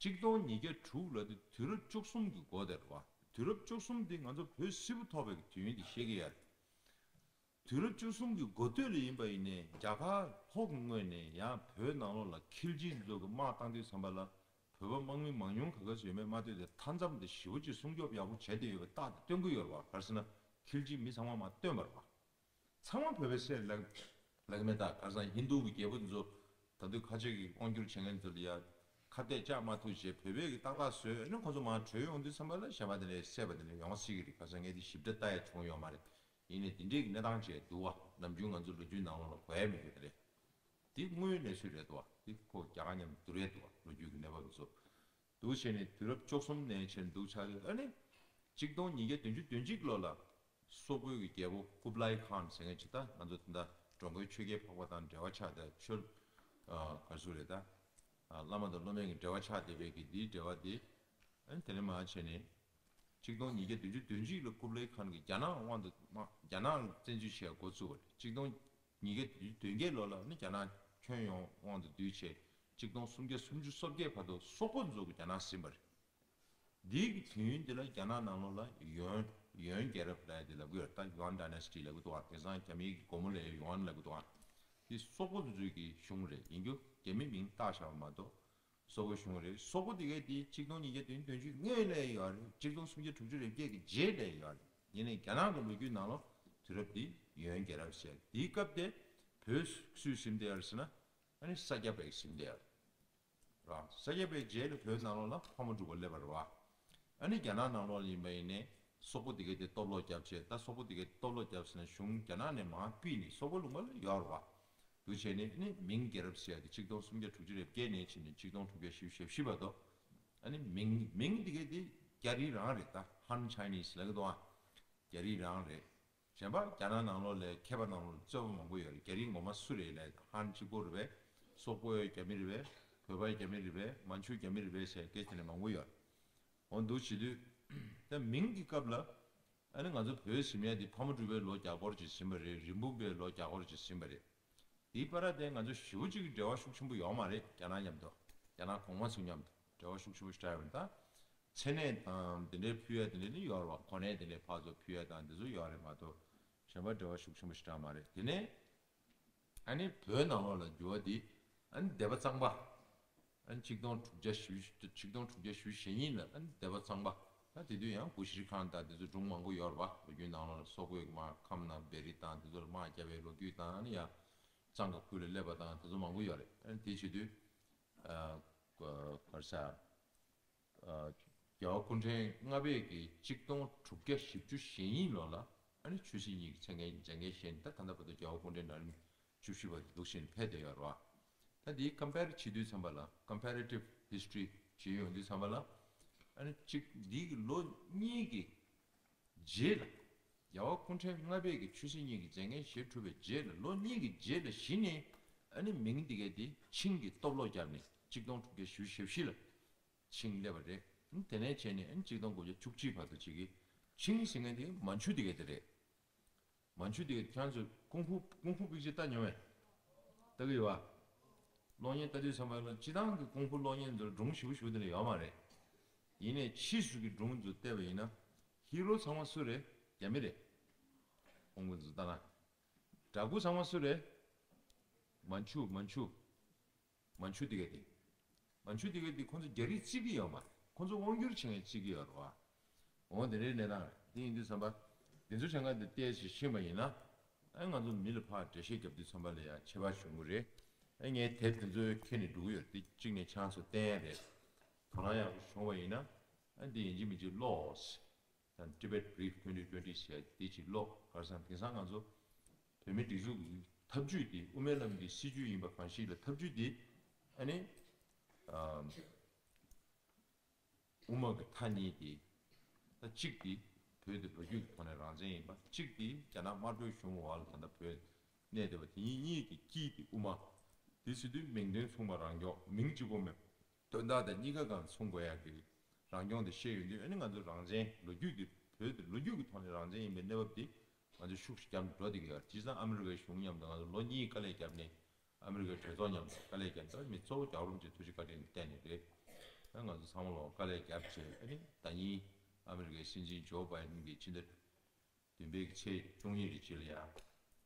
གཅིག་སྟོང་ཉིས་བརྒྱ་དྲུག་ལབ་དུས་དུས་རབས་བཅུ་གསུམ་གྱི་འགོ་དེ་རེད་བ། དུས་རབས་བཅུ་གསུམ་དེ་ང་ཚོ་བོད་སིལ་བུ་ཐོགས་པའི་དུས་ཡུན་དེ་བཤད་ཀྱི་ཡོད་རེད། དུས་རབས་བཅུ་གསུམ་གྱི་འགོ་སྟོད་ལ་ཡིན་པ་ཡིན་ནའི། རྒྱ་གར་ལྷོ་གི་ངོས་ནས་ཡང་བོད་ནང་ལོགས་ལ་ཁིལ་ཇི་ཚོ་གི་དམག་བཏང་དུས་ཙམ་པ་ལ། བོད་པ་དམག་མི་མང་ཉུང་ག་ག་ཚོད་ཡོད་མེད་མ་ལྟོས་ཏེ། མཐའ་མཚམས་དེ་ཞེ་པོ་ཅིག་སྲུང་སྐྱོབ་ཡག་པོ་བྱས་བསྡད་ཡོད་པའི་རྟགས་དེ་སྟོན་གྱི་ཡོད་རེད་བ། ག་རེ་ཟེར་ན། ཁིལ་ཇི་མི་ཚང་མ་མར་བཏོན་པ་རེད་བ། ཚང་མ་བོད་པས་བསད་ལབ་ལབ་ཀྱི་མེད་ད། ཁ་སང་ཧིན་རྡུ་གི་རྒྱལ་པོ་འདི་ཚོ་ད་དུང་ཁ་ཆེ་གི་དབང་སྒྱུར་བྱེད་མཁན་ཚོ་ལ་ཡ་ཁ་གཏད་བཅག་མ་ཐུབ་བྱས། བོད་པས་ཀྱི་ཏག་ཏག་བཟོས་ནས་ཁོ་ཚོ་མར་བྲོས་ཡོང་དུས་ཙམ་པ་ལ་གཞན་པ་དེ་འདྲས་བསད་པ་དེ་འདྲས་ཡོང་སྲིད་ཀྱི་རེད། ཁ་སང་ངས་དེ་ཞིབ་ཕྲ་ལྟ་ཡ་བྱུང་ཡོད་མ་རེད། ཡིན་ནའི་དེ་འདྲས་ཀྱི་གནས་སྟངས་ཅིག་འདུག་བ། ནམ་རྒྱུན་ང་ཚོ་ལོ་རྒྱུས་ནང་ལོགས་ལ་གོ་ཡ་མེད་རྒྱུ་དེ་རེད། དེ་དངོས་ཡོད་གནས་ཚུལ་རེད་འདུག་བ། དེ་ཁོ་རྒྱ་གར་མཉམ་དུ་བསྡུར་ཡ་འདུག་བ། ལོ་རྒྱུས་ཀྱི་གནས་བབ་ཚོ། འདུག་བྱས་ནས་དུས་རབས་བཅུ་གསུམ་ནས་བྱས་ནས་འདུག་ཆགས་ཡོད། ཨ་ནི་གཅིག་སྟོང་ཉིས་བརྒྱ་བདུན་ཅུ་དོན་གཅིག་ལོ་ལ་སོག་པོའི་གི་རྒྱལ་པོ་ཀུབ་ལའི་ཁཱན་ཟེར་མཁན་ཅིག་ད་ང་ཚོ་ད་ལྟ་འགྲོ་མགོན་ཆོས་རྒྱལ་འཕགས་པ་དང་འབྲེལ་བ་ཆགས། ད་ཆོས་ཨ་ག་རེ་ཟེར་རེད། ད་ཨ་བླ་མ་དང་སློབ་མའི་གི་འབྲེལ་བ་ཆགས་བསྡད་པའི་གི་འདིའི་འབྲེལ་བ་དེ། ཨ་ནི་དེ་ནས་མར་བྱས་ནས་གཅིག་སྟོང་ཉིས་བརྒྱ་བདུན་ཅུ་དོན་གཅིག་ལ་ཀུབ་ལའི་ཁཱན་གྱིས་རྒྱ་ནག་དབང་དུ་དམག་རྒྱ་ནག་ལ་བཙན་འཛུལ་བྱེད་འགོ་བཙུགས་པ་རེད། གཅིག་སྟོང་ཉིས་བརྒྱ་དོན་བརྒྱད་ལོ་ལ་ནི་རྒྱ་ནག་ཁྱོན་ཡོངས་དབང་དུ་བསྡུས་བྱས། གཅིག་སྟོང་སུམ་བརྒྱ་སུམ་ཅུ་སོ་བརྒྱད་བར་དུ་སོག་པོ་ཚོ་གིས་རྒྱ་ནག་ཟིན་པ་རེད། འདིའི་གི་དུས་ཡུན་འདི་ལ་རྒྱ་ནག་ནང་ལོགས་ལ་ཡོན་ཡོན་རྒྱལ་རབས་ལབ་ཡ་དེ་ལབ་ཀྱི་ཡོད་རེད། ད་ཡོན་ཌའི་ནེ་སི་ཊི་ལབ་ཀྱི་འདུག་ཨ། དེང་སང་རྒྱ་མིའི་གི་སྒོར་མོ་ལས་ཡོན་ལབ་ཀྱི་འདུག་ཨ། འདི་སོག་པོ་ཚོ་ཚོའི་གི་གཞུང་རེད། ཡིན་རྒྱུ་རྒྱ་མི་མིང་བཏགས་བཞག་པ་མ་གཏོགས། སོག་པོའི་གཞུང་རེད། སོག་པོ་དེ་གས་དེ་གཅིག་སྟོང་ཉིས་བརྒྱ་བདུན་ཅུ་དོན་གཅིག་སྔོན་ལ་ཡོད་རེད། གཅིག་སྟོང་སུམ་བརྒྱ་དྲུག་ཅུ་རེ་བརྒྱད་ཀྱི་རྗེས་ལ་ཡོད་རེད། ཡིན་ནའི་རྒྱ་ནག་གི་ལོ་རྒྱུས་ནང་ལོགས་དུས་རབས་འདི་ཡོན་རྒྱལ་རབས་ཟེར། དེའི་སྐབས་དེ་བོད་སུས་ཟིན་བསྡད་ཡོད་རེད་ཟེར་ན། ཨ་ནི་ས་སྐྱ་པས་ཟིན་བསྡད་ཡོད་རེད། ས་སྐྱ་པའི་རྗེས་ལ་བོད་ནང་ལོགས་ལ་ཕ་མ་འབྲུག་པ་སླེབས་པ་རེད་བ། ཨ་ནི་རྒྱ་ནག་ནང་ལོགས་ལ་ཡིན་པ་ཡིན་ནའི་སོག་པོ་དེ་གས་དེ་སྟོབས་ལོག་བརྒྱབ་བྱས། ད་སོག་པོ་དེ་གས་སྟོབས་ལོག་བརྒྱབ་ཟེར་ན་གཞུང་རྒྱ་ནག་ནས་མར་ཕུད་ནས་སོག་པོ་ལུང་པ་ལ་ཡོད་རེད་བ། འདུག་བྱས་ནས་ནི་མིང་རྒྱལ་རབས་ཟེར་ཡ་དེ་གཅིག་སྟོང་སུམ་བརྒྱ་དྲུག་ཅུ་རེ་བརྒྱད་ནས་བྱས་ནས་གཅིག་སྟོང་དྲུག་བརྒྱ་བཞི་བཅུ་ཞེ་བཞི་བར་དུ། ཨ་ནི་མིང་མིང་དེ་གས་དེ་རྒྱ་རིགས་རང་རེད། ད་ཧན་ཆའི་ནིས་ལབ་ཀྱི་འདུག་ཨ། རྒྱ་རིགས་རང་རེད། གཞན་པ་རྒྱ་ནག་ནང་ལོགས་ལ་མཁས་པ་ནང་ལོགས་ལ་རྩོད་པ་མང་པོ་ཡོད་རེད། རྒྱ་རིགས་ངོ་མ་སུ་རེད་ལབ། ཧན་གཅིག་པོ་རེད་པས། སོག་པོ་རྒྱ་མི་རེད་པས། བོད་པ་རྒྱ་མི་རེད་པས། མན་ཇུ་རྒྱ་མི་རེད་པས་ཟེར་སྐད་ཆ་དེ་འདྲ་མང་པོ་ཡོད་རེད། འོ་འདུག་བྱེད་དུས་ད་མིང་གི་སྐབས་ལ། ཨ་ནི་ང་ཚོ་བོད་ཟིན་ཡ་དེ་ཕ་མ་འབྲུག་པའི་ལོ་བརྒྱ་སྐོར་ཅིག་ཟིན་པ་རེད། རིན་སྤུངས་པའི་ལོ་བརྒྱ་སྐོར་ཅིག་ཟིན་པ་རེད། དེའི་བར་དེ་ང་ཚོ་ཞེ་པོ་ཅིག་གི་འབྲེལ་བ་ཤུགས་ཆེན་པོ་ཡོད་མ་རེད། རྒྱ་ནག་མཉམ་དུ། རྒྱ་ནག་གོང་མ་ཚོ་མཉམ་དུ་འབྲེལ་བ་ཤུགས་ཆེན་པོ་ཞིག་རག་ཡོད་རེད། ད་མཚན་གནས་དང་དེ་འདྲའི་ཕུལ་ཡ་དེ་འདྲ་ནི་ཡོད་རེད་བ། གོ་གནས་དེ་འདྲའི་ཕར་ཚུར་ཕུལ་ཡ་དང་དེ་ཚོ་ཡོད་རེད་མ་གཏོགས། གཞན་པ་འབྲེལ་བ་ཤུགས་ཆེན་པོ་ཞིག་རག་མ་རེད། དེ་ནས་ཨ་ནི་བོད་ནང་ལོགས་ལ་འགྱུར་བ་དེ། ཨ་ནི་སྡེ་པ་གཙང་པ། ཨ་ནི་ཆིག་སྟོང་དྲུག་བརྒྱ་བཞི། ཆིག་སྟོང་དྲུག་བརྒྱ་བཞི་བཅུ་ཞེ་གཉིས་ལ་ཨ་ནི་སྡེ་པ་གཙང་པ། ད་དེ་དུས་ཡང་གུ་ཤྲི་ཁཱན་དང་དེ་ཚོ་སྒྲུང་མང་པོ་ཡོད་རེད་བ། ལོ་རྒྱུས་ནང་ལོགས་ལ་སོག་པོའི་དམག་ཁམས་ནང་བེ་རི་དང་དེ་ཚོ་ལ་དམག་བརྒྱབ་པའི་ལོ་རྒྱུས་དང་། ཨ་ནི་ཡང་གཙང་ཁ་ཁུལ་ལ་སླེབས་པ་དང་དེ་ཚོ་མང་པོ་ཡོད་རེད། ཨ་ནི་དེ་བྱེད་དུས་ཨ་ག་རེ་ཟེར། ཨ་རྒྱལ་བ་སྐུ་ཕྲེང་ལྔ་པས་ཀྱི་ཆིག་སྟོང་དྲུག་བརྒྱ་བཞི་བཅུ་ཞེ་གཉིས་ལོ་ལ་ཨ་ནི་ཆོས་སྲིད་གཉིས་ཀྱི་མཚན་གནས་མཛད་འགན་བཞེས་ནས། ད་ད་ལྟ་བར་དུ་རྒྱལ་བ་སྐུ་ཕྲེང་ན་རིམ་བཅུ་བཞི་པ་འདུག་བཞིན་ཕེབས་བསྡད་ཡོད་རེད་བ། ད་འདིའི་ཀམ་པེར་བྱེད་དུས་ཙམ་པ་ལ། ཀམ་པེ་རེ་ཊིབ་ཧིས་ཊོ་རི་བྱེད་ཡོང་དུས་ཙམ་པ་ལ། ཨ་ནི་གཅིག་འདི་གི་ལོ་གཉིས་ཀྱི་རྗེས་ལ། རྒྱལ་བ་སྐུ་ཕྲེང་ལྔ་པས་ཀྱི་ཆོས་སྲིད་གཉིས་ཀྱི་མཛད་འགན་བཞེས་གྲུབ་པའི་རྗེས་ལ། ལོ་གཉིས་ཀྱི་རྗེས་ལ་གཞི་ནས་ཨ་ནི་མིང་འདི་གས་འདི་ཆིང་གིས་སྟོབས་ལོག་བརྒྱབ་ནས་ཆིག་སྟོང་དྲུག་བརྒྱ་བཞི་བཅུ་ཞེ་བཞི་ལ་ཆིང་སླེབས་པ་རེད། དེ་ནས་བྱས་ནས་ཨ་ནི་ཆིག་སྟོང་དགུ་བརྒྱ་བཅུ་གཅིག་བར་དུ་ཅིག་གི་ཆིང་ཟེར་མཁན་དེ་མན་ཇུ་འདི་གས་དེ་རེད། མན་ཇུ་དེ་ཁྱེད་ཚོས་ཀུང་ཧྥུ་ཀུང་ཧྥུ་པིག་ཅར་ལྟ་མྱོང་བས། ལྟ་གི་ཡོད་པ། གློག་བརྙན་ལྟ་དུས་ཙམ་པ་ལ་སྤྱིར་བཏང་གི་ཀུང་ཧྥུ་གློག་བརྙན་ཚོར་སྒྲུང་ཞིབ་ཞིབ་དེ་འདྲ་ཡོད་མ་རེད། ཡིན་ནའི་ཕྱིས་སུ་གི་སྒྲུང་ཚོ་བལྟས་པ་ཡིན་ན། ཧི་རོ་ཚང་མ་སུ་རེད། རྒྱ་མི་རེད། ཀུང་ཧྥུ་ཚོ་ལྟ་ན། འདྲ་སྐུ་ཚང་མ་སུ་རེད། མན་ཇུ་མན་ཇུ། མན་ཇུ་དེ་ག་དེ། མན་ཇུ་དེ་ག་དེ་ཁོ་ཚོ་རྒྱ་རིགས་བརྩི་གི་ཡོད་མ་རེད། ཁོ་ཚོ་དབང་སྒྱུར་བྱེད་མཁན་བརྩི་གི་ཡོད་རེད་བ། འོ་དེ་འདྲའི་གནས་སྟངས་རེད། དེ་ཡིན་དུས་ཙམ་པ། དེ་ཚོ་གཞན་ག་དེ་བལྟས་ཤིག་ཤེས་པ་ཡིན་ན། ཨ་ང་ཚོ་མི་ལ་ཕར་འགྲེལ་བཤད་རྒྱབ་དུས་ཙམ་པ་ལ་ཡང་ཁྱད་པར་བྱུང་གི་རེད། ཨ་ངས་དེབ་དེ་ཚོ་ཁྱེར་ནས་འགྲོ་གི་ཡོད་རེད། དེ་གཅིག་ནས་ཆང་ཚོ་བསྟན་རེད། དོ་སྣང་ཡག་པོ་བྱུང་བ་ཡིན་ན། ཨ་འདི་ཡིན་གཅིག་མིན་གཅིག་ཀློག་དང་། Tibet Brief twenty twenty ཟེར་དེ་ཅིག་ཀློག་ག་རེ་ཟེར་ན། དེང་སང་ང་ཚོ་བོད་མི་སྒྲིག་འཛུགས་ཀྱི་ཐབས་ཇུས་དེ་དབུ་མའི་ལམ་གྱི་སྲིད་ཇུས་ཡིན་པ་གང་ཞིག་ལ། ཐབས་ཇུས་དེ་ཨ་ནི་ཨ་དབུ་མ་གི་མཐའ་གཉིས་དེ། ད་གཅིག་དེ་བོད་དེ་ལོ་རྒྱུས་ཀྱི་ཐོག་ནས་རང་བཙན་ཡིན་པ། གཅིག་དེ་རྒྱ་ནག་དམར་པོའི་གཞུང་འོག་ལ་ད་ལྟ་བོད་ གནས་བསྡད་པ་དེ་གཉིས་གཉིས་ཀྱི་དཀྱིལ་དེ་དབུ་མ། དེ་ཟེར་དུས་མིང་དོན་མཚུངས་པ་རང་སྐྱོང་མིང་གཅིག་པོ་མེད། དོན་དག་དང་གཉིས་ཀ་གང་མཚུངས་དགོས་ཡག་གི་རང་སྐྱོང་དེ་བཤད་ཡོང་དུས། ཨ་ནི་ང་ཚོ་རང་བཙན་ལོ་རྒྱུས་དེ་བོད་དེ་ལོ་རྒྱུས་ཀྱི་ཐོག་ནས་རང་བཙན་ཡིན་པའི་གནས་བབ་དེ་ང་ཚོ་ཤུགས་ཆེ་རྒྱབ་འགྲོ་བསྡད་ཀྱི་ཡོད། བྱས་ཙང་ཨ་མི་རི་ཀའི་གཞུང་མཉམ་དུ་ང་ཚོ་ལོ་གཉིས་དཀའ་ལས་བརྒྱབ་ནས། ཨ་མི་རི་ཀའི་གྲོས་ཚོགས་མཉམ་དུ་དཀའ་ལས་བརྒྱབ་ནས། ད་མི་གཙོ་བོ་རྒྱལ་བ་རིན་པོ་ཆེ་ཐུགས་རྗེ་བཀའ་དྲིན་བརྟེན་ནས་རེད། ད་ང་ཚོ་ཚང་མ་ལོ་དཀའ་ལས་བརྒྱབ་བྱས། ཨ་ནི་ཟླ་ཉིན་ཨ་མི་རི་ཀའི་སྲིད་འཛིན་ཇོ་བྷའི་ཌེན་གྱིས་ཕྱི་ཟླ་བདུན་པའི་གི་ཚེས་བཅུ་གཉིས་རེ་གཅིག་ལ་ཡ།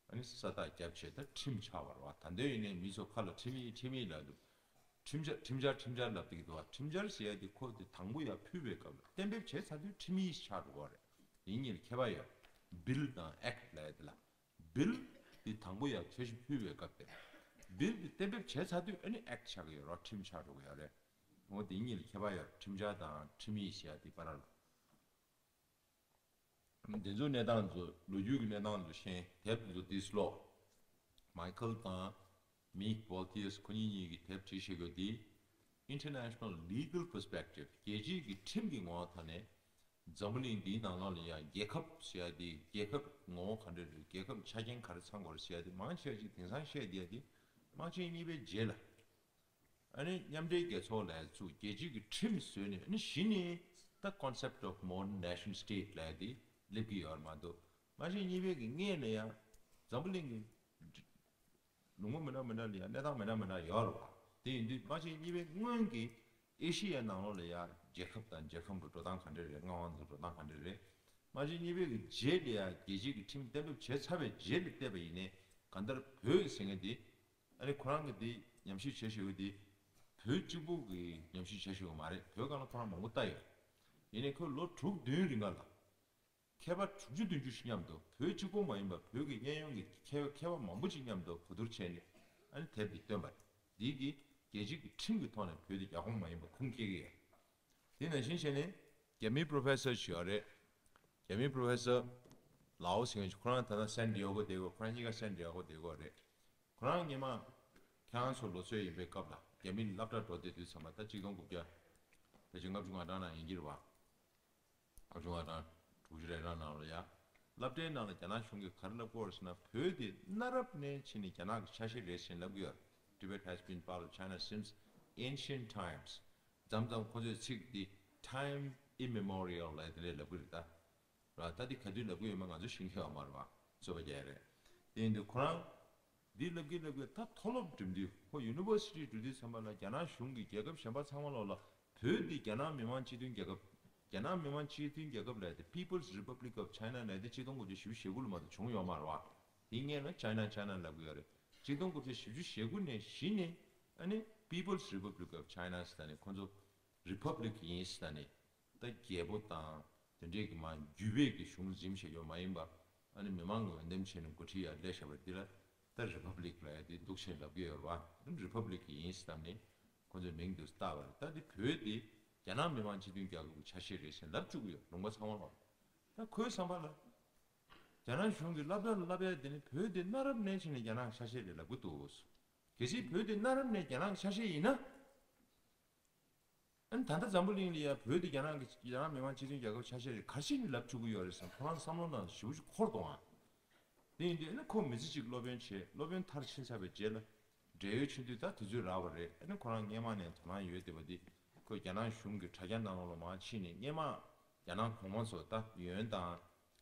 ཨ་ནི་ས་རྟགས་བརྒྱབ་བྱས་ད་ཁྲིམས་ཆགས་པ་རེད་བ། ད་ལྟ་ཡིན་ནའི་མི་ཚོ་ཁ་ལ་ཁྲིམས་ཡིག་ཁྲིམས་ཡིག་ལབ་འདུག་ཁྲིམས་འཆར་ཁྲིམས་འཆར་ཁྲིམས་འཆར་ལབ་བསྡད་ཀྱི་འདུག་བ། ཁྲིམས་འཆར་ཟེར་ཡ་དེ་ཁོ་དེ་དང་པོ་ཡར་ཕུལ་བའི་སྐབས་ལ་གཏན་འབེབས་བྱས་ཚར་དུས་ཁྲིམས་ཡིག་ཆགས་འགྲོ་གི་རེད། དེ་གཉིས་ལ་ཁྱད་པར་ཡོད། བིལ་དང་ཨེག་ལབ་ཡ་དེ་ལ། བིལ་དེ་དང་པོ་ཡར་འཆར་གཞི་ཕུལ་བའི་སྐབས་དེ། བིལ་དེ་གཏན་འབེབས་བྱས་ཚར་དུས་ཨ་ནི་ཨེག་ཆགས་ཀྱི་ཡོད་རེད། ཁྲིམས་ཆགས་འགྲོ་གི་ཡོད་རེད། འོ་དེ་གཉིས་ལ་ཁྱད་པར་ཡོད། ཁྲིམས་འཆར་དང་ཁྲིམས་ཡིག་ཟེར་ཡ་དེ་བར་ལ། འདི་ཚོའི་གནས་སྟངས་ཚོ་ལོ་རྒྱུས་ཀྱི་གནས་སྟངས་ཚོ་ཤེས། དེབ་འདི་ཚོ་འདི་ཀློག་མའི་ཁལ་དང་མིག་བོལ་ཐི་ཡར་ཁོ་གཉིས་གཉིས་ཀྱིས་དེབ་བྲིས་བཞག་ཡོད་དེ། International Legal Perspective། རྒྱལ་སྤྱིའི་གི་ཁྲིམས་ཀྱི་ངོ་བོ་ཐོག་ནས་འཛམ་བུ་གླིང་འདིའི་ནང་ལོགས་ལ་ཡང་རྒྱལ་ཁབ་ཟེར་ཡ་དེ། རྒྱལ་ཁབ་ངོ་བོ་ག་འདྲ་རེད། རྒྱལ་ཁབ་ཆ་རྐྱེན་ག་རེ་ཚང་དགོས་རེད་ཟེར་ཡ་དེ་མང་ཆེ་ཅིག་དེང་སང་བཤད་བསྡད་ཡ་དེ་དམག་ཆེན་གཉིས་པའི་རྗེས་ལ། ཨ་ནི་མཉམ་འབྲེལ་རྒྱལ་ཚོགས་ལབ་ཡ་ཚུགས། རྒྱལ་སྤྱི་གི་ཁྲིམས་བཟོས་ནས། ཨ་ནི་གཞི་ནས་ད་concept of modern nation state ལབ་ཡ་དེ་སླེབས་ཀྱི་ཡོད་མ་གཏོགས། དམག་ཆེན་གཉིས་པའི་གི་སྔོན་ལ་ཡང་འཛམ་བུ་གླིང་གི་ལུང་པ་མི་འདྲ་མི་འདྲ་ལ་ཡང་གནས་སྟངས་མི་འདྲ་མི་འདྲ་ཡོད་རེད་བ། དེ་ཡིན་དུས་དམག་ཆེན་གཉིས་པའི་སྔོན་གྱི་ཨེ་ཤི་ཡའི་ནང་ལོགས་ལ་ཡང་རྒྱལ་ཁབ་དང་རྒྱལ་ཁབ་ཀྱི་འགྲོ་སྟངས་ག་འདྲ་རེད། མངའ་དབང་དང་འགྲོ་སྟངས་ག་འདྲ་རེད། དམག་ཆེན་གཉིས་པའི་གི་རྗེས་ལ་ཡང་རྒྱལ་སྤྱིའི་གི་ཁྲིམས་གཏན་འབེབས་བྱས་ཚར་བའི་རྗེས་ལ་བལྟས་པ་ཡིན་ནའི། གང་ལྟར་བོད་ཟེར་མཁན་དེ། ཨ་ནི་ཁོ་རང་གི་དེ་ཉམས་ཞིབ་བྱས་བཞག་ཡོད་དེ། བོད་གཅིག་པུ་གི་ཉམས་ཞིབ་བྱས་བཞག་ཡོད་མ་རེད། བོད་སྒང་ལ་ཁོ་རང་མང་པོ་ལྟ་ཡོད། ཡིན་ནའི་ཁོས་ལོ་དྲུག་བདུན་རིང་ག་ལ་མཁས་པ་དྲུག་ཅུ་བདུན་ཅུ་ཞིག་མཉམ་དུ། བོད་གཅིག་པུ་མ་ཡིན་པར་བོད་ཀྱི་གཡས་གཡོན་གྱི་མཁས་མཁས་པ་མང་པོ་ཅིག་མཉམ་དུ་གོ་བསྡུར་བྱས་ནས། ཨ་ནི་དེབ་འདི་བཏོན་པ་རེད། འདི་གིས་རྒྱལ་སྤྱིའི་གི་ཁྲིམས་ཀྱི་ཐོག་ནས་བོད་འདི་རྒྱལ་ཁོངས་མ་ཡིན་པ་ཁུངས་སྐྱེལ་གྱི་ཡོད། དེ་ནང་བཞིན་བྱས་ནས་རྒྱ་མིའི་པོ་རོ་ཕེ་སར་ཞིག་ཡོད་རེད། རྒྱ་མིའི་པོ་རོ་ཕེ་སར་ལའོ་ཟེར་མཁན་ཞིག་ཁོ་རང་ད་ལྟ་སན་ཏི་ཡ་གོ་བསྡད་ཡོད། ཁོ་རང་གཉིས་ཀ་སན་ཏི་ཡ་གོ་བསྡད་ཡོད་རེད། ཁོ་རང་སྔོན་མ་ཁྱེད་རང་ཚོ་ལོ་ཚོད་ཡིན་པའི་སྐབས་ལ་རྒྱ་མིའི་སློབ་གྲྭ་འགྲོ་བསྡད་དུས་ཙམ་པ། ད་གཅིག་སྟོང་དགུ་བརྒྱ་ཕལ་ཆེར་ལྔ་བཅུ་ང་གྲངས་ནང་ཡིན་གྱི་རེད་བ། ལྔ་བཅུ་ང་གྲངས་དྲུག་ཅུ་རེ་གྲངས་ནང་ལ་ཡ། སློབ་གྲྭའི་ནང་ལ་རྒྱ་ནག་གཞུང་གིས་ག་རེ་ལབ་ཀྱི་ཡོད་རེད་ཟེར་ན། བོད་དེ་གནའ་རབས་ནས་བྱས་ནས་རྒྱ་ནག་གི་ཆ་ཤས་རེད་ཟེར་ལབ་ཀྱི་ཡོད། Tibet has been part of China since ancient times. མཚམས་མཚམས་ཁོ་ཚོས་ཚིག་འདི་time immemorial ལབ་དེ་འདྲ་ལབ་ཀྱི་རེད་ད། ར། ད་འདི་ག་དུས་ལབ་ཀྱི་ཡོད་མེད་ང་ཚོ་ཤེས་ཀྱི་ཡོད་མ་རེད་བ། རྩོད་པ་རྒྱག་ཡ་རེད། དེ་ཡིན་དུས་ཁོ་རང་འདི་ལབ་ཀྱི་ལབ་ཀྱི། ད་མཐོ་སློབ་འགྲིམ་དུས། ཁོ་ཡུ་ནི་ཝར་སི་ཊི་འགྲོ་དུས་ཙམ་པ་ལ་རྒྱ་ནག་གཞུང་གིས་རྒྱལ་ཁབ་གཞན་པ་ཚང་མ་ལོགས་ལ་བོད་འདི་རྒྱ་ནག་མི་དམངས་སྤྱི་མཐུན་རྒྱལ་ཁབ། རྒྱ་ནག་མི་དམངས་སྤྱི་མཐུན་རྒྱལ་ཁབ་ལབ་ཡ་དེ་People's Republic of China ལབ་ཡ་དེ་གཅིག་སྟོང་དགུ་བརྒྱ་བཞི་བཅུ་ཞེ་དགུ་ལ་མ་གཏོགས་བྱུང་ཡོད་མ་རེད་བ། དེ་སྔོན་ལ་China China ལབ་ཀྱི་ཡོད་རེད། གཅིག་སྟོང་དགུ་བརྒྱ་བཞི་བཅུ་ཞེ་དགུ་ནས་གཞི་ནས་ཨ་ནི་People's Republic of China ཟེར་ནས་ཁོ་ཚོ་Republic ཡིན་ཟེར་ནས། ད་རྒྱལ་པོ་དང་དེ་འདྲའི་གི་མ་བརྒྱུད་པའི་གི་གཞུང་འཛིན་བྱེད་ཡོད་མ་ཡིན་པ། ཨ་ནི་མི་མང་གི་འོས་འདེམས་བྱས་ནས་འགོ་ཁྲིད་ཡར་སླེབས་བཞག་པ་འདི་ལ་ད་རི་ཕབ་ལིག་ལབ་ཡ་དེ་འདུག་བྱས་ལབ་ཀྱི་ཡོད་རེད་བ། རི་ཕབ་ལིག་ཡིན་བསམ་ནས་ཁོ་ཚོས་མིང་དེ་བཏགས་པ་རེད། ད་དེ་བོད་དེ་རྒྱ་ནག་མི་དམངས་སྤྱི་མཐུན་རྒྱལ་ཁབ་ཀྱི་ཆ་ཤས་རེད་ཟེར་ལབ་བཅུག་གི་ཡོད། ལུང་པ་ཚང་མ་ལ། ད་ཁོའི་བསམ་པ་ལ་རྒྱ་ནག་གཞུང་གི་སློབ་གྲྭ་ལ་བསླབ་ཡ་དེ་ནི་བོད་དེ་གནའ་རབས་ནས་བྱས་ནས་རྒྱ་ནག་གི་ཆ་ཤས་རེད་ལབ་ཀྱི་འདུག། གལ་སྲིད་བོད་དེ་གནའ་རབས་ནས་རྒྱ་ནག་གི་ཆ་ཤས་ཡིན་ན། ཨ་ནི་ད་ལྟ་འཛམ་བུ་གླིང་ལ་ཡ་བོད་དེ་རྒྱ་ནག་གི་རྒྱ་ནག་མི་དམངས་སྤྱི་མཐུན་རྒྱལ་ཁབ་ཆ་ཤས་རེད་ག་རེ་བྱས་ནས་ལབ་བཅུག་གི་ཡོད་རེད་བསམ། ཁོ་རང་བསམ་བློ་ནང་ཞེ་པོ་ཅིག་འཁོར་འདུག་ཨ། དེ་ཡིན་དུས་ཨ་ནི་ཁོ་མི་ཚེ་གཅིག་སློབ་དཔོན་བྱས། སློབ་དཔོན་མཐར་ཕྱིན་ཚར་བའི་རྗེས་ལ་བགྲེས་ཡོལ་ཕྱིན་དུས་ད་དུས་ཚོད་རག་པ་རེད། ཨ་ནི་ཁོ་རང་སྔོན་མ་ནས་དོ་སྣང་ཡོད་བསྡད་པ་འདི། ཁོས་རྒྱ་ནག་གཞུང་གི་དྲ་རྒྱ་ནང་ལོགས་ལ་མར་ཕྱིན་ནས་སྔོན་མ་རྒྱ་ནག་གོང་མ་ཚོ་ད་ཡོན་དང་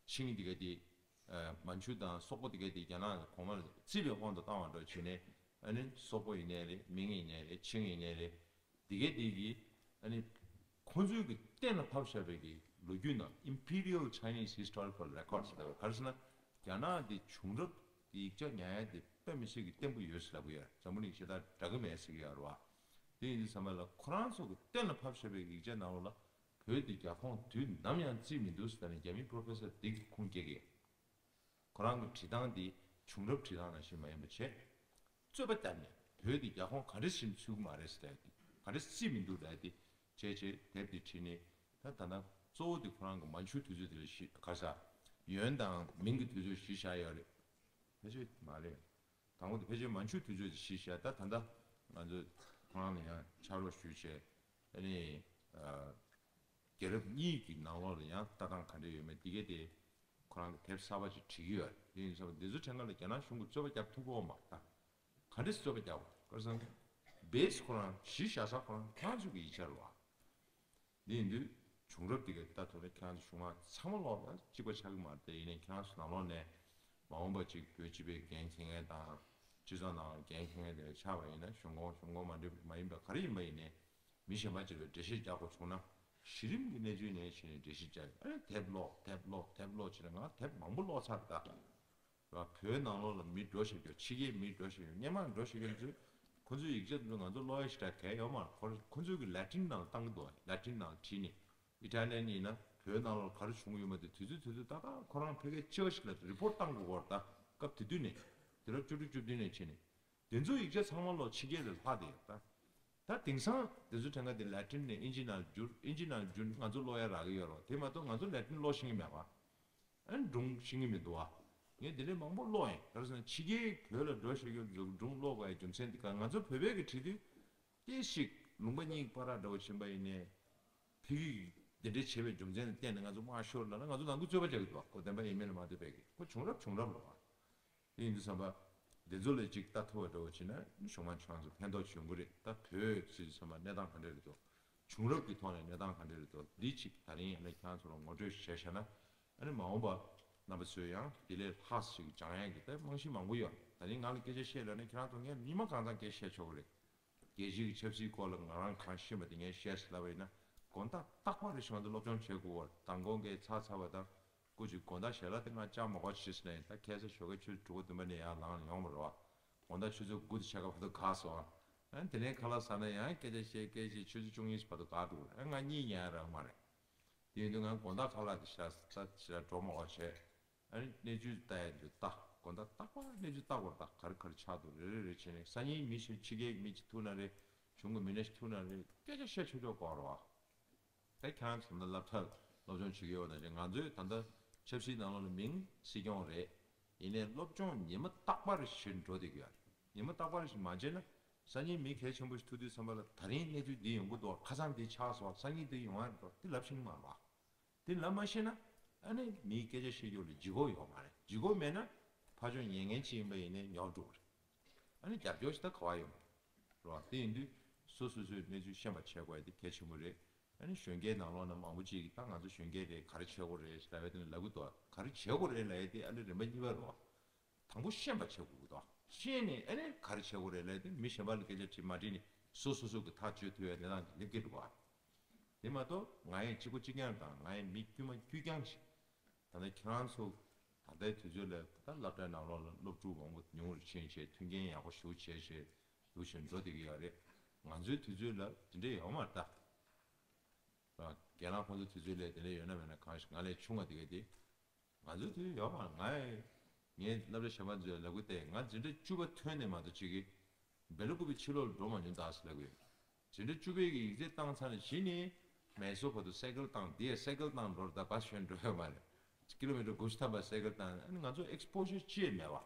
ཆིང་འདི་ག་དེ། ཨ། མན་ཇུ་དང་སོག་པོ་འདི་ག་དེ་རྒྱ་ནག་གོང་མ་ལ་བརྩིས་པའི་དབང་དུ་བཏང་བ་འདྲ་བྱས་ནས། ཨ་ནི་སོག་པོ་ཡིན་ནའི་རེད། མིང་ཡིན་ནའི་རེད། ཆིང་ཡིན་ནའི་རེད། འདི་གའི་འདི་གི་ཨ་ནི་ཁོང་ཚོའི་གི་གཏན་ལ་ཕབ་བཞག་པའི་གི་ལོ་རྒྱུས་ནང་Imperial Chinese Historical Records ལབ་པ་ག་རེ་ཟེར་ན། རྒྱ་ནག་འདི་བྱུང་རབས་ཀྱི་ཡིག་ཆ་ཉར་ཡ་དེ་དཔེ་མི་སྲིད་ཀྱི་བརྟན་པོ་ཡོད་ཟེར་ལབ་གི་ཡོད། འཛམ་བུ་གླིང་གཞན་དག་འདྲ་གི་མེད་ཟེར་གི་ཡོད་རེད་བ། དེ་ཡིན་དུས་ཙམ་པ་ལ་ཁོ་རང་ཚོ་གི་གཏན་ལ་ཕབ་བཞག་པའི་ཡིག་ཆ་ནང་ལོགས་ལ་བོད་འདི་རྒྱ་ཁོངས་དུས་ནམ་ཡང་བརྩིས་མི་འདུག་ཟེར་ནས་རྒྱ་མིའི་པོ་རོ་ཕེ་སར་འདི་གིས་ཁུངས་སྐྱེལ་གི་ཡོད། ཁོ་རང་གི་བྲིས་སྟངས་འདི་བྱུང་རབས་བྲིས་སྟངས་ནང་བཞིན་མ་ཡིན་པ་བྱས། རྩོད་པ་བརྒྱབ་ནས་བོད་འདི་རྒྱ་ཁོངས་ག་འདྲ་ཞིག་ཚུད་ཀྱི་མ་རེད་ཟེར་ཡ་དེ། ག་འདྲ་བརྩིས་མི་འདུག་ལབ་ཡ་དེ་བྱས་བྱས་དེབ་དེ་བྲིས་ནས། ད་ད་ལྟ་གཙོ་བོ་དེ་ཁོ་རང་གི་མན་ཇུའི་དུས་ཚོད་དེ་ལ་གཞི་ག་ས་ཡོན་དང་མིང་གི་དུས་ཚོད་གཞི་བཞག་ཡོད་རེད། ཕལ་ཆེར་མ་རེད། དང་པོ་དེ་ཕལ་ཆེར་མན་ཇུའི་དུས་ཚོད་དེ་གཞི་བཞག། ད་ད་ལྟ་ང་ཚོ་ཁོ་རང་ལ་ཡང་ཕྱག་རོགས་ཞུས་བྱས། ཨ་ནི་ཨ་རྒྱལ་རབས་གཉིས་ཀྱི་ནང་ལོགས་ལ་ཡང་ལྟ་སྟངས་ག་འདྲ་ཡོད་མེད་འདི་གའི་དེ། ཁོ་རང་གི་དེབ་གསར་པ་ཅིག་བྲིས་ཀྱི་ཡོད། དེ་ཡིན་ཙང་འདི་ཚོ་དྲན་ག་ལ་རྒྱ་ནག་གཞུང་གིས་རྩོད་པ་རྒྱབ་ཐུབ་ཀྱི་ཡོད་མ་རེད་ད། ག་འདྲས་རྩོད་པ་རྒྱག་དགོས་སྐོར་སང་། བེ་སི་ཁོ་རང་གཞི་བཞག་ས་ཁོ་རང་ཁྱེད་རང་ཚོ་གི་ཡིག་ཆ་རེད་བ། འདི་ཡིན་དུས་བྱུང་རབས་འདི་ག་ད་ཐོག་ནས་ཁྱེད་རང་ཚོ་གཞུང་མང་ཚང་མ་ལོག་ལ་གཅིག་པ་ཆགས་ཀྱི་མ་རེད་དེ། ཡིན་ནའི་ཁྱེད་རང་ཚོ་ནང་ལོགས་ནས་མ་འོངས་པ་ཅིག་བོད་སྤྱི་པའི་འགན་འཁྱེར་མཁན་དང་སྤྱི་ཚོགས་ནང་འགན་འཁྱེར་མཁན་དེ་ཆགས་པ་ཡིན་ན་གཞུང་གོང་གཞུང་གོང་མ་འགྲིག་མ་ཡིན་པ་ག་རེ་ཡིན་པ་ཡིན་ནའི་མི་གཞན་པ་ཅིག་ལ་འགྲེལ་བཤད་རྒྱག་དགོས་བྱུང་ན་གཞི་རིམ་གྱི་གནས་ཚུལ་ནས་བྱས་ནས་འགྲེལ་བཤད་རྒྱག་ཡོད། ཨ་ནི་དེབ་ཀློག་དེབ་ཀློག་དེབ་ཀློག་བྱས་ནས་ང་དེབ་མང་པོ་ཀློག་ཚར་ད། བོད་ནང་ལོགས་ལ་མི་འགྲོ་ཤེས་རྒྱུ་ཕྱི་རྒྱལ་མི་འགྲོ་ཤེས་རྒྱུ་སྔོན་མ་འགྲོ་ཤེས་རྒྱུ་ཚོས་ཁོ་ཚོའི་ཡིག་ཆ་དེ་ཚོ་ང་ཚོ་ཀློག་ཡ་ཞེ་དྲག་གལ་ཡོད་མ་རེད། ཁོ་ཁོ་ཚོས་ཀྱི་ལེ་ཊིན་ནང་ལ་བཏང་གི་འདུག་ལེ་ཊིན་ནང་བྲིས་ནས་ཨི་ཊ་ལི་ཡན་ཡིན་ན་བོད་ནང་ལོགས་ག་རེ་བྱུང་ཡོད་མེད་དེ་དུས་ཚོད་དུས་ཚོད་ཏག་ཏག་ཁོ་རང་ཕ་གིར་ཅིག་ཞིག་ལ་རི་པོར་ཊི་བཏང་དགོས་ཀྱི་ཡོད་རེད་ད། སྐབས་དེ་དུས་ནས་དུས་རབས་བཅུ་དྲུག་བཅུ་བདུན་ནས་བྱས་ནས་དེ་ཚོའི་ཡིག་ཆ་ཚང་མ་ལོག་ཕྱི་རྒྱལ་ལ་ལྷག་བསྡད་ཡོད་ད། ད་དེང་སང་དེ་ཚོ་དྲན་ག་དེ་ལེ་ཊིན་ནས་ཨིན་ཇི་ནང་བསྒྱུར་ཨིན་ཇི་ནང་བསྒྱུར་ང་ཚོ་ཀློག་ཡ་རག་གི་ཡོད་རེད། དེ་མ་གཏོགས་ང་ཚོ་ལེ་ཊིན་ཀློག་ཤེས་ཀྱི་མེད་པ། ཨ་ནི་སྒྲུང་ཤེས་ཀྱི་མི་འདུག་ཨ། ངས་དེ་འདྲའི་མང་པོ་ཀློག་ཡིན། ག་རེ་ཟེར་ན་ཕྱི་རྒྱལ་བོད་ལ་འགྲོ་ཤེས་ཀྱི་འདུག་སྒྲུང་ཀློག་དགོས་ཡ་རྒྱུ་མཚན་དེ་ག་ང་ཚོ་བོད་པའི་གི་བྲིས་དུས་ཏོག་ཙམ་ལུང་པ་གཉིས་ཀྱི་བར་ར་འདྲ་བོ་ཕྱིན་པ་ཡིན་ནའི་ཕ་གིས་དེ་འདྲའི་བྱས་པའི་རྒྱུ་མཚན་ལ་བརྟེན་ནས་ང་ཚོ་དམའ་ཤོར་ལབ་ན་ང་ཚོ་ནང་ཁུལ་རྩོད་པ་རྒྱག་གི་འདུག་ཨ། ཁོ་བདེན་པ་ཡིན་མིན་ལ་མ་ལྟོས་པའི་གི་ཁོ་བྱུང་རབས་བྱུང་རབས་རེད་བ། དེ་ཡིན་དུས་ཙམ་པ། འདི་ཚོ་ལ་ཅིག་ལྟ་ཐུབ་པ་འདྲ་བོ་བྱས་ན་གཞུང་མང་ཁྱེད་རང་ཚོ་ཕན་ཐོགས་བྱུང་གི་རེད། ད་བོད་ཟེར་དུས་ཙམ་པ་གནས་སྟངས་ག་འདྲ་རེད་འདུག་བྱུང་རབས་ཀྱི་ཐོག་ནས་གནས་སྟངས་ག་འདྲ་རེད་འདུག་འདི་ཅིག་ད་རིང་ཨ་ནི་ཁྱེད་རང་ཚོ་ལ་ངོ་སྤྲོད་བྱས་བཞག་ན་ཨ་ནི་མ་འོངས་པ་རྣམ་པ་ཚོས་ཡང་དེ་ལས་ལྷག་ཅིག་སྦྱང་ཡག་གི་ད་རྨང་གཞི་མང་པོ་ཡོད། ད་རིང་ང་ལ་སྐད་ཆ་བཤད་ལབ་ན་ཁྱེད་རང་ཚོ་ངས་ཉི་མ་གང་ཚང་སྐད་བཤད་ཆོག་གི་རེད། རྒྱལ་སྤྱིའི་ཆབ་སྲིད་སྐོར་ལ་ང་རང་གང་ཤེས་པ་དེ་ངས་བཤད་ཟེར་ལབ་པ་ཡིན་ན་དགོང་དག་རྟག་པར་རེ་ཞིག་ང་ཚོ་སློབ་སྦྱོང་བྱེད་དགོས་པར་མདང་དགོང་གི་ཚར་ཚར་བ་དང་སྐུ་མཁྱེན་དགོང་དག་ཞལ་ལག་དེ་ང་བཅག་མ་དགོས་ཞེས་ཟེར་ནས་ད་ཁ་སང་ཞོགས་ཀའི་ཆུ་ཚོད་དྲུག་པ་བདུན་པ་ནས་ཡར་ལངས་ཡོང་བ་རེད་བ། དགོང་དག་ཆུ་ཚོད་དགུ་དང་ཕྱེད་ཀ་བར་དུ་འགག་སོང་ཨ། དེ་ནས་ཁ་ལག་ཟ་ན་ཡང་སྐད་ཆ་བཤད་སྐད་བཤད་ཆུ་ཚོད་བཅུ་གཉིས་བར་དུ་འགག་འགྲོ་གི་རེད། ང་གཉིད་ཉལ་ཡག་རག་མ་རེད། དེ་ཡིན་དུས་ང་དགོང་དག་ཁ་ལག་དེ་ཞག་ད་ཞག་འགྲོ་མ་དགོས་བྱས། ཨ་ནི་གནས་ཚུལ་ལྟ་ཡ་འདི་ལྟ། དགོང་དག་རྟག་པར་གནས་ཚུལ་ལྟ་དགོས་རེད་ད། ག་རེ་ག་རེ་ཆགས་འདུག་རེ་རེ་རེ་བྱས་ནས་སང་ཉིན་མི་ཞིག་ཕྱི་རྒྱལ་མི་ཅིག་ཐུག་ན་རེད། གཞུང་གི་མི་སྣ་ཞིག་ཐུག་ན་རེད། སྐད་ཆ་བཤད་ཆོག་ཆོག་དགོས་རེད་བ། ད་ཁྱེད་རང་ཚོ་ད་ལྟ་སློབ་གྲྭ་སློབ་སྦྱོང་བྱེད་ཀྱི་ཡོད་ན་རེད། ང་ཚོའི་ད་ལྟ་ཆབ་སྲིད་ནང་ལོགས་ལ་མིང་སྲིད་སྐྱོང་རེད། ཡིན་ནའི་སློབ་སྦྱོང་ཉི་མ་རྟག་པར་བྱེད་འགྲོ་བསྡད་ཀྱི་ཡོད་རེད། ཉི་མ་རྟག་པར་ཞིག་མ་བྱས་ན་སང་ཉིན་མི་གལ་ཆེན་པོ་ཞིག་ཐུག་དུས་ཙམ་པ་ལ་ད་རིང་གནས་ཚུལ་འདི་ཡོང་གི་འདུག་ཁ་སང་འདི་ཆགས་སོང་སང་ཉིན་འདི་ཡོང་ཡ་འགྲོ་འདི་ལབ་ཤེས་ཀྱི་མ་རེད་བ། དེ་ལབ་མ་ཤེས་ན་ཨ་ནི་མིའི་སྐད་ཆ་བཤད་རྒྱུ་ལ་ལྗིད་ཁོག་ཡོད་མ་རེད། ལྗིད་ཁོག་མེད་ན་ཕར་ཕྱོགས་ཉན་མཁན་ཅིག་ཡིན་པ་ཡིན་ནའི་ཉོབ་འགྲོ་གི་རེད། ཨ་ནི་རྒྱབ་སྐྱོར་ཞིག་ད་ག་བ་ཡོང་རེད་བ། དེ་ཡིན་དུས་སོ་སོ་སོའི་གནས་ཚུལ་ཤེས་པ་བྱེད་དགོས་ཡ་དེ་གལ་ཆེན་པོ་རེད། ཨ་ནི་གཞོན་སྐྱེས་ནང་ལོགས་ན་མང་པོ་ཅིག་གིས་ད་ང་ཚོ་གཞོན་སྐྱེས་རེད་ག་རེ་བྱེད་དགོས་རེད་ལབ་ཡ་དེ་ནི་ལབ་གི་འདུག་ག་རེ་བྱེད་དགོས་རེད་ལབ་ཡ་དེ་ཨ་ནི་རིམ་པ་གཉིས་པ་རེད་བ། དང་པོ་ཤེས་པ་བྱེད་དགོས་ཀྱི་འདུག་ཤེས་ནས་ཨ་ནི་ག་རེ་བྱེད་དགོས་རེད་ལབ་དུས་མི་གཞན་པ་ལ་སྐད་ཆ་དྲིས་མ་དྲིས་ནས་སོ་སོ་སོ་གི་ཐག་གཅོད་ཐུབ་པའི་གནས་སྟངས་ཀྱི་སླེབས་ཀྱི་འདུག་བ། དེ་མ་གཏོགས་ང་ཡི་གཅིག་པུ་གཅིག་རྐྱང་དང་ང་ཡི་མི་དཀྱུས་མ་དཀྱུས་རྐྱང་ཞིག་ད་ལྟ་ཁྱེད་རང་ཚོ་ད་ལྟའི་དུས་ཚོད་ལ་ད་སློབ་གྲྭའི་ནང་ལོགས་ལ་སློབ་ཕྲུག་མང་པོ་ཉུང་རུ་ཕྱིན་བྱས་མཐུན་རྐྱེན་ཡག་པོ་ཞེ་པོ་བྱས་བྱས་འདུག་བཞིན་འགྲོ་བསྡད་ཀྱི་ཡོད་རེད། ང་ཚོའི་དུས་ཚོད་ལ་དེ་འདྲས་ཡོད་མ་རེད་ད། རྒན་ལགས་ཁོང་ཚོའི་དུས་ཚོད་ལ་དེ་འདྲས་ཡོད་ན་མེད་ན་གང་ཞིག་ང་ལས་ཆུང་བ་དེ་ག་དེ། ང་ཚོའི་དུས་ཡོད་མ་ང་ཡི་ངའི་སློབ་གྲྭ་གཞན་པ་ཚོའི་ལབ་གི་སྟེ་ང་འཛིན་གྲྭ་བཅུ་པ་ཐོན་ནས་མ་གཏོགས་ཅིག་གི་སྦེལ་ཀོབ་པའི་ཕྱི་ལོགས་ལ་འགྲོ་མ་མྱོང་ད་ཟེར་ལབ་གི་ཡོད། འཛིན་གྲྭ་བཅུ་པའི་གི་ཡིག་ཚད་བཏང་ཚར་ནས་གཞི་ནས་མེ་སོ་བར་དུ་སའི་ཀལ་བཏང་དེ་ཡང་སའི་ཀལ་བཏང་འགྲོ་རེད་ད་བ་ཞོན་འགྲོ་ཡོད་མ་རེད། ཀི་ལོ་མི་ཊར་དགུ་བཅུ་ཐམ་པ་སའི་ཀལ་བཏང་ཨ་ནི་ང་ཚོ་ཨེག་སི་པོ་ཇར་ཅི་ཡང་མེད་བ།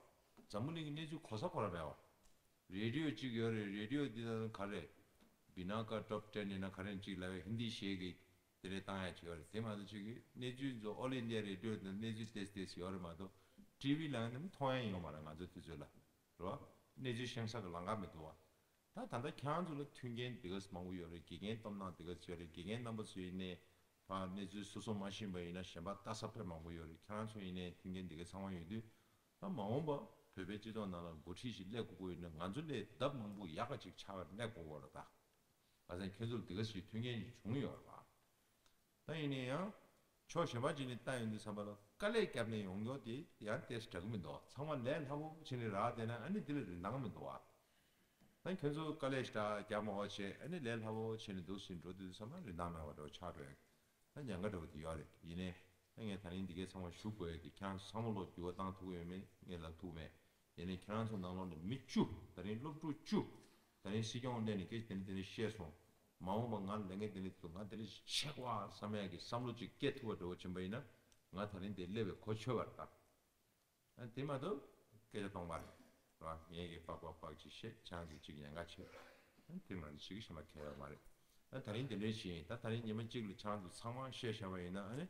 འཛམ་བུ་གླིང་གི་གནས་ཚུལ་གོ་ས་ཁོ་རང་མེད་བ། རེ་ཌི་ཡོ་གཅིག་ཡོད་རེད། རེ་ཌི་ཡོ་འདི་ནང་ག་རེ། བི་ན་ཀ་ཊོབ་ཊེན་ཡིན་ན་ག་རེ་གཅིག་ལབ་ཡ་ཧིན་དི་གཞས་ཀྱི་དེ་འདྲའི་བཏང་ཡ་ཅིག་ཡོད་རེད། དེ་མ་གཏོགས་གཅིག་གི་གནས་ཚུལ་ཚོ་ཨོལ་ཨིན་ཌི་ཡ་རེ་ཌི་ཡོ་དང་གནས་ཚུལ་ཏོག་ཙམ་ཏོག་ཙམ་ཡོད་རེད་མ་གཏོགས་ཊི་ཝི་ལ་ཡང་མཐོང་ཡ་ཡོད་མ་རེད་ང་ཚོ་དུས་ཚོད་ལ། རེད་བ། གནས་ཚུལ་ཤེས་ས་གི་ལམ་ཁ་མི་འདུག་བ། ད་ད་ལྟ་ཁྱེད་རང་ཚོ་ལ་མཐུན་རྐྱེན་འདི་ག་ཙམ་མང་པོ་ཡོད་རེད། དགེ་རྒན་སྟོབས་ནག་འདི་ག་ཙམ་ཡོད་རེད། དགེ་རྒན་རྣམ་པ་ཚོ་ཡིན་ནའི་ཕར་གནས་ཚུལ་སོ་སོ་མ་ཤེས་པ་ཡིན་ན་གཞན་པ་ལྟ་ས་དཔེ་མང་པོ་ཡོད་རེད། ཁྱེད་རང་ཚོ་ཡིན་ནའི་མཐུན་རྐྱེན་འདི་ག་ཚང་མ་ཡོད་དུས། ད་མ་འོངས་པ་བོད་པའི་སྤྱི་ཚོགས་ནང་ལ་འགོ་ཁྲིད་ཞིག་སླེབས་དགོས་ཀྱི་ཡོད་ན་ང་ཚོ་ལས་ལྡབ་མང་པོ་ཡག་ག་ཅིག་ཆགས་པར་གནས་དགོས་ཀྱི་ཡོད་རེད་ད། ང་ཚོ་ཁྱོད་ཚོར་འདི་ག་ཞིག་མཐུན་རྐྱེན་ཞིག་བྱུང་ཡོད་རེད་པ། ད་ཡིན་ན་ཡང་ཕྱོགས་གཞན་པ་ཅིག་ནས་ལྟ་ཡོང་དུས་ཙམ་པ་ལ་དཀའ་ལས་བརྒྱབ་ནས་ཡོང་མཁན་དེ་ཡང་ཏོག་ཙམ་དྲག་གི་མི་འདུག་ཚང་མ་ལས་སླ་པོ་བྱས་ནས་རག་བསྡད་ན་ཨ་ནི་འདི་ལ་རིན་ཐང་མི་འདུག་བ། ད་ཁྱོད་ཚོ་དཀའ་ལས་ཞེ་དྲག་རྒྱག་མ་དགོས་བྱས་ཨ་ནི་ལས་སླ་པོ་བྱས་ནས་འདུག་སེ་འགྲོ་དུས་ཙམ་པ་རིན་ཐང་མེད་པ་འདྲ་བོ་ཆགས་འགྲོ་ཡ། ད་ཉེན་ཁ་འདྲ་བོ་དེ་ཡོད་རེད། ཡིན་ནའི་ད་ངས་ད་རིང་འདི་གའི་ཚང་མ་ཞུ་དགོས་ཡ་དེ་ཁྱེད་རང་ཚོ་ཚང་མ་ལོག་འགྱུར་བ་བཏང་ཐུབ་ཀྱི་ཡོད་མེད་ངས་ལབ་ཐུབ་མེད། ཡིན་ནའི་ཁྱེད་རང་ཚོ་ནང་ལོགས་ནས་མི་བཅུ་ད་རིང་སློབ་ཕྲུག་བཅུ་ད་རིང་སྲིད་སྐྱོང་སླེབས་ནས་སྐད་ཆ་དེ་འདྲ་དེ་འདྲ་བཤད་སོང་། མ་འོངས་པ་ང་ལས་འགན་དེ་འདྲ་འདུག་ང་དེ་འདྲ་ཞིག་བྱེད་དགོས་ཨ་བསམ་ཡ་གི་བསམ་བློ་ཅིག་སྐྱེ་ཐུབ་པ་འདྲ་བོ་བྱིན་པ་ཡིན་ན་ང་ད་རིང་འདིར་སླེབས་པའི་གོ་ཆོད་པ་རེད་ད། ཨ་དེ་མ་གཏོགས་སྐད་ཆ་སྟོང་པ་རེད། རེད་བ། ངས་ཀྱི་པག་པག་པག་ཅིག་བཤད་ཁྱེད་རང་ཚོ་ཅིག་ཉེན་ཁ་ཆེ། ཨ་དེ་ང་ཚོ་ཅིག་གི་ཞེ་མ་གལ་ཡོད་མ་རེད། ཨ་ད་རིང་དེ་འདྲ་ཞིག་ཡིན། ད་ད་རིང་ཉི་མ་གཅིག་ལ་ཁྱེད་རང་ཚོ་ཚང་མ་བཤད་བཞག་པ་ཡིན་ན་ཨ་ནི་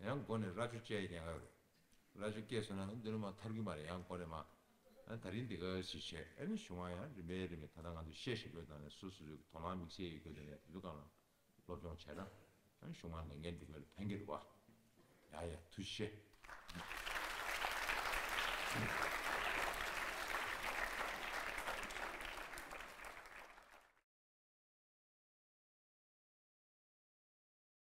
ཡང་མགོ་ནས་རྭ་ཅོ་བཅད་ཉེན་ཁ་ཡོད་རེད། སློབ་སྦྱོང་སྐྱེས་སོང་ན་འདི་ནི་མ་ཐར་གི་མ་རེད། ཡང་ཁོ་རེ་མ། ཨ་ད་རིང་འདི་ག་ཞིག་བྱས། ཨ་ནི་གཞུང་མང་ཡང་རིམ་པས་རིམ་པས་ད་ལྟ་ང་ཚོ་བཤད་བཞིན་པའི་ཐོག་ནས་སོ་སོ་སོའི་དོ་སྣང་དམིགས་བསལ་ཡོད་དགོས་དེ་ནས་དེ་ཚོ་གང་ལ་སློབ་སྦྱོང་བྱས་ན་ཨ་ནི་གཞུང་མང་ལས་འགན་འདི་ག་ལ་ཕན་གི་རེད་བ། ཡ་ཡ་ཐུགས་རྗེ་ཆེ།